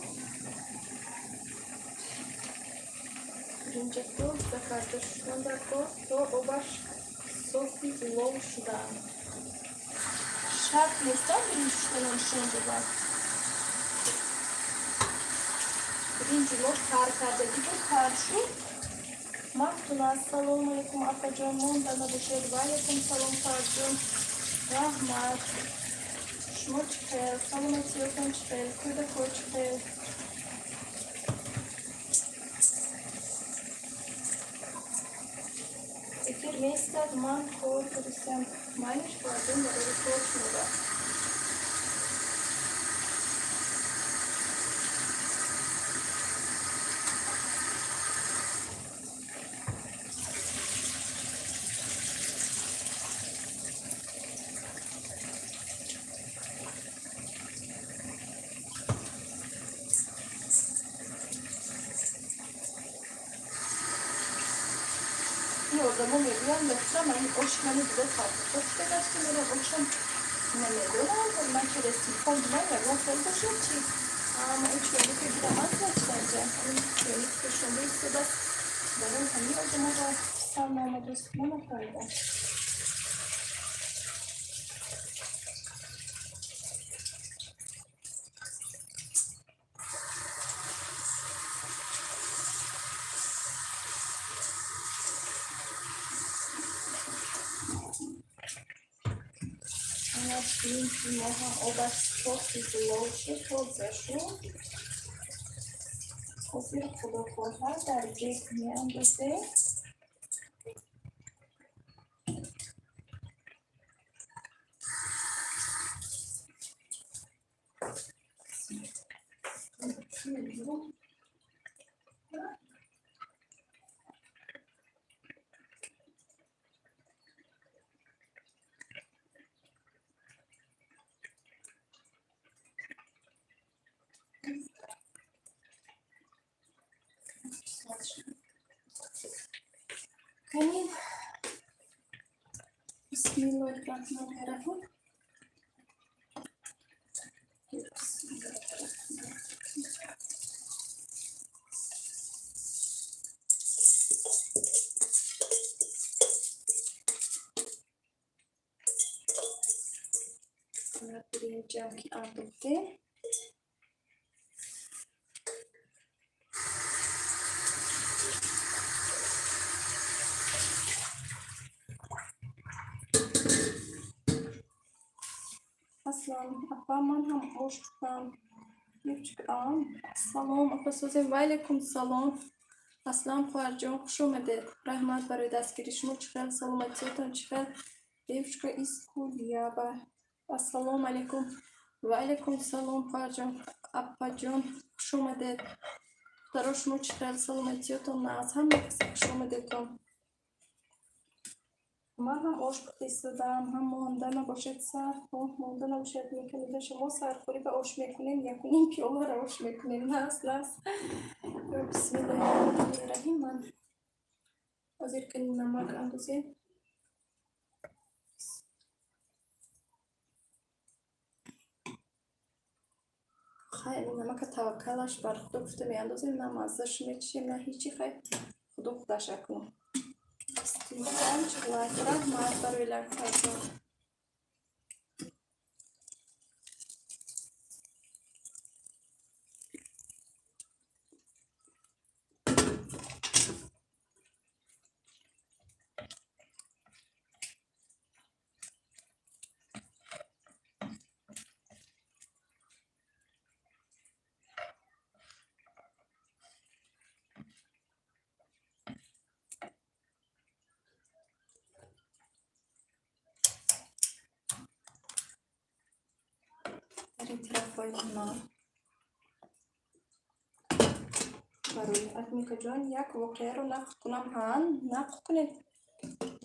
Биринҷа тоза карда шуштан даркор, то обаш софи зулол шудаанд. Шарт нестам биринҷ шуштана нишон додам. Ин ҷило тар кардагӣ буд, тар шуд. Мафтуна, ассалому алайкум, апаҷон, монда набошед. Ва алайкум салом, хоҳарҷон, раҳмат. Шумо чӣ хел, саломатиётон чӣ хел, кӯдако чӣ хел? Эфир меистад, ман кор кардистам. Майлиш, хоҳарҷон, барои кор шумода. Ин одамо мегӯянд, мехӯрам, ин оши мани дида тарбуза гашта мерам, ошам намедонам, ман через телефон дидам, ягон хел бошад чи. Ама ин чойника гирам аст начтанҷа, ҳамин чойник пешонда истодааст. Барои ҳамин одаморо писанд наомадааст, ман нафаҳмидам. Биринҷи мо ҳам обаш похти зулол шуд, тоза шуд. Ҳозир, худо хоҳад, дар дег меандозем. Канин, бисмиллоҳи раҳмони раҳим. Бисмиллоҳи. Биринҷам ки андохтем. Аслам апа, ман ҳам ош пухтам. Салом, апа, созем. Ва алайкум салом. Аслам хоҳарҷон, хуш омадед. Раҳмат барои дастгирӣ. Шумо чӣ хел, саломатиятон чӣ хел? Девушка из Кулияба. Ассалому алайкум. Ва алайкум салом, хоҳарҷон, апаҷон, хуш омадед. Духтаро, шумо чӣ хел, саломатиятон нағз? Ҳама касе хуш омадедтон. Ман ҳам ош пухта истодам, ҳам монда набошад сар, монда набошад мекунед. Шумо сархӯрӣ ба ош мекунем, якуним пиёларо ош мекунем. Нас, нас. Бисмиллоҳи раҳмони раҳим. Ман ҳозир ки намак андозем. Хайр, намака таваккалаш бар Худо гуфта меандозем, на маззаш мечишем, на ҳичи, хайр, Худо худаш акнун. 35 лайк. Раҳмат барои лайкҳоятон. Дар ин тарафҳои ман барои Атмикаҷон як воқеаро нақл кунам. Ҳа, нақл кунед,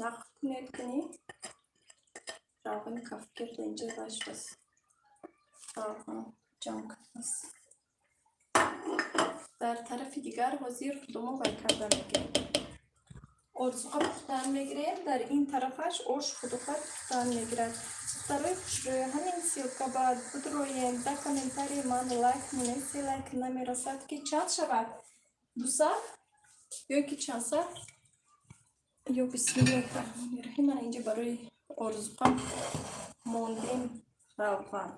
нақл кунед, кунӣ. Равғани кафгир инҷа башбас. Равған ҷамъ кардааст. Дар тарафи дигар ҳозир худомо вай карда мегирем. Орзуқа пухтан мегирем, дар ин тарафаш ош худохар пухтан мегирад. Духтарои хушрӯй, ҳамин ссылка ба бидроем, дар комментарии ман лайк монед, се лайк намерасад, ки чанд шавад? 200 ё ки чанд сад? Ё бисмиллоҳи раҳмони раҳим. Мана инҷа барои орзуқа мондем равған.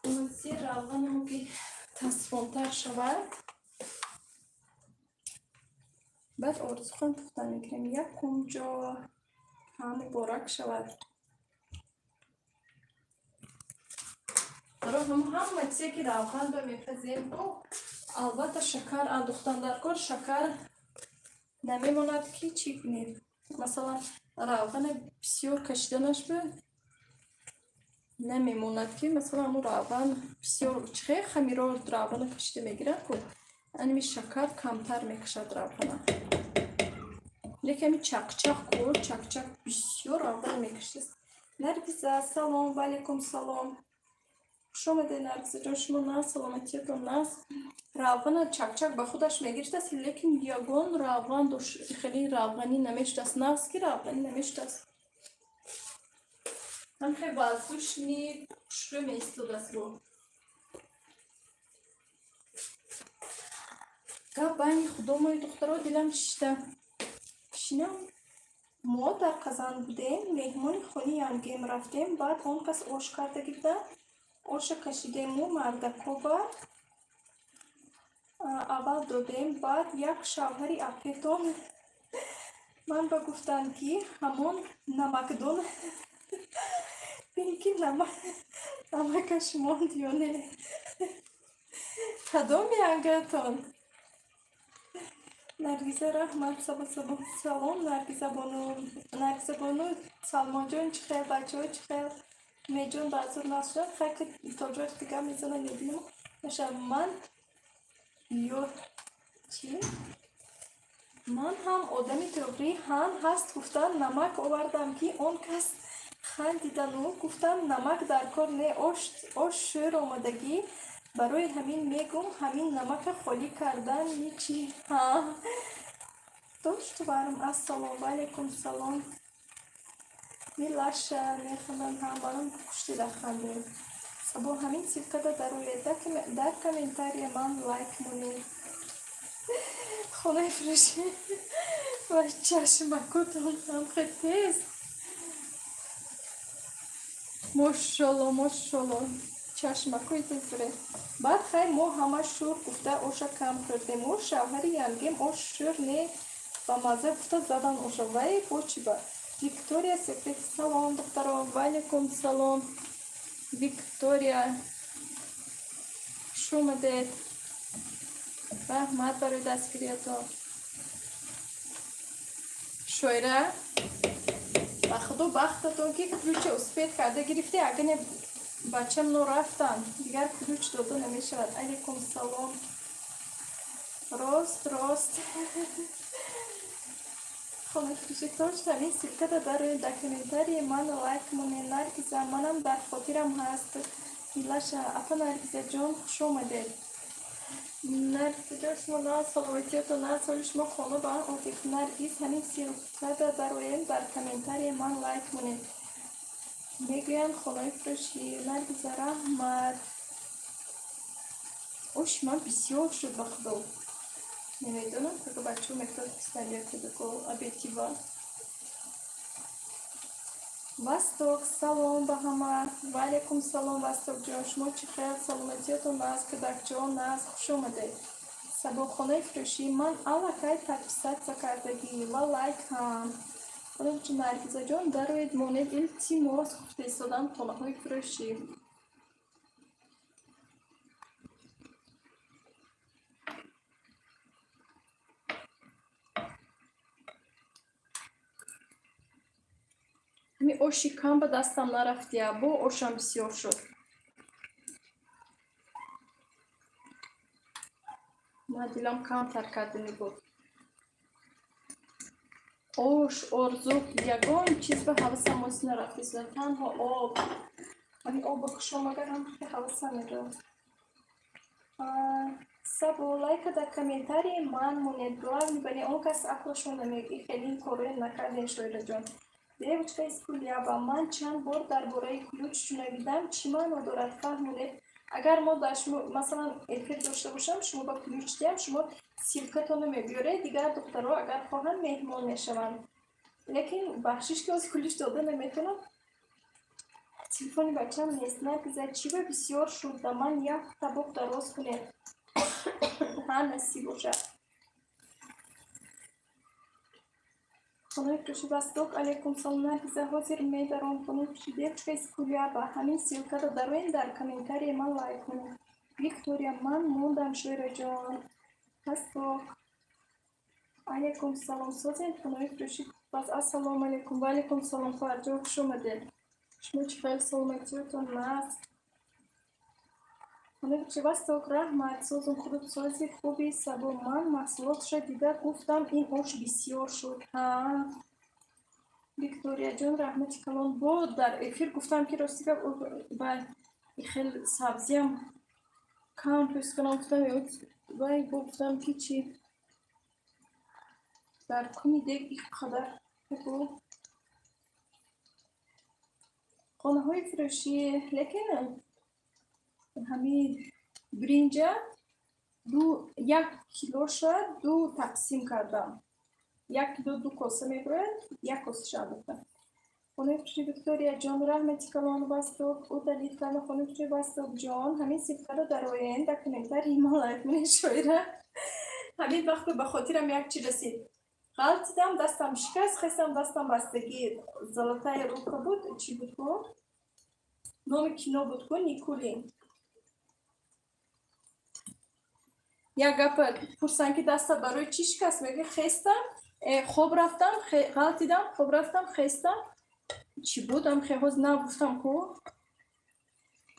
Маззи равғанамо ки тасфонтар шавад, баъд орзуқам пухта мекунем. Якум ҷо ҳа муборак шавад. Барои ҳама чизе ки равған ба мепазем, албатта шакар андохтан дар кор, шакар намемонад ки чӣ кунем. Масалан, равғана бисёр кашиданаш ба намемонад, ки масалан ҳамун равған бисёр чихе хамиро равғана кашида мегирад ку, аними шакар камтар мекашад равғана. Лекин ҳами чақчақ ку, чақчақ бисёр равғана мекашад. Наргиза, салом, ва алайкум салом. Хуш омадед, Наргизаҷон, шумо наз, саломатиятон наз. Равғана чакчак ба худаш мегирифтааст, лекин ягон равған хеле равғанӣ намешудааст. Нағз ки равғанӣ намешудааст. Ҳам хеле воздушный хушрӯ меистодааст бо. Гап байни худомои духтаро, дилам шишта. Шинам. Мо дар Қазан будем, меҳмони хони янгем рафтем, баъд он кас ош карда гирифта, оша кашидему мардакоба аввал додем, баъд як шавҳари апетон ман ба гуфтанд, ки ҳамон намакдон бин, ки намакаш монд ё не. Кадом янгатон? Наргиза, раҳмат, сабо сабо. Салом, Наргизабону. Наргизабону, Салмонҷон чӣ хел, бачаҳо чӣ хел? Меҷон баъзур нашуд, хай ки то ҷои дигар мезанам, мебинам. Наша ман ё чӣ? Ман ҳам одами туғрӣ ҳам ҳаст, гуфтан намак овардам, ки он кас хандидану гуфтан намак дар кор не, ош шӯр омадагӣ, барои ҳамин мегум, ҳамин намака холӣ кардани чӣ? Ҳа. Доштуварм, ассалому алайкум, салом. Милаша механданд, ҳа, манам хуштида хандем. Сабо, ҳамин ссылкада дароед, дар комментария ман лайк монед. Хонаи фурӯшӣ ва чашмакотон ҳам хел тез. Мошалло, мошалло. Чашмакои тез доред. Баъд хай мо ҳама шӯр гуфта оша кам хӯрдем. О шавҳари янгем ош шӯр не, ба мазза гуфта задан оша. Вай бо чӣ ба? Виктория Секрет, салом, духтаро, ва алайкум салом. Виктория, хуш омадед. Раҳмат барои дастгириятон. Шоира, ба худо бахтатон ки ключа успеть карда гирифте, агар не бачам но рафтанд, дигар ключ дода намешавад. Алайкум салом. Рост, рост. Хонафурӯшӣ точно ҳамин ссылкада дароед, дар комментарии ман лайк монед. Наргиза, манам дар хотирам ҳаст. Милаша, апа Наргизаҷон, хуш омадед. Наргизаҷон, шумо на, саломатиятон на, соли шумо хона ба одик. Наргиз, ҳамин ссылкада дароед, дар комментарии ман лайк монед. Мегӯянд хонаи фурӯшӣ. Наргиза, раҳмат. Оши ман бисёр шуд, ба худо. Намедонам, как бачаҳо мехоҳад пистолетидако обедтива. Восток, салом ба ҳама. Ва алайкум салом, Востокҷон. Шумо чӣ хел, саломатиятон нағз, кӯдакҷон нағз, хуш омадед. Сабохонаи фурӯшӣ, ман аллакай подписаться кардагӣ ва лайк ҳам. Наргизаҷон, дароед, монед, илтимос, гуфта истодан хонаҳои фурӯшӣ. Ҳамин оши кам ба дастам нарафтия, бо ошам бисёр шуд. Ман дилам камтар кардани буд. Ош, орзуқ, ягон чиз ба ҳавасам оси нарафта истода, танҳо об. Ҳамин оба хушом агар ҳам ҳавасам меравад. Сабо, лайка дар комментарии ман монед. Главный бани он кас ақлашон намеги, хеле ин корро накардем, Шоираҷон. Девочка из Куляба, ман чанд бор дар бораи ключ шунавидам, чӣ маъно дорад, фаҳмонед. Агар мо дар шумо масалан эфир дошта бошам, шумо ба ключ диҳам, шумо ссылкатонро мебиёред, дигар духтаро агар хоҳанд меҳмон мешаванд. Лекин бахшиш, ки ҳозир ключ дода наметавонам. Телефони бачам нест. Наргиза, чӣ ба бисёр шуд? Да ман як табоқ дароз кунед. Ҳа, насиб бошад. Хонаи фурӯши Восток, алейкум салом, Наргиза, ҳозир медаром. Хонаи фурӯши Девушка из Куляба. Ҳамин ссылкаро дароен, дар комментарии ман лайк кунед. Виктория, ман мондам, Шоираҷон. Восток. Алейкум салом. Созед, хонаи фурӯши пас. Ассалому алейкум. Ва алейкум салом, хоҳарҷон, хуш омадед. Шумо чӣ хел, саломатиётон наст? Хонаи фурӯши Восток, раҳмат, созум худут сози хуби сабо. Ман маҳсулотша дида гуфтам, ин ош бисёр шуд. Ҳа. Викторияҷон, раҳмати калон. Бо дар эфир гуфтам, ки рости гап, ба хел сабзиам кам пӯст кунам гуфтам, вай бо гуфтам, ки чӣ дар куни дег ин қадар бу. Хонаҳои фурӯшӣ, лекин ҳамин биринҷа ду як килоша ду тақсим кардам. 1 кило ду коса мебурояд, як косаша андохтам. Хонаи фурӯши Виктория ҷон, раҳмати калон. Восток удалить карда. Хонаи фурӯши Восток ҷон, ҳамин ссылкаро дароен, дар комментарии ман лайк кунед. Шоира, ҳамин вақт ба хотирам як чи расид. Ғалтидам, дастам шикаст, хестам, дастам бастагӣ. Золотая рука буд, чӣ буд ку? Номи кино буд ку, Никулин. Як гапа пурсанд, ки даста барои чӣ шикаст? Мега, хестам, хоб рафтам, ғалтидам, хоб рафтам, хестам. Чӣ будам, хеҳоз нагуфтам ку.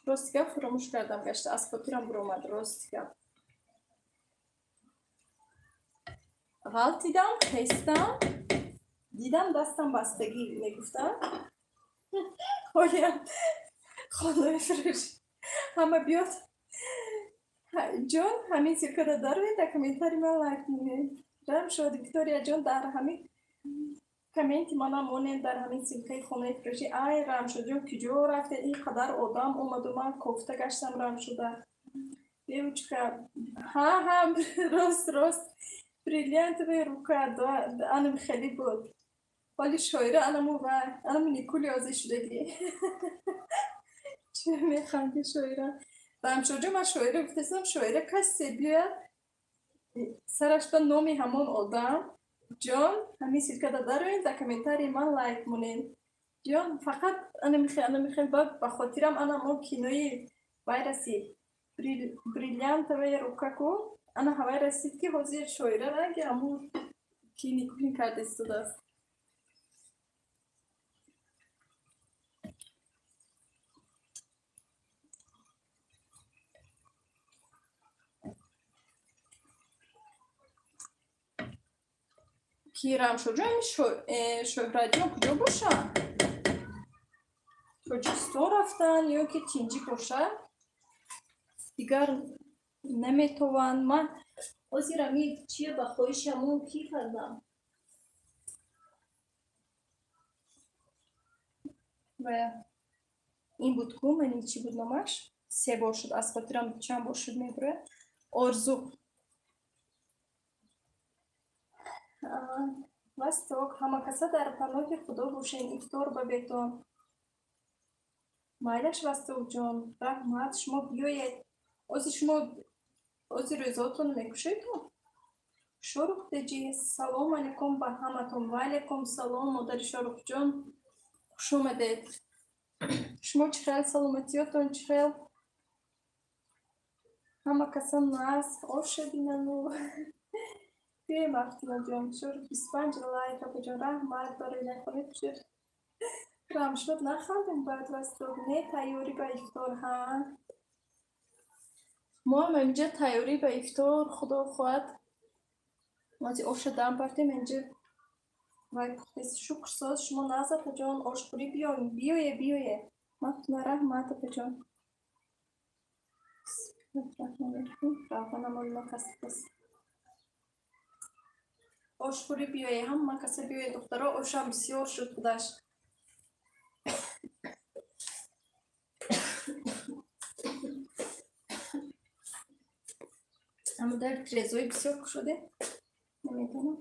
Рости гап, фаромӯш кардам гашта, аз хотирам буромад, рости гап. Ғалтидам, хестам, дидам, дастам бастагӣ, мегуфтам. Ҳолиам хонаи фурӯш ҳама биёд. Ҷон, ҳамин ссылкаро дароед, дар комментарии ман лайк монед. Рамшод, Виктория ҷон, дар ҳамин комменти манам монед, дар ҳамин ссылкаи хонаи фурӯшӣ. Ай, Рамшодҷон, куҷо рафтед? Ин қадар одам омаду ман кофта гаштам Рамшода. Девочка, ҳа, ҳа, рост, рост. Бриллиантовая рука, анам хеле буд. Ҳоли шоира анаму ва анаму Никули озӣ шудагӣ. Чӣ механди, шоира? Рамшодҷон, ман шоира гуфтастам, шоира касе биёяд сараш ба номи ҳамон одам. Ҷон, ҳамин ссылкада дароед, дар комментарии ман лайк монед. Ҷон, фақат анамихел, анамихел ба хотирам анам он кинои вай расид. Бриллиантовая рука ку, ана ҳавай расид, ки ҳозир шоира ранги ҳамун ки Никулин карда истодааст. Ки Рамшоҷон, Шоҳратҷон куҷо бошанд? Тоҷикистон рафтанд ё ки тинҷӣ бошад? Дигар наметавонанд. Ман ҳозир ами чия ба хоҳиши ҳамон кӣ кардам? Ва ин буд ку, мани чӣ буд номаш? Се бор шуд, аз хотирам чанд бор шуд мебурад. Орзу. Восток, ҳама каса дар паноҳи Худо бошен, ифтор ба бетон. Майлаш, Востокҷон, раҳмат, шумо биёед. Ози шумо ози рӯзаотон мекушедтон? Шорух деҷи, салом алейкум ба ҳаматон. Ва алейкум салом, модари Шорухҷон, хуш омадед. Шумо чӣ хел, саломатиётон чӣ хел? Ҳама каса нас, оша бинану. Биёем, Афтинаҷон, Шорух 25 лайк, апаҷон, раҳмат барои лайкҳои пушед. Рамшод, нахандем баъд, Восток. Не, тайёрӣ ба ифтор, ҳа? Мо ҳам инҷа тайёрӣ ба ифтор, худо хоҳад. Ози оша дам бардем, инҷа вай пухтест. Шукр, соз, шумо наз, апаҷон, ошхӯрӣ биёем. Биёе, биёе. Мафтуна, раҳмат, апаҷон. Равғанам оли кас. Ошхӯрӣ биёе, ҳама каса биёе, духтаро, ошам бисёр шуд худаш. Аммо дар тирезои бисёр кушоде. Намедонам.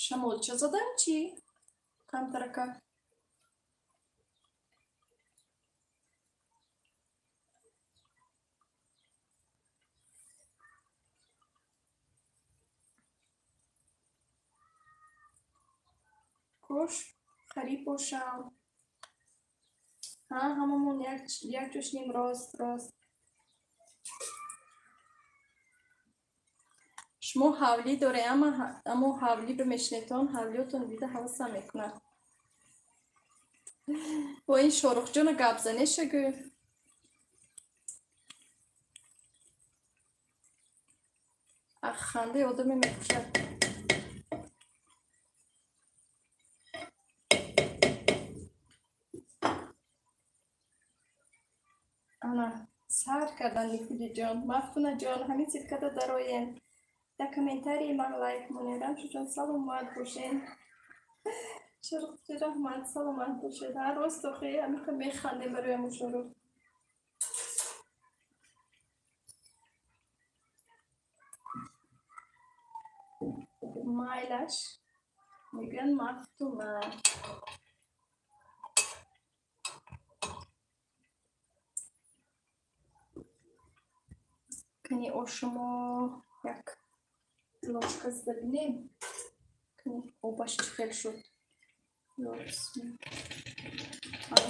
Шамолча задам чӣ? Камтарака. Кош харӣ бошам. Ҳа, ҳамамон якҷо шинем, рост, рост. Шумо ҳавлӣ доред, аммо ҳавлӣ бимешинедтон, ҳавлиётон дида ҳавасам мекунад. Бо ин Шоҳрухҷона гап занеша гӯ. Ах, хандаи одаме мекушад. Ана, сар кардан Нифудиҷон. Мафтунаҷон, ҳамин ссылка да дароен. Дар комментарии ман лайк монед. Рамшоҷон, саломат бошед. Шоҳрухҷон, раҳмат, саломат бошед. Ҳа, рост охи, ҳамиқа механдем барои ҳамун Шоҳрух. Майлаш, мегӯянд Мафтуна. Кани ошумо як ложка зада бинем. Кани обаш чӣ хел шуд. Ё бисмилла.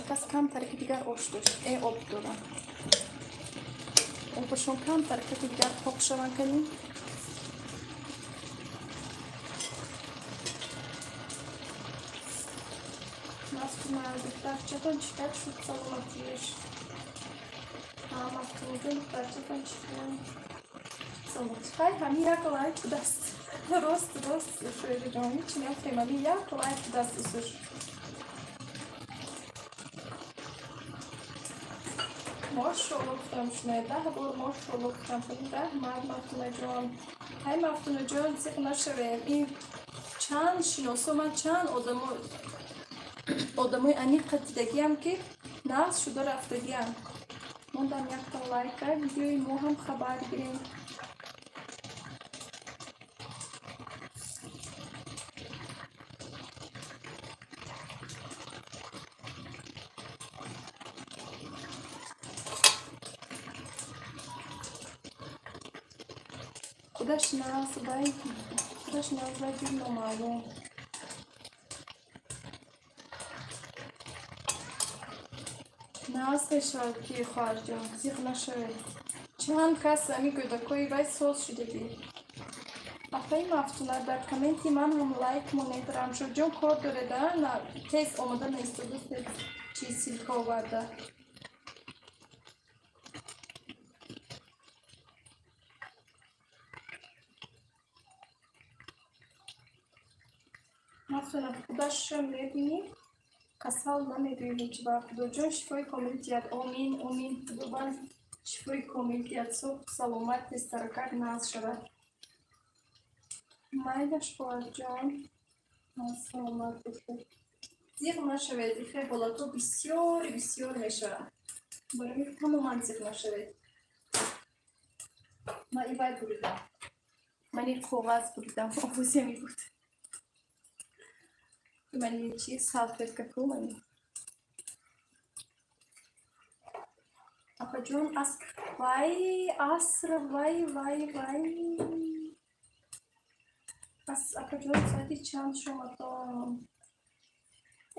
Кас камтаре ки дигар ош дошт. Э, об дорам. Обашон камтаре ки дигар пок шаванд кани. Мафтуна, духтарчатон чӣ кар шуд саломатиаш? Ҳа, Мафтунаҷон, духтарчатон чӣ кар? Саломатӣ. Хай, ҳамин як лайк будаст. Рост, рост, Шоириҷон, ҳеч нафтем, ҳамин як лайк будаст усуш. Мошолло гуфтам шунои, 10 бор мошолло гуфтам. Раҳмат, Мафтунаҷон. Ҳай, Мафтунаҷон, зиқ нашавем. Ин чанд шиносо, ман чанд одамои аниқа дидагиам, ки нағз шуда рафтагиам. Мондам якта лайка, видеои мо ҳам хабар гирем. Худаш нағз вай, худаш нағз вай ҷур номаълум. Нағз мешавад ки, хоҳарҷон, зиқ нашавед. Чанд кас ами кӯдакҳои вай соз шудагӣ. Апаи Мафтуна, дар комменти ман ҳам лайк монед. Рамшоҷон, кор доред, а? На, тез омода наистодастед, чи ссылка оварда. Мафтуна, худаша мебинӣ, касал намегӯӣ ҳеҷ вақт. Худоҷон шифои комил диҳад. Омин, омин. Худованд шифои комил диҳад. Соҳ саломат, тезтаракак нағз шавад. Майлаш, хоҳарҷон, саломат бошед. Зиқ нашавед, ихе ҳолатҳо бисёр бисёр мешаванд. Барои тамоман зиқ нашавед. Ман ивай буридам. Ман ин коғаз буридам, овозе мебуд. Мани чи салфетка ку мани. Апаҷон, аср, вай, аср, вай, вай, вай. Ас, апаҷон, соати чанд шоматон?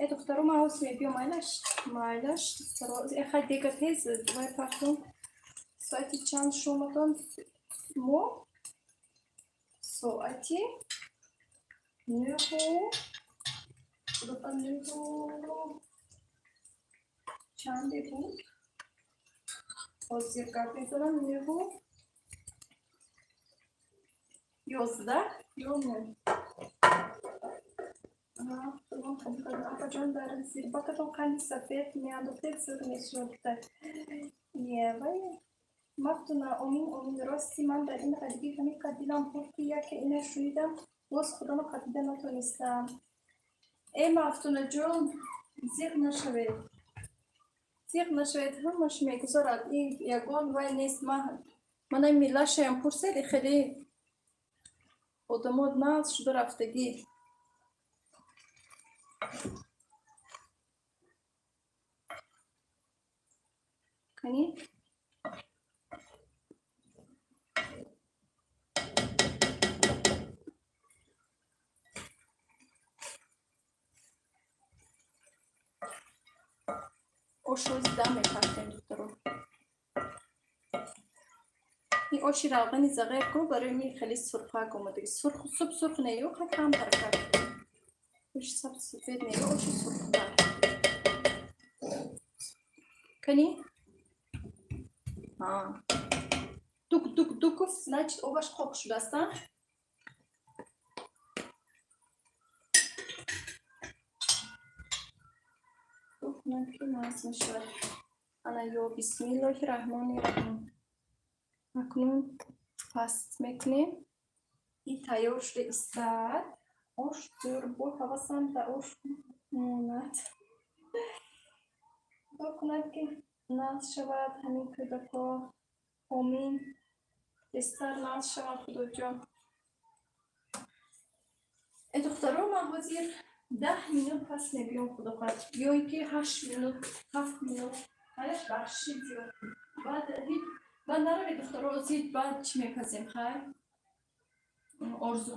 Э, духтаро, ман ҳозир мебиём, майлаш? Майлаш, духтаро. Э, хай, дега тез, вай партон. Соати чанд шоматон? Мо? Соати 9, 9 чанде буд? Ҳозир гап мезанам, 9:11 ё 9. Апаҷон, дар зирбакатон қанди сафед меандохтед, зур мешуд. Е, вай, Мафтуна, омин, омин. Рости, ман дар ин ғарибӣ ҳамин қад дилам хӯрд, ки яке ина шунидам, боз худоно қапида натонистам. Э, Мафтунаҷон, зиқ нашавед. Зиқ нашавед, ҳамаш мегузарад. Ин ягон вай нест. Мана миллашаям пурсед, хеле одамо нағз шуда рафтагӣ. Кани? Ошози дам мепартем, духтаро. Ин оши равғани зағир ку, барои ми хеле сурхак омадаги. Сурх, суб сурх не, ё кам таракак. Оши саб сафед не, ё оши сурхтар. Кани? А. Дук дук дук, значит, обаш қоқ шудааст, а? Кунам ки маз мешавад. Ана, ё бисмиллоҳи раҳмони раҳим. Акнун паст мекунем. И тайёр шуда истад. Ош зӯр, бо ҳавасам ба ош монад. Худо кунад, ки нағз шавад ҳамин кӯдакҳо. Омин. Тезтар нағз шаванд, Худоҷон. Э, духтаро, ман ҳозир 10 минут пас мебиём, худо хоҳад, ё ин ки 8 минут, 7 минут. Ҳаяш, бахшид зиёд. Баъд баъд наравед, духтаро, зид баъд чӣ мепазем, хайр? Орзу.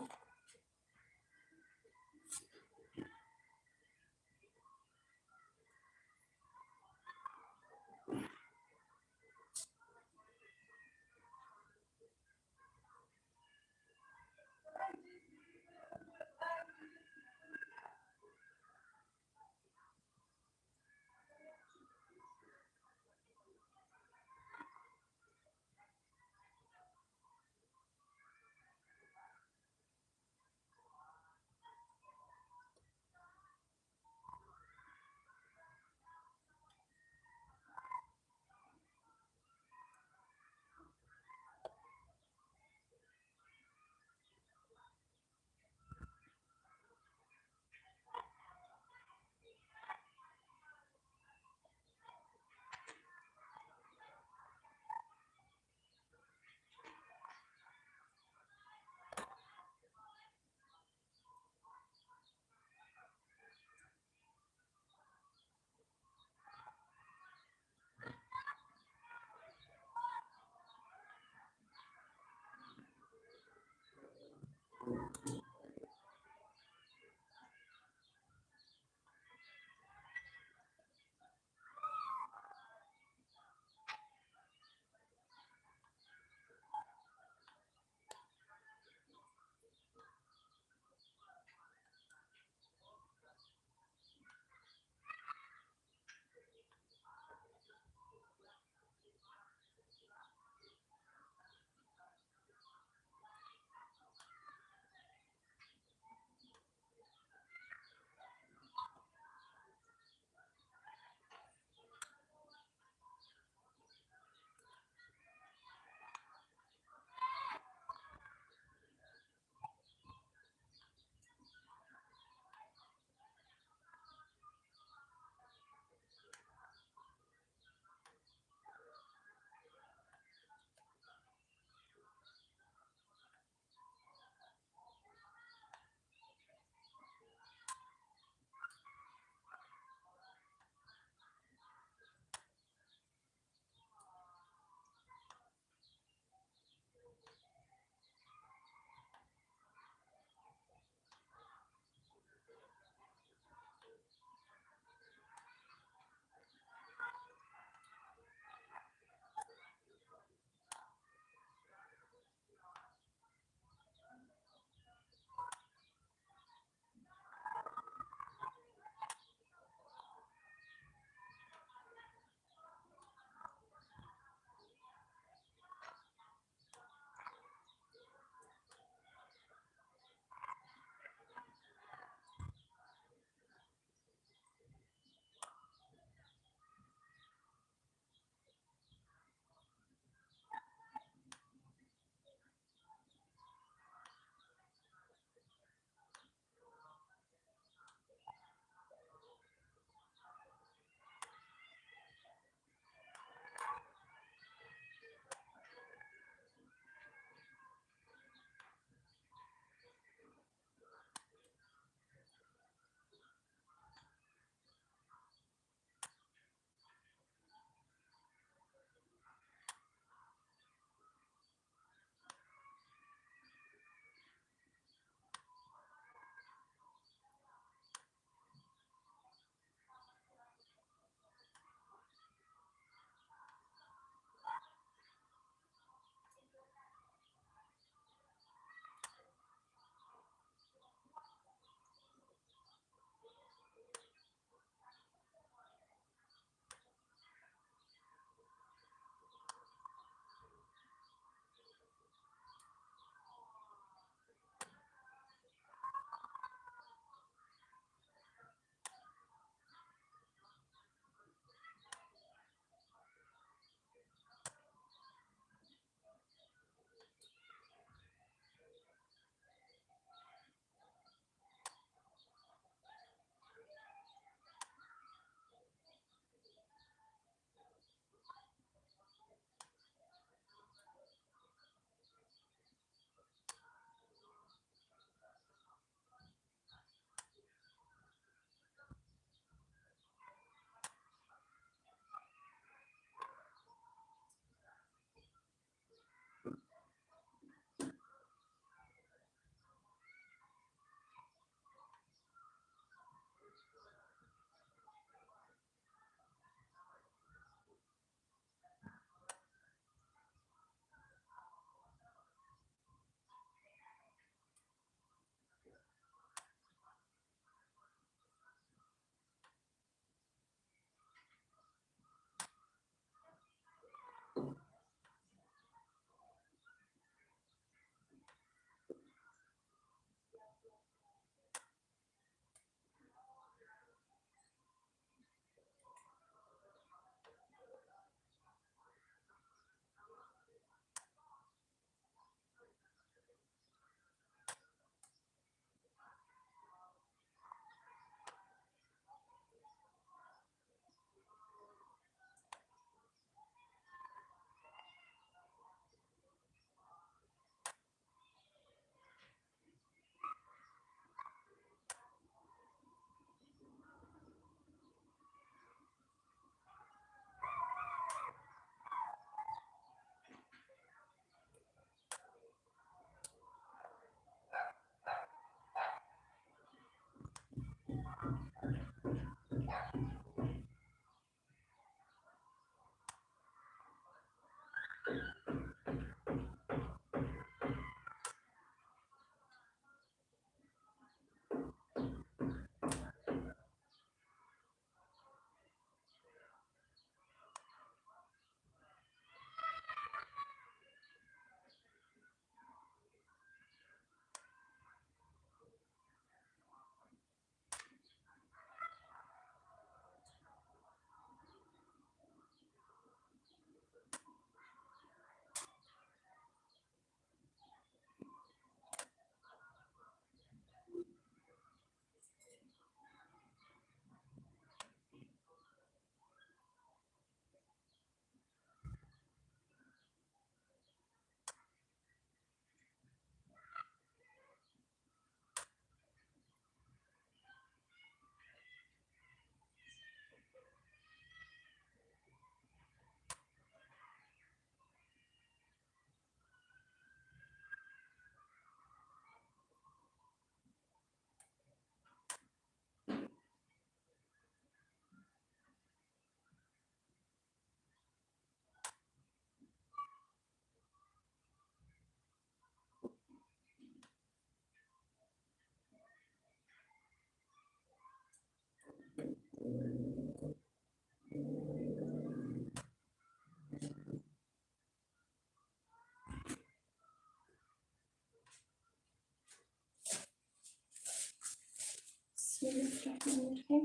Раҳмони раҳим.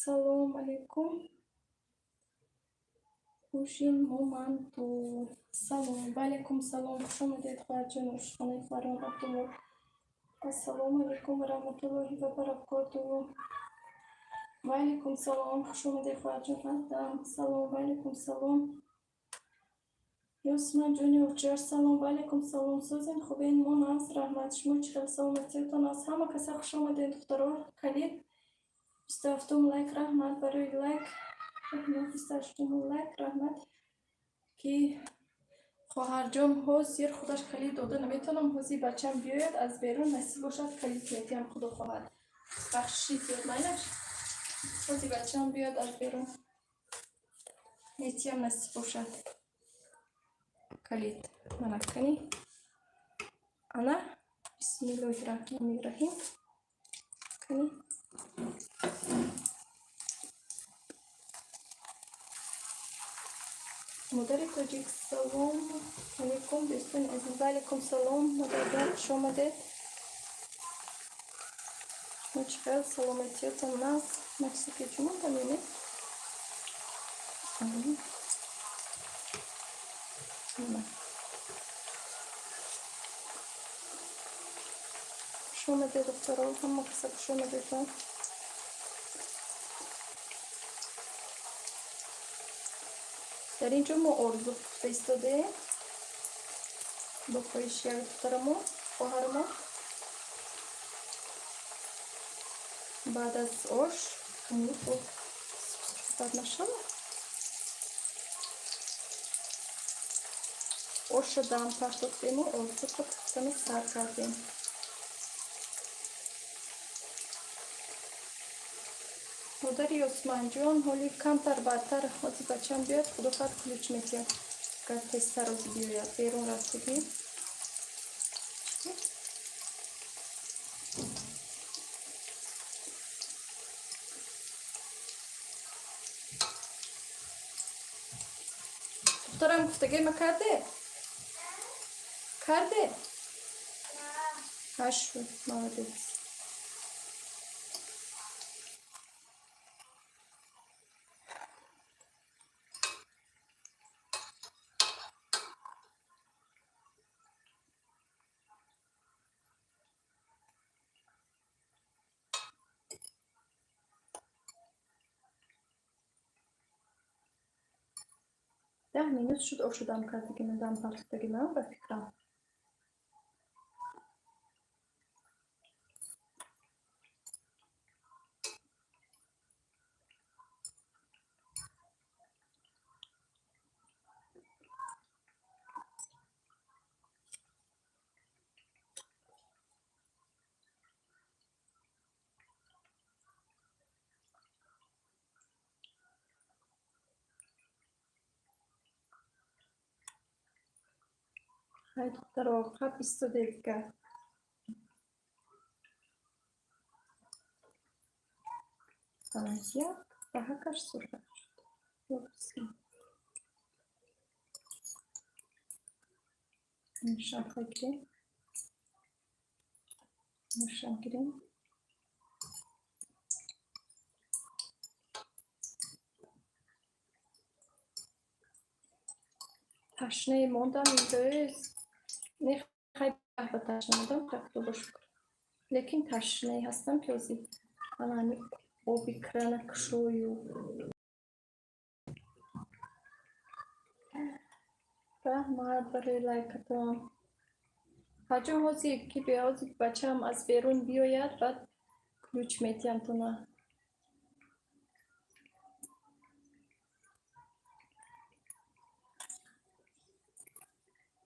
Салом алейкум. Ужин моманту. Салом. Ва алейкум салом. Хуш омадед, хоҳарҷон, ошхонаи хоҳарон Абдулло. Ассалому алейкум ва раҳматуллоҳи ва баракотуҳ. Ва алейкум салом. Хуш омадед, хоҳарҷон Адам. Салом. Ва алейкум салом. Ёсман ҷони Овчар, салом. Ва алейкум салом. Созен, хубен? Мо нағз, раҳмат. Шумо чӣ хел, саломатиятон аст? Ҳама каса хуш омадед, духтаро. Калид 27-ум лайк, раҳмат барои лайк. Раҳмат, 28-ум лайк, раҳмат. Ки хоҳарҷон ҳозир худаш калид дода наметавонам. Ҳозир бачам биёяд аз берун, насиб бошад, калид метиҳам, худо хоҳад. Бахшиши зиёд, майлаш. Ҳозир бачам биёяд аз берун. Метиҳам, насиб бошад. Калид. Мана кани. Ана бисмиллоҳи раҳмони раҳим. Кани. Модари тоҷик, салом алейкум, дӯстони азиз. Ва алейкум салом, модарҷон, хуш омадед. Шумо чӣ хел, саломатиятон нағз? Максуки чумонда мене? Мана. Хуш омадед, духтаро, ҳама каса хуш омадедон. Дар ин ҷо мо орзу пухта истодаем бо хоҳиши як духтарамо, хоҳарамо. Баъд аз ош бад нашава. Ошро дам партохтему, орзуқро пухтану сар кардем. Модари Ёсманҷон, ҳоли камтар баъдтар, ҳозир бачам биёяд, худо хоҳад, ключ метиҳад. Агар тезтар ҳозир биёяд, берун рафтагӣ. Духтарам, гуфтагима карде? Карде? Хашу, молодец. 10 минут шуд ошу дам кардагима, дам партохтагима, ба фикрам. Хай, духтаро, қаб истодед дигар. Як даҳакаш сурха шуд. Инашам хай гирем. Инашам гирем. Ташнаи мондам инҷоест. Не, хай, ба ташна мондам, худо шукр. Лекин ташнае ҳастам, ки ҳозир ана ҳами оби крана кушою. Раҳмат барои лайкатон. Ҳаҷон, ҳозир ки ҳозир бачаам аз берун биёяд, баъд ключ метиҳам туна.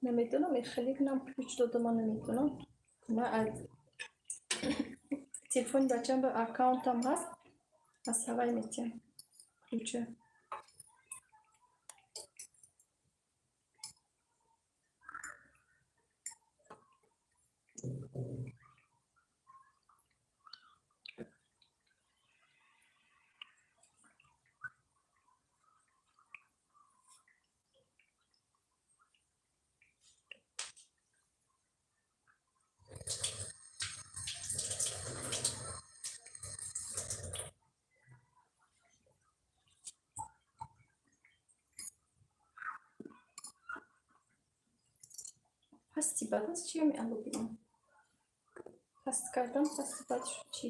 Намедонам, хеле нам ключ дода, ман наметонам. Ман аз телефони бачаам ба аккаунтам ҳаст, аз ҳавай метиҳам ключа. Пасти бад аст чи ами алубиён? Паст кардам, пасти бад шуд чӣ?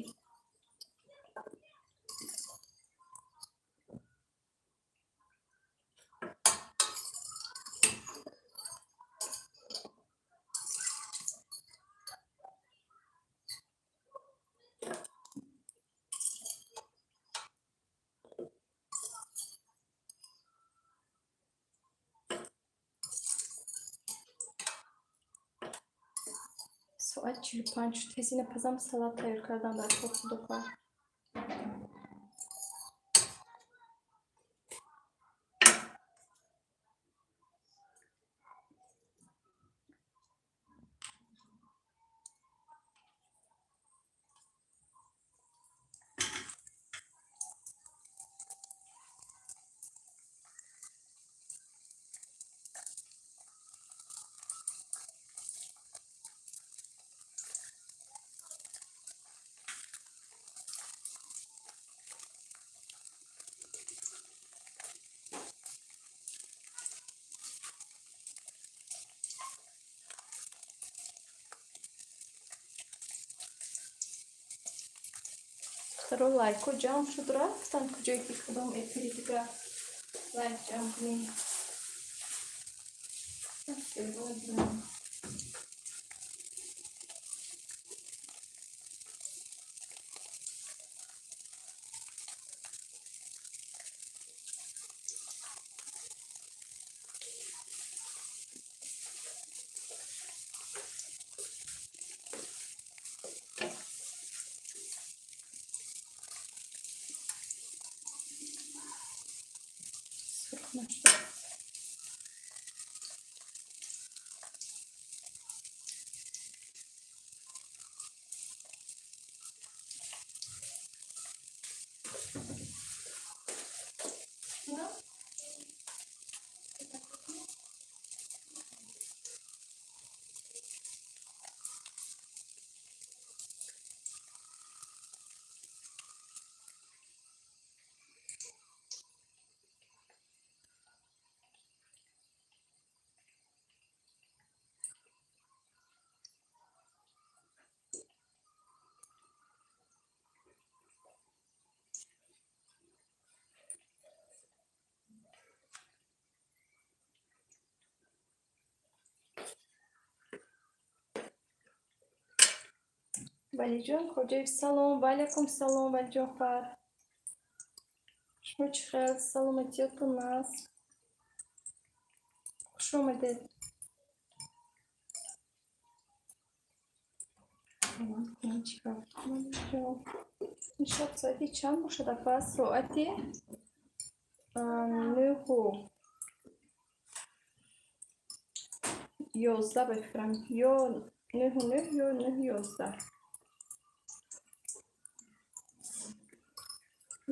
Соат 45 шуд. Тез ина пазам, салат тайёр кардам дар кор, худохоҳ. Духтаро, лайкҳо ҷамъ шуд, рафтанд куҷое ки кадом эфири дига лайк ҷамъ кунем. Сегодня. Сурх нашуда. Да? Валиҷон Хоҷаев, салом. Ва алайкум салом, Валиҷон хоҳар. Шумо чӣ хел? Саломатиётон аст? Хуш омадед. Чӣ Валиҷон? Ин шаб соати чанд бошад, апа? Соати 9:11 ба фикрам. Ё 9:09, ё 9:11.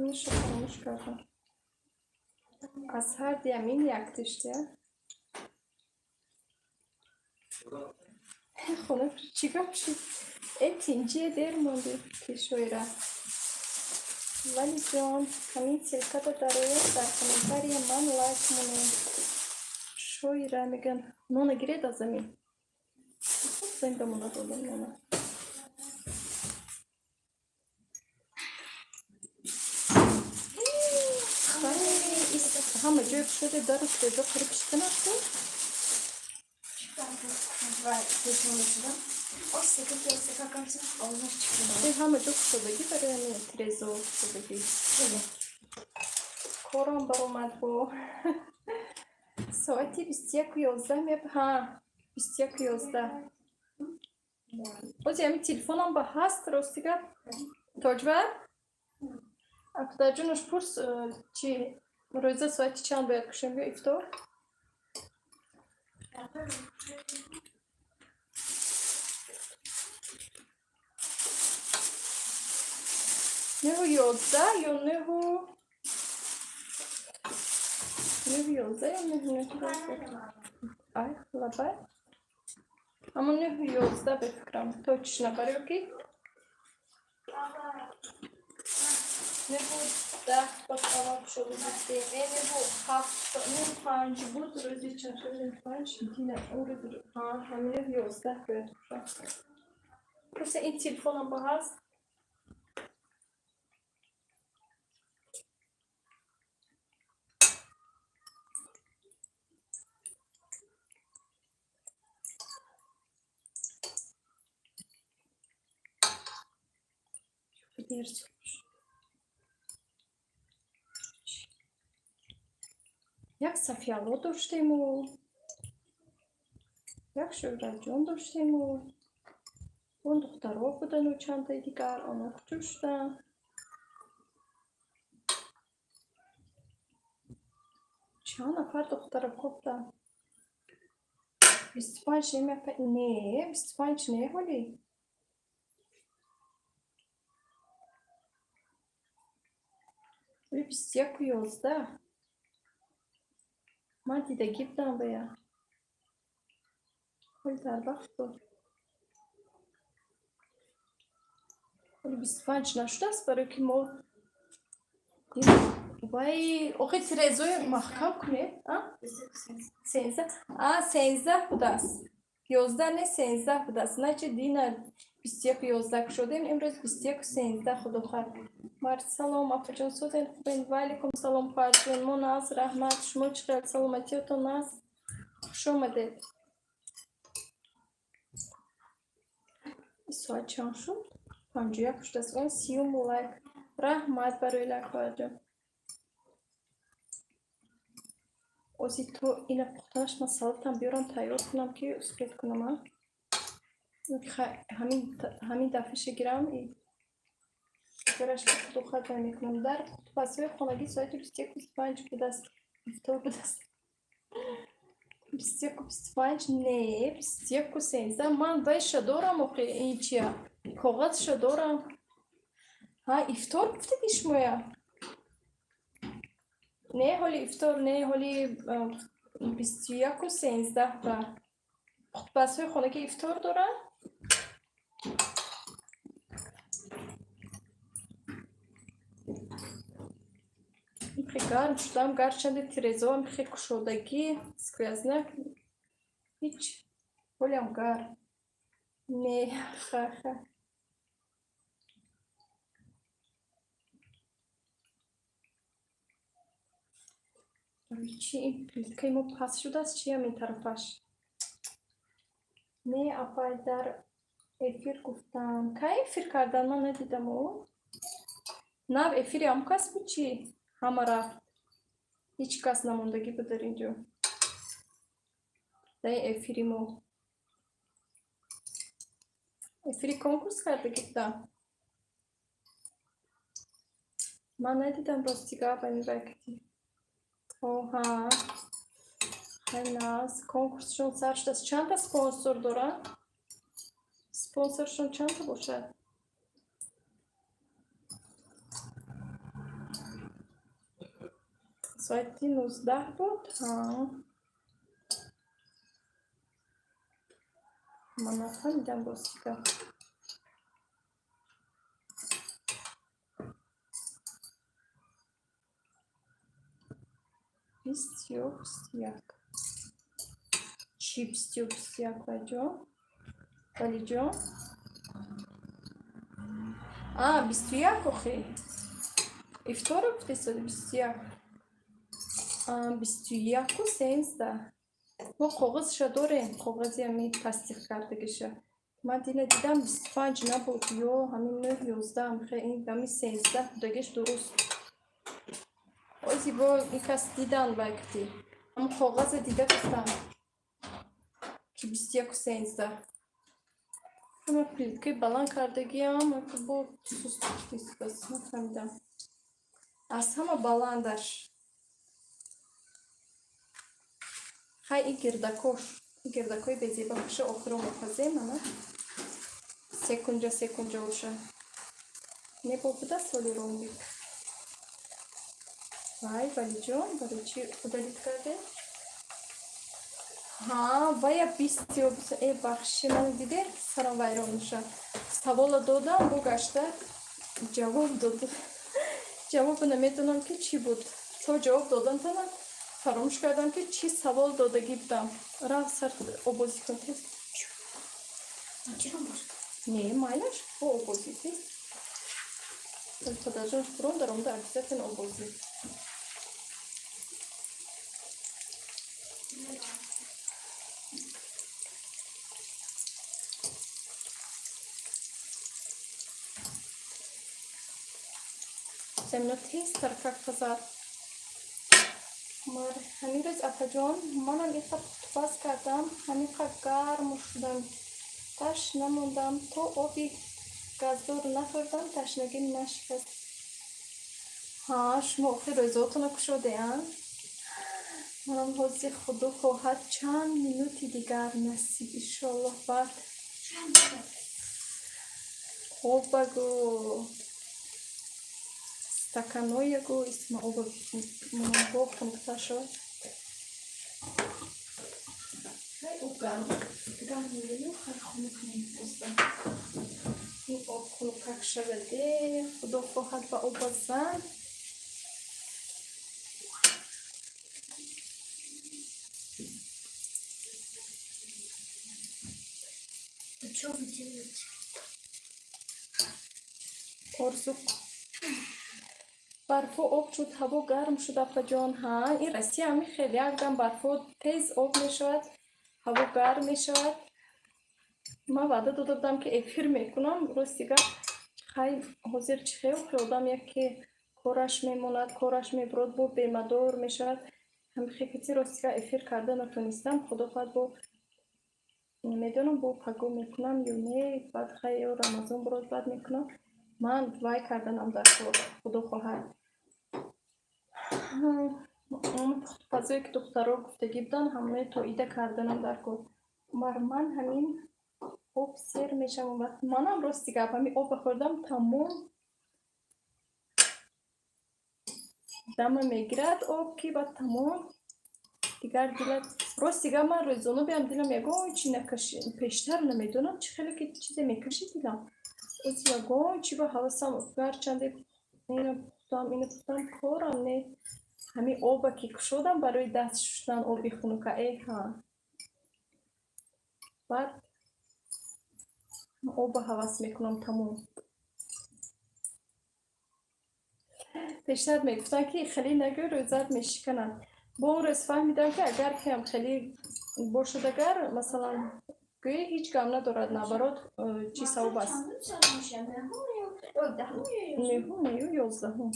Меша фаромӯш кардам. Аз ҳар диамин яктиштия. Хона чӣ гап шуд? Э, тинҷие, дер монди пешоира. Валиҷон, ҳамин ссылкада дарояд, дар комментария ман лайк монед. Шоира мегӯянд, нона гиред аз замин. Замин ба мо надодам нона. Ҳама ҷое кушоде, дару тирезо қариб шиканасту. Ва пешона. Ҳама ҷо кушодагӣ, барои ҳамин тирезо кушодагӣ. Корам баромад бо соати 21:11 меб, ҳа, 21:11. Бози ҳамин телефонам ба ҳаст, рости гап. Тоҷвар? Акдаҷонаш пурс, чи рӯза соати чанд бояд кушем ё ифтор? 9:11 ё 9:11 ё 9:09. Ай, лабай. Аммо 9:11 ба фикрам. Точно, барои ки Небуд 10 ба аввал кушода гуфтем. Э, небу ҳафт, не, панҷ буд, рӯзи чанд, панҷ дина, он рӯзи, ҳамин 11 бояд бошад. Просто ин телефонам ба ҳаст. Як Сафиялло доштему, як Шӯҳратҷон доштему, он духтаро будану чандтаи дигар, онҳо куҷо шуданд? Чанд нафар духтарако буданд? 25 не, 25 не, ҳоли. Ҳоли 21-11. Ман дидагӣ будам бая. Ҳоли дар вақт буд. Ҳоли 25 нашудааст, барое ки мо вай охи тирезои маҳкам кунед, а? 13. А, 13 будааст. 11 не, 13 будааст. Значит, дина 21-11 кушодем, имрӯз 21-13, худо хоҳад. Мард, салом, апаҷон, созен, хубен? Ва алайкум салом, хоҳарҷон. Мо нағз, раҳмат. Шумо чӣ хел, саломатиётон аст? Хуш омадед. Соат чанд шуд? 51 шудааст. Он сиюму лайк. Раҳмат барои лайк, хоҳарҷон. Ози то ина пухтанаш ман салатам биёрам, тайёр кунам, ки успеть кунам, а? Ҳамин дафъаша гирам, дигараш худо хоҳад мекунам. Дар пухтупазҳои хонагӣ соати 21-25 будааст. Ифтор будааст. 21-25 не, 21-13. Ман вайша дорам, охи, ин чия? Коғазша дорам. Ҳа, ифтор гуфтади шумоя? Не, ҳоли ифтор не, ҳоли 21-13 ба. Пухтупазҳои хонагӣ ифтор доранд? Хеле гарм шудам, гарчанде тирезаам хеле кушодагӣ, сквозняк ҳеҷ, ҳолиам гарм. Не, ха-ха. Барои чӣ ин плиткаи мо паст шудааст, чи ҳамин тарафаш? Не, апай, дар эфир гуфтам. Кай эфир кардан? Ман надидам о. Нав эфири ҳам кас буд чӣ? Ҳама рафт. Ҳеҷ кас намондагӣ буд дар ин ҷо. Дар ин эфири мо. Эфири конкурс кардагӣ будам. Ман надидам, рости гап, ами вайкати. Оҳа. Хай нағз. Конкурсшон сар шудааст. Чандта спонсор доранд? Спонсоршон чандта бошад? Соати 19 буд? Ҳа. Ман нафаҳмидам, рости гап. 20 ё 21? Чӣ 20 ё 21, Валиҷон? Валиҷон? А, 21 охи. Ифторро гуфтестоди 21. 21-13. Мо коғазша дорем, коғази ҳамин тасдиқ кардагиша. Ман дина дидам, 25 набуд, ё ҳамин нӯҳ, 11, ин ҳамин 13 будагиш дуруст. Ози бо ин кас дидан вайкти. Ҳамн коғаза дида гуфтам, ки 21-13. Ҳама плиткаи баланд кардагиам, бо суст нафаҳмидам. Аз ҳама баландаш. Хай, ин гирдакош, ин гирдакҳои безебакаша охиро мепазем, ана. Секунҷа секунҷа боша. Не, бо будааст ҳоли ромбик. Вай, Валиҷон, барои чӣ удалить кардед? Ҳа, вая 20 ё э, бахши, мана дидед, сарам вайрон мешавад. Савола додам, бо гашта ҷавоб дод. Ҷавобо намедонам, ки чӣ буд. То ҷавоб додантана фаромӯш кардам, ки чӣ савол додагӣ будам. Рафт, сар обозӣ кун, тез. Чаро боз? Не, майлаш, бо обозӣ, тез. Падарҷон хурон даромада, обязательно обозӣ. Замино тезтар как пазад. Мар ҳамин рӯз, апаҷон, манам иқа пухтупаз кардам, ҳамиқа гарму шудам, таш намондам, то оби газдор нахӯрдам, ташнагӣ нашикаст. Ҳа, шумо охир рӯзаотона кушодеа? Манам ҳозир, худо хоҳад, чанд минути дигар насиб, иншоллоҳ, баъд обагу стаканоягу исма оба бо хунуктар шавад. Хай, об гарм гарм мею, хай, хунук мепозда. Ин об хунукак шаваде, худо хоҳад, ба оба зан. Что вы делаете? Орзуқ, барфо об шуд, ҳаво гарм шуд, апаҷон. Ҳа, ин Россия ҳами хеле якдам барфо тез об мешавад, ҳаво гарм мешавад. Ман ваъда дода будам, ки эфир мекунам. Рости гап, хай, ҳозир чӣ хел ки одам яке кораш мемонад, кораш мебурад, бо бемадор мешавад. Ҳамихекати, рости гап, эфир карда натонистам. Худо хоҳад, бо намедонам, бо паго мекунам ё не. Баъд, хай, ё Рамазон бурод, баъд мекунам. Ман вай карданам дар кор, худо хоҳад, пухтупазое ки духтаро гуфтагӣ буданд, ҳамаи то ида карданам дар кор. Бар ман ҳамин об сер мешавам. Вақт манам, рости гап, ҳамин оба хӯрдам, тамом дама мегирад об, ки баъд тамом дигар дилат. Рости гап, ман рӯзона биям, дилам ягон чи накаши. Пештар намедонам, чӣ хеле ки чизе мекашид дилам, оз ягон чи ба ҳавасам. Гарчанде ина пухтам, ина пухтам, корам не. Ҳамин оба ки кушодам барои даст шуштан, оби хунука, эҳа, баъд оба ҳавас мекунам, тамом. Пештар мегуфтанд, ки хеле нагӯ, рӯзат мешиканад. Бо он рӯз фаҳмидам, ки агар киам хеле бошад, агар, масалан, гӯӣ, ҳеҷ гап надорад, наоборот, чӣ савоб аст. Неҳум ё 11-ум,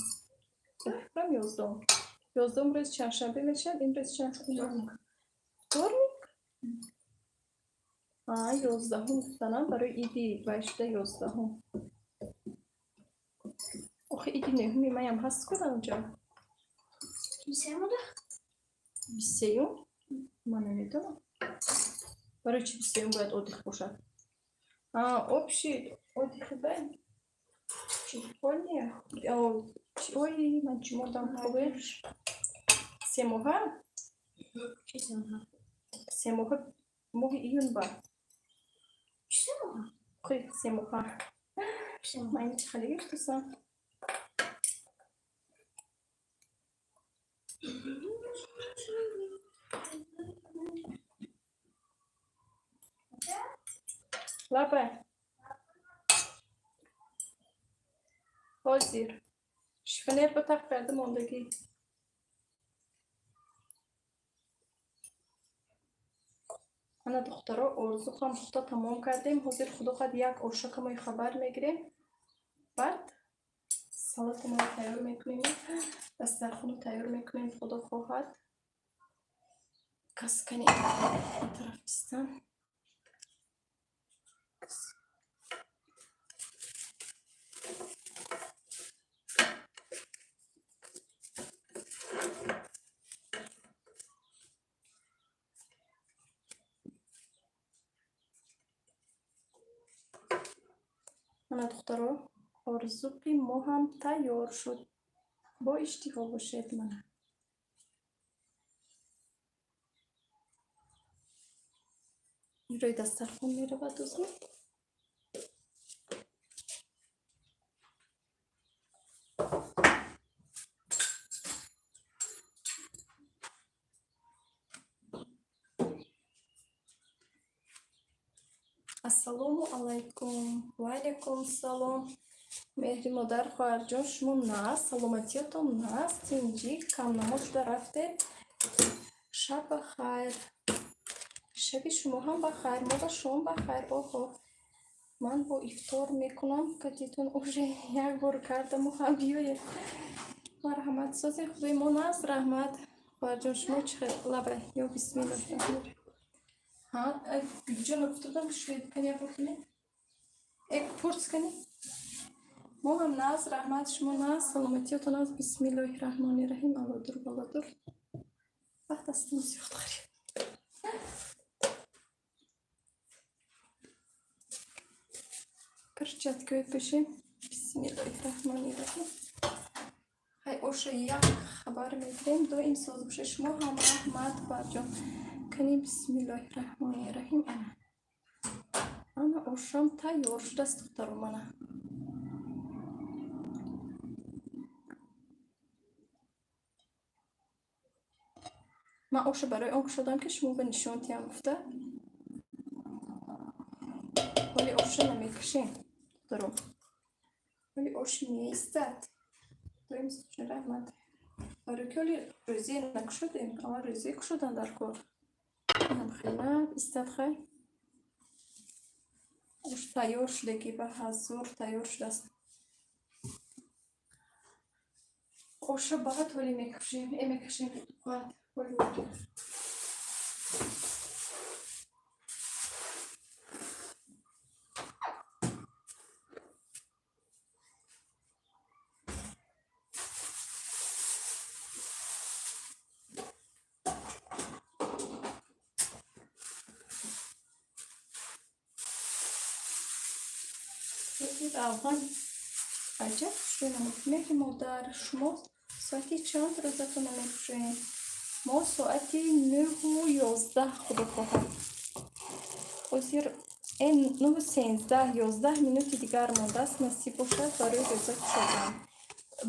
фикрам, 11-ум. 11-ум рӯз чандшанбе мешавад? Ин рӯз чанд, вторник? А, 11-ум гуфтанам, барои иди вай шуда, 11-ум. Охи, иди неҳуми маям ҳаст ку дар онҷо. 23-юм ман намедонам, барои чи 23-юм бояд отдых бошад. Общий отдых и бай чӣ? Ой, ман чӣ модам, хубе, 3 моҳа, 3 моҳа, моҳи июн ба 3 моҳа. Ман чӣ хеле гирифтасам. Лабай, ҳозир шифонер ба тақ карда мондагӣ. Ана, духтаро, орзуқам пухта тамом кардем. Ҳозир, худо хоҳад, як ошакамои хабар мегирем, баъд салатаморо тайёр мекунем, дастархону тайёр мекунем, худо хоҳад. Каскани ин тараф истам. Ана, духтаро, орзуқи мо ҳам тайёр шуд. Бо иштиҳо бошед. Мана, рӯи дастархон меравад узу. Ассалому алайкум. Ва алайкум салом. Меҳри модар, хоҳарҷон, шумо нағз, саломатиятон нағз, тинҷӣ, камнамо шуда рафтед. Шаб ба хайр. Шаби шумо ҳам ба хайр, мо ба шом ба хайр. Оҳо, ман бо ифтор мекунам, катитон уже як бор кардаму ҳам биёед. Марҳамат, сози худои мо нағз, раҳмат. Хоҳарҷон, шумо чӣ хел? Лабай, ё бисмилла. Ҳа, ҷоно гуфтудам, шӯед кани бохӯнед. Эк пурс кани. Мо ҳам нағз, раҳмат, шумо нағз, саломатиятон нағз. Бисмиллоҳи раҳмони раҳим. Алло дур, балло дур. Вақт астам зиёд қариб. Перчаткаи пешем. Бисмиллоҳи раҳмони раҳим. Ҳай, оша як хабар мегирем, доим соз боша. Шумо ҳам раҳмат, хоҳарҷон. Кани, бисмиллоҳи раҳмони раҳим. Ана. Ана ошам тайёр шудааст, духтаро, мана. Ман оша барои он кушодам, ки шумо ба нишон диҳам гуфта. Ҳоли оша намекушем, духтаро. Ҳоли ош меистад. Доим сучун раҳмат. Барои ки ҳоли рӯзие накушодем, аввал рӯзие кушодан дар кор. Инам хела истад, хай. Ош тайёр шудагӣ, ба ҳазур тайёр шудааст. Оша баъд ҳоли мекушем, мекушем баъд ҳоли. Равған аҷаб хушрӯй намуд. Меҳри модар, шумо соати чанд рӯзатона мекушоед? Мо соати 9:11, худо хоҳад. Ҳозир 9:13, 11 минути дигар мондааст, насиб бошад, барои рӯза кушодан.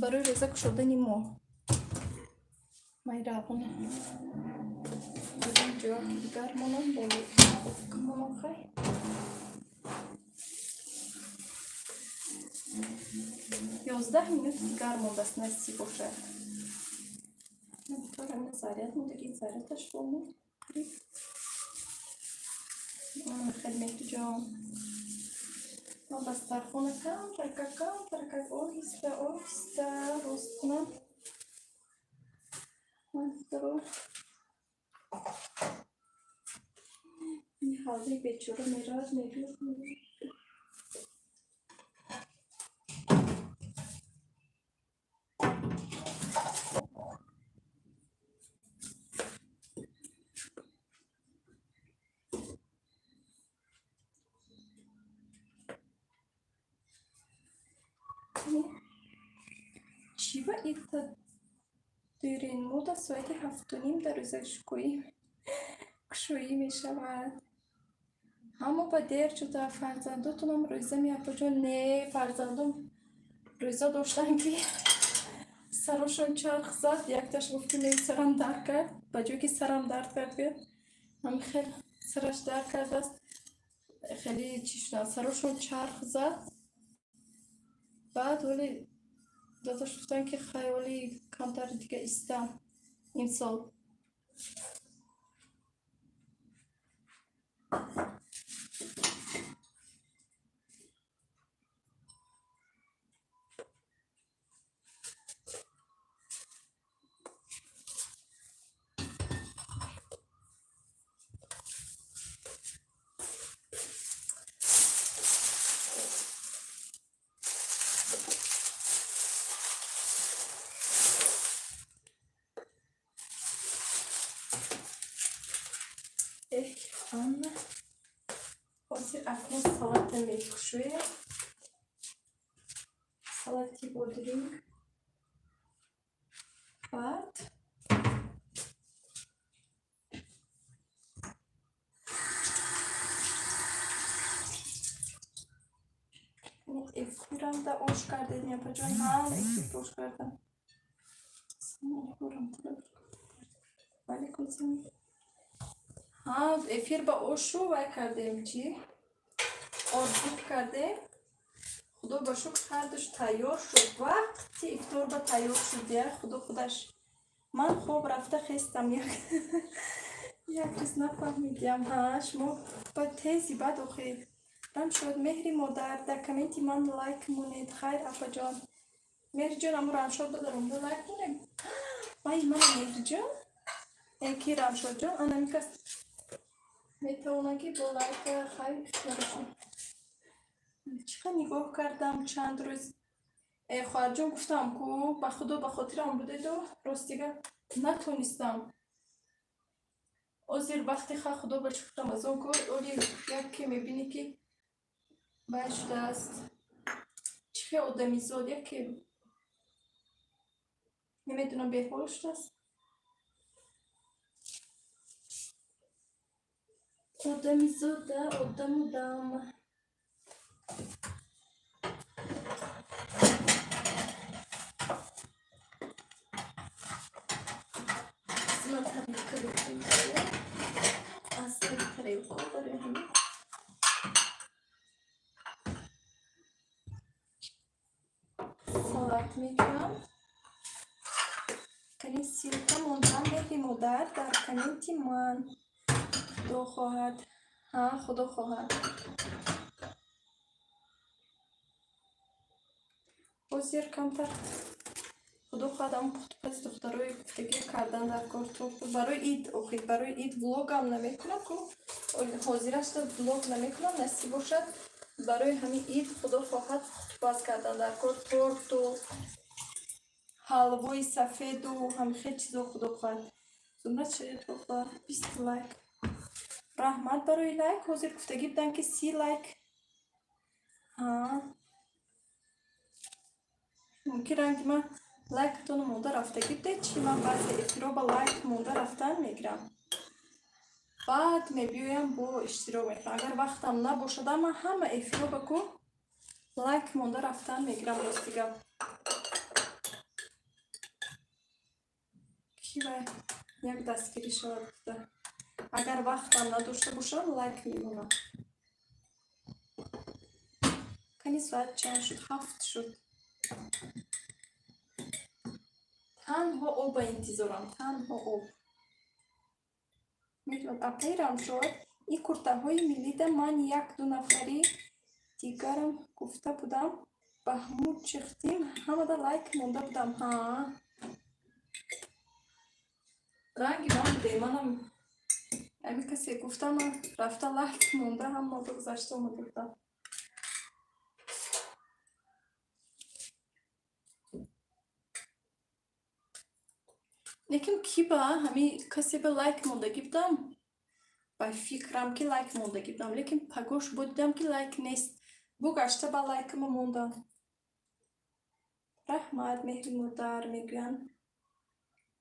Барои рӯза кушодани мо. Май равғона. Ҷояки дигар монам, боло монам, хай. 11 минути дигар мондааст, насиб бошад. Заряд мондагӣ, зарядаш бомонд. Хеле меҳриҷон. Ман дастархона камтарка, камтарка, оҳиста, оҳиста рост кунам. Духтаро. Ин ҳавзаи бечора меравад, мебиёд, мебиёд. Чӣ ба ита дерин? Мо дар соати 7:30 дар рӯзакушоӣ мешавад. Ҳамо ба дер шуда, фарзандотонам рӯза меапоҷон. Не, фарзандом рӯза доштанд, ки сарошон чарх зад. Якташ гуфт, ки сарам дард кард. Ба ҷое ки сарам дард кард, гӯяд, ҳами хел сараш дард кардааст. Хеле чӣ шуданд, сарошон чарх зад. Баъд вале додаш гуфтанд, ки хаёли камтар дига истам имсол. Эх, Анна. Ҳозир акнун салата мекушоем. Салати бодринг. Баъд эфирам да ош кардед, апаҷон? Ҳа, эфир ош кардам. Ассалому алайкум варахматуллоҳи. Ва алайкум салом. Ҳа, эфир ба ошу вай кардем, чӣ? Орзуқ кардем. Худо ба шукр, ҳардуш тайёр шуд. Вақти ифтор ба тайёр шуд, я худо худаш. Ман хоб рафта хестам, як як рӯз нафаҳмидям. Ҳа, шумо ба тези баъд охир. Рамшод, меҳри модар, дар комменти ман лайк монед. Хайр, апаҷон. Меҳриҷон, аму Рамшод бадаромда лайк монем. Вай, мана Меҳриҷон. Ки Рамшодҷон, анами кас метавонад, ки бо лайка хайр ихтиёрашон. Чӣ қадр нигоҳ кардам чанд рӯз. Хоҳарҷон, гуфтам ку, ба худо, ба хотирам будеду, ростига натонистам. Озир вақти ха, худо ба шукр, Рамазон ку, оли яке мебинӣ, ки бай шудааст. Чӣ хел одамизод яке намедонам, беҳол шудааст. Одамизода, одаму дам. Ман тарелка доштем. Аз таги тарелка барои ҳамин. Салат мекунам. Кани, ссылка мондан, меҳри модар, дар комменти ман. Худо хоҳад. Ҳа, худо хоҳад. Ҳозир камтар, худо хоҳад, ам пухтупази духтарои гуфтагӣ кардан дар кор барои ид. Охир барои ид влогам намекунам ку, ҳозирашта влог намекунам, насиб бошад, барои ҳамин ид, худо хоҳад, пухтупаз кардан дар кор, торту ҳалвои сафеду ҳамихел чизо, худо хоҳад. Зумрад Шарипова, 20 лайк. Раҳмат барои лайк. Ҳозир гуфтагӣ будам, ки 30 лайк. Ҳа, мумкин ранги ман лайкатонро монда рафтагӣ будед чӣ? Ман баъзе эфиро ба лайк монда рафтан мегирам, баъд мебиёям, бо иштирок мекунам, агар вақтам набошад. Ман ҳама эфиро ба ку лайк монда рафтан мегирам. Рости гап, ки вай як дастгирӣ шавад гуфта, агар вақтам надошта бошам, лайк мемонам. Кани, соат чанд шуд? 7 шуд. Танҳо оба интизорам, танҳо об. Метавонад апаи Рамшод, ин куртаҳои миллида ман як-ду нафари дигарам гуфта будам, ба ҳамун чихтим, ҳамада лайк монда будам. Ҳа, ранги ман буде, манам ами касе гуфта, ман рафта лайк монда, ҳама гузашта омада будам. Лекин ки ба ҳами касе ба лайк мондагӣ будам, ба фикрам, ки лайк мондагӣ будам, лекин пагош бо дидам, ки лайк нест, бугашта ба лайкама мондам. Раҳмат, меҳри модар, мегӯянд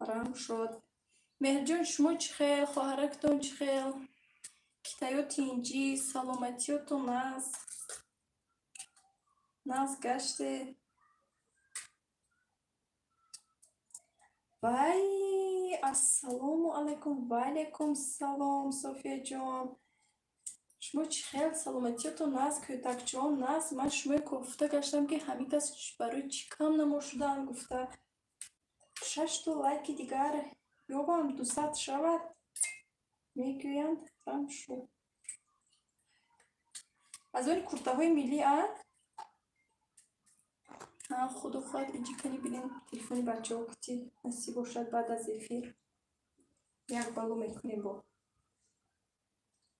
Рамшод. Меҳрҷон, шумо чӣ хел, хоҳарактон чӣ хел, китаё тинҷӣ, саломатиётон нағз нағз гаштед? Вай, ассалому алайкум, ваалайкум салом, Софияҷон. Шумо чӣ хел, саломатиётон нағз, кӯдакчаон нағз? Ман шумои кофта гаштам, ки ҳамин кас барои чӣ кам намо шудаанд гуфта. Шашто лайки дигар ёбам, 200 шавад, мегӯянд Рамшо. Аз они куртаҳои миллӣ, а? Ҳа, худо хоҳад, иҷи кани бинем, телефони бачаҳо кути, насиб бошад, баъд аз эфир як бало мекунем, бо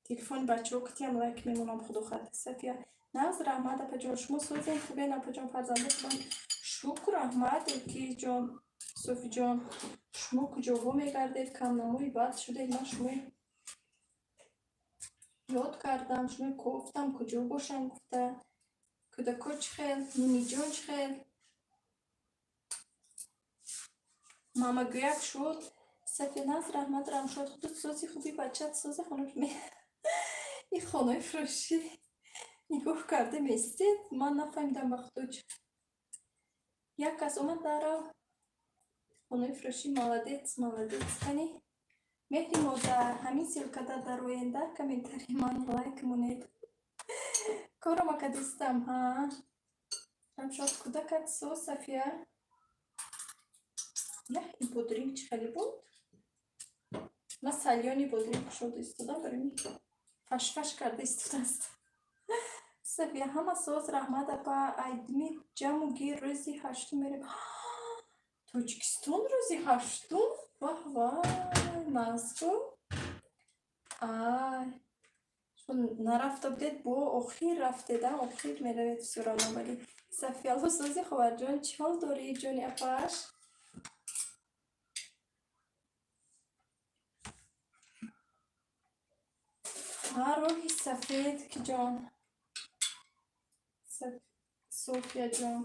телефони бачаҳо кутиам лайк мемонам, худо хоҳад. Сафия, нағз, раҳмат, апаҷон, шумо созем, хубен, апаҷон, фарзандотон? Шукр, раҳмат, ки-ҷон, Софиҷон, шумо куҷоҳо мегардед, камнамои бад шудед? Ман шумои ёд кардам, шумои кофтам, куҷо бошам гуфта. Кӯдако чӣ хел, нимиҷон чӣ хел, мамагӯяк шуд? Сафиназ, раҳмат, Рамшод, худут сози, хуби, бачат соза, хонум. Ин хонаи фурӯшӣ нигоҳ карда местед, ман нафаҳмидам, ба худо, чӣ як кас омад дарав хонаи фурӯшӣ. Молодец, молодец. Кани, меҳри модар, ҳамин ссылкада дароен, дар комментарии ман лайк монед. Корома кадистам, ҳа. Рамшод, кӯдакат со, Сафия? Ях, ин бодринг чӣ хеле буд? Ман салёни бодринг кушода истодам, барои фашфаш карда истодааст. Сафия, ҳама соз, раҳмат, апа. Айдми ҷаму гир, рӯзи ҳаштум мерем. Тоҷикистон рӯзи ҳаштум? Ваҳ, вай, Москва? Ай, шумо нарафта будед, бо охир рафтеда, охир меравед всё равно, вале Сафиялло сози, ховарҷон, чӣ ҳол дорӣ, ҷони апаш? Ҳа, роҳи сафед, ки ҷон. Софияҷон.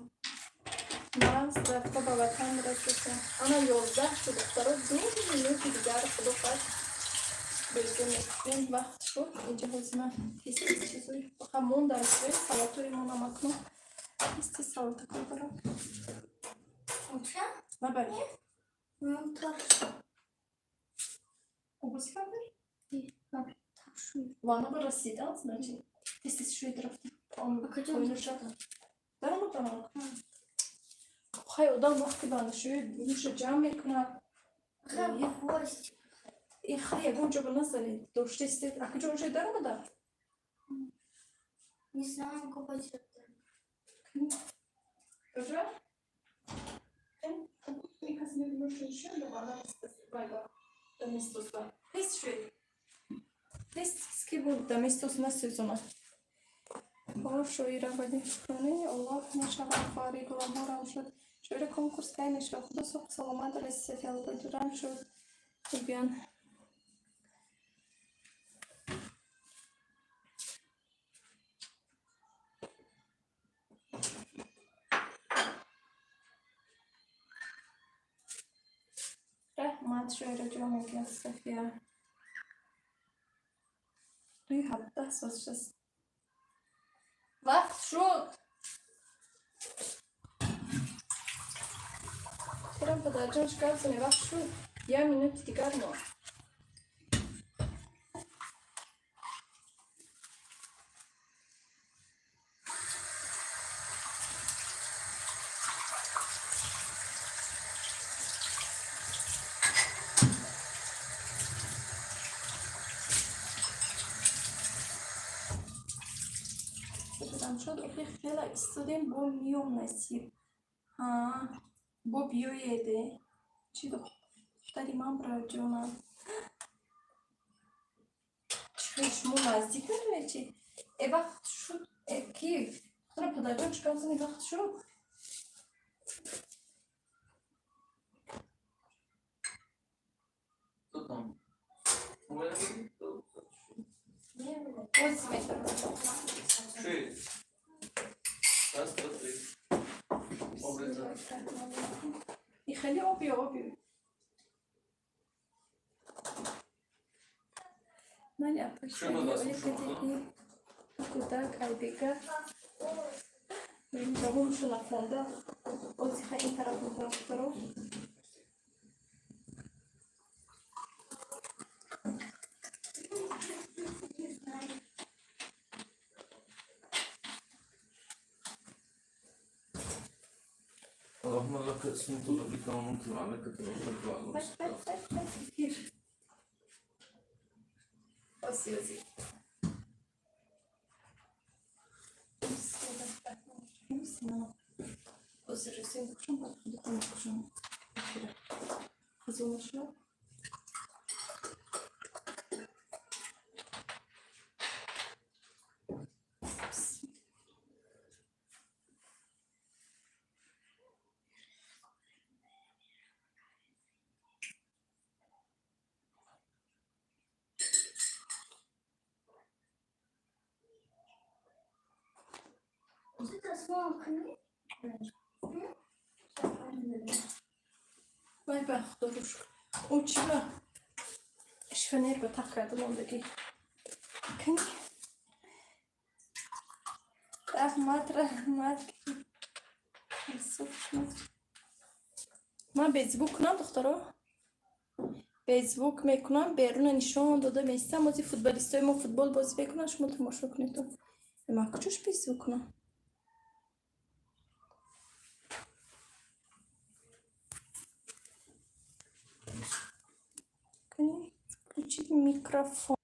Ман рафта ба ватан расидам. Ана, 11 шуд, духтаро, 2 минути дигар, худо хоҳад, белҷо мекунем. Вақт шуд. Инҷа ҳозир ман тез тез чизои фақат мондам, салатҳои мо намакну. Тез тез салатакро барам. Лучше? Набар. Ну, таршу. Обози кардӣ? Таршу. Ванна ба расидан, значит. Тез тез шӯед рафта. А куҷо? Даромад, даромад. Хай, одам вақти банашӯӣ нуша ҷамъ мекунад. Хвост. И хай, ягон ҷо ба назанед. Доштестед. А куҷо уже даромада? Не знаю, какой цвет. Куҷо? Мекас мебиноши нишон ба даместос ба. Тез шӯед. Тез тез, ки бу даместос насӯзонад. О, шоира, вале шукронаи Аллоҳ нашавад, хоҳари гулоҳорам шуд. Шоира, конкурс кай мешавад? Худо соҳ саломат раси, Сафиялло шуд. Мегӯянд. Раҳмат, шоираҷон, мегӯяд Сафия. Дуи ҳабдаҳ соз шаст. Вақт шуд. Чаро, падарҷон, шикар зане, вақт шуд. Як минути дигар монд. Рамшод, охи хела истодем, бо миём, насиб. Ҳа, бо биёеде. Чӣ, духтари ман браҷонам. Чӣ хел, шумо наздик медонед чи? Э, вақт шуд. Э, ки? Духтарам, падарҷон, чикор зани, вақт шуд. Кто там? Боз метавонам. Шесть. Раз, два, три. Обреза. И хеле оби оби. Мали апаш. Шумо даст, шумо. Кӯдак айбега. Забоншо нахонда. Ози хай ин тараф мекунам, духтаро. Не знаю. اللهم لك اسمك وبك ومنك وعليك توكلت وعلى Бач, бач, бач, бач, эфир. Ози, ози. Ози рӯзи кушам, баъд худатон мекушам. Эфира. Қызыл нашавад. Вот это слово кни. Вай ба худоро шукр. О, чӣ ба? Шифонер ба тақ карда мондагӣ. Кани. Раҳмат, раҳмат. Ман беззвук кунам, духтаро? Беззвук мекунам, беруна нишон дода местам. Ози футболистои мо футбол бозӣ мекунанд, шумо тамошо кунед. Ман куҷош беззвук кунам? Кани, включить микрофон.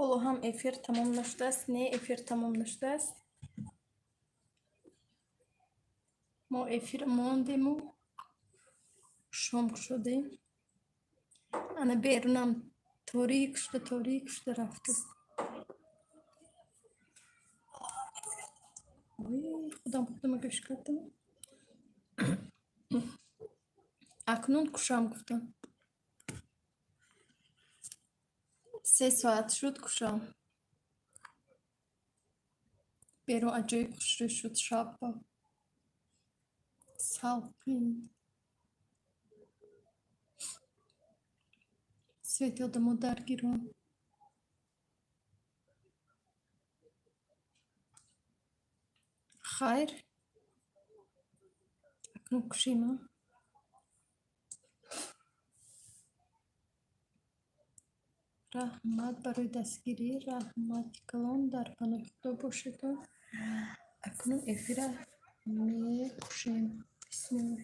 Ҳоло ҳам эфир тамом нашудааст. Не, эфир тамом нашудааст. Мо эфир мондему, шом шудем. Ана берунам торик шуда, торик шуда рафтааст. Ой, худам худама гӯш кардам. Акнун кушам гуфтам. 3 соат шуд, кушам. Берун аҷоиб хушрӯ шуд шабба. Салқин. Свети одамо даргирон. Хайр. Акнун кушем, а? Раҳмат барои дастгирӣ, раҳмати калон, дар паноҳи Худо бошедон. Акнун эфира мекушем. Бисмиллоҳ.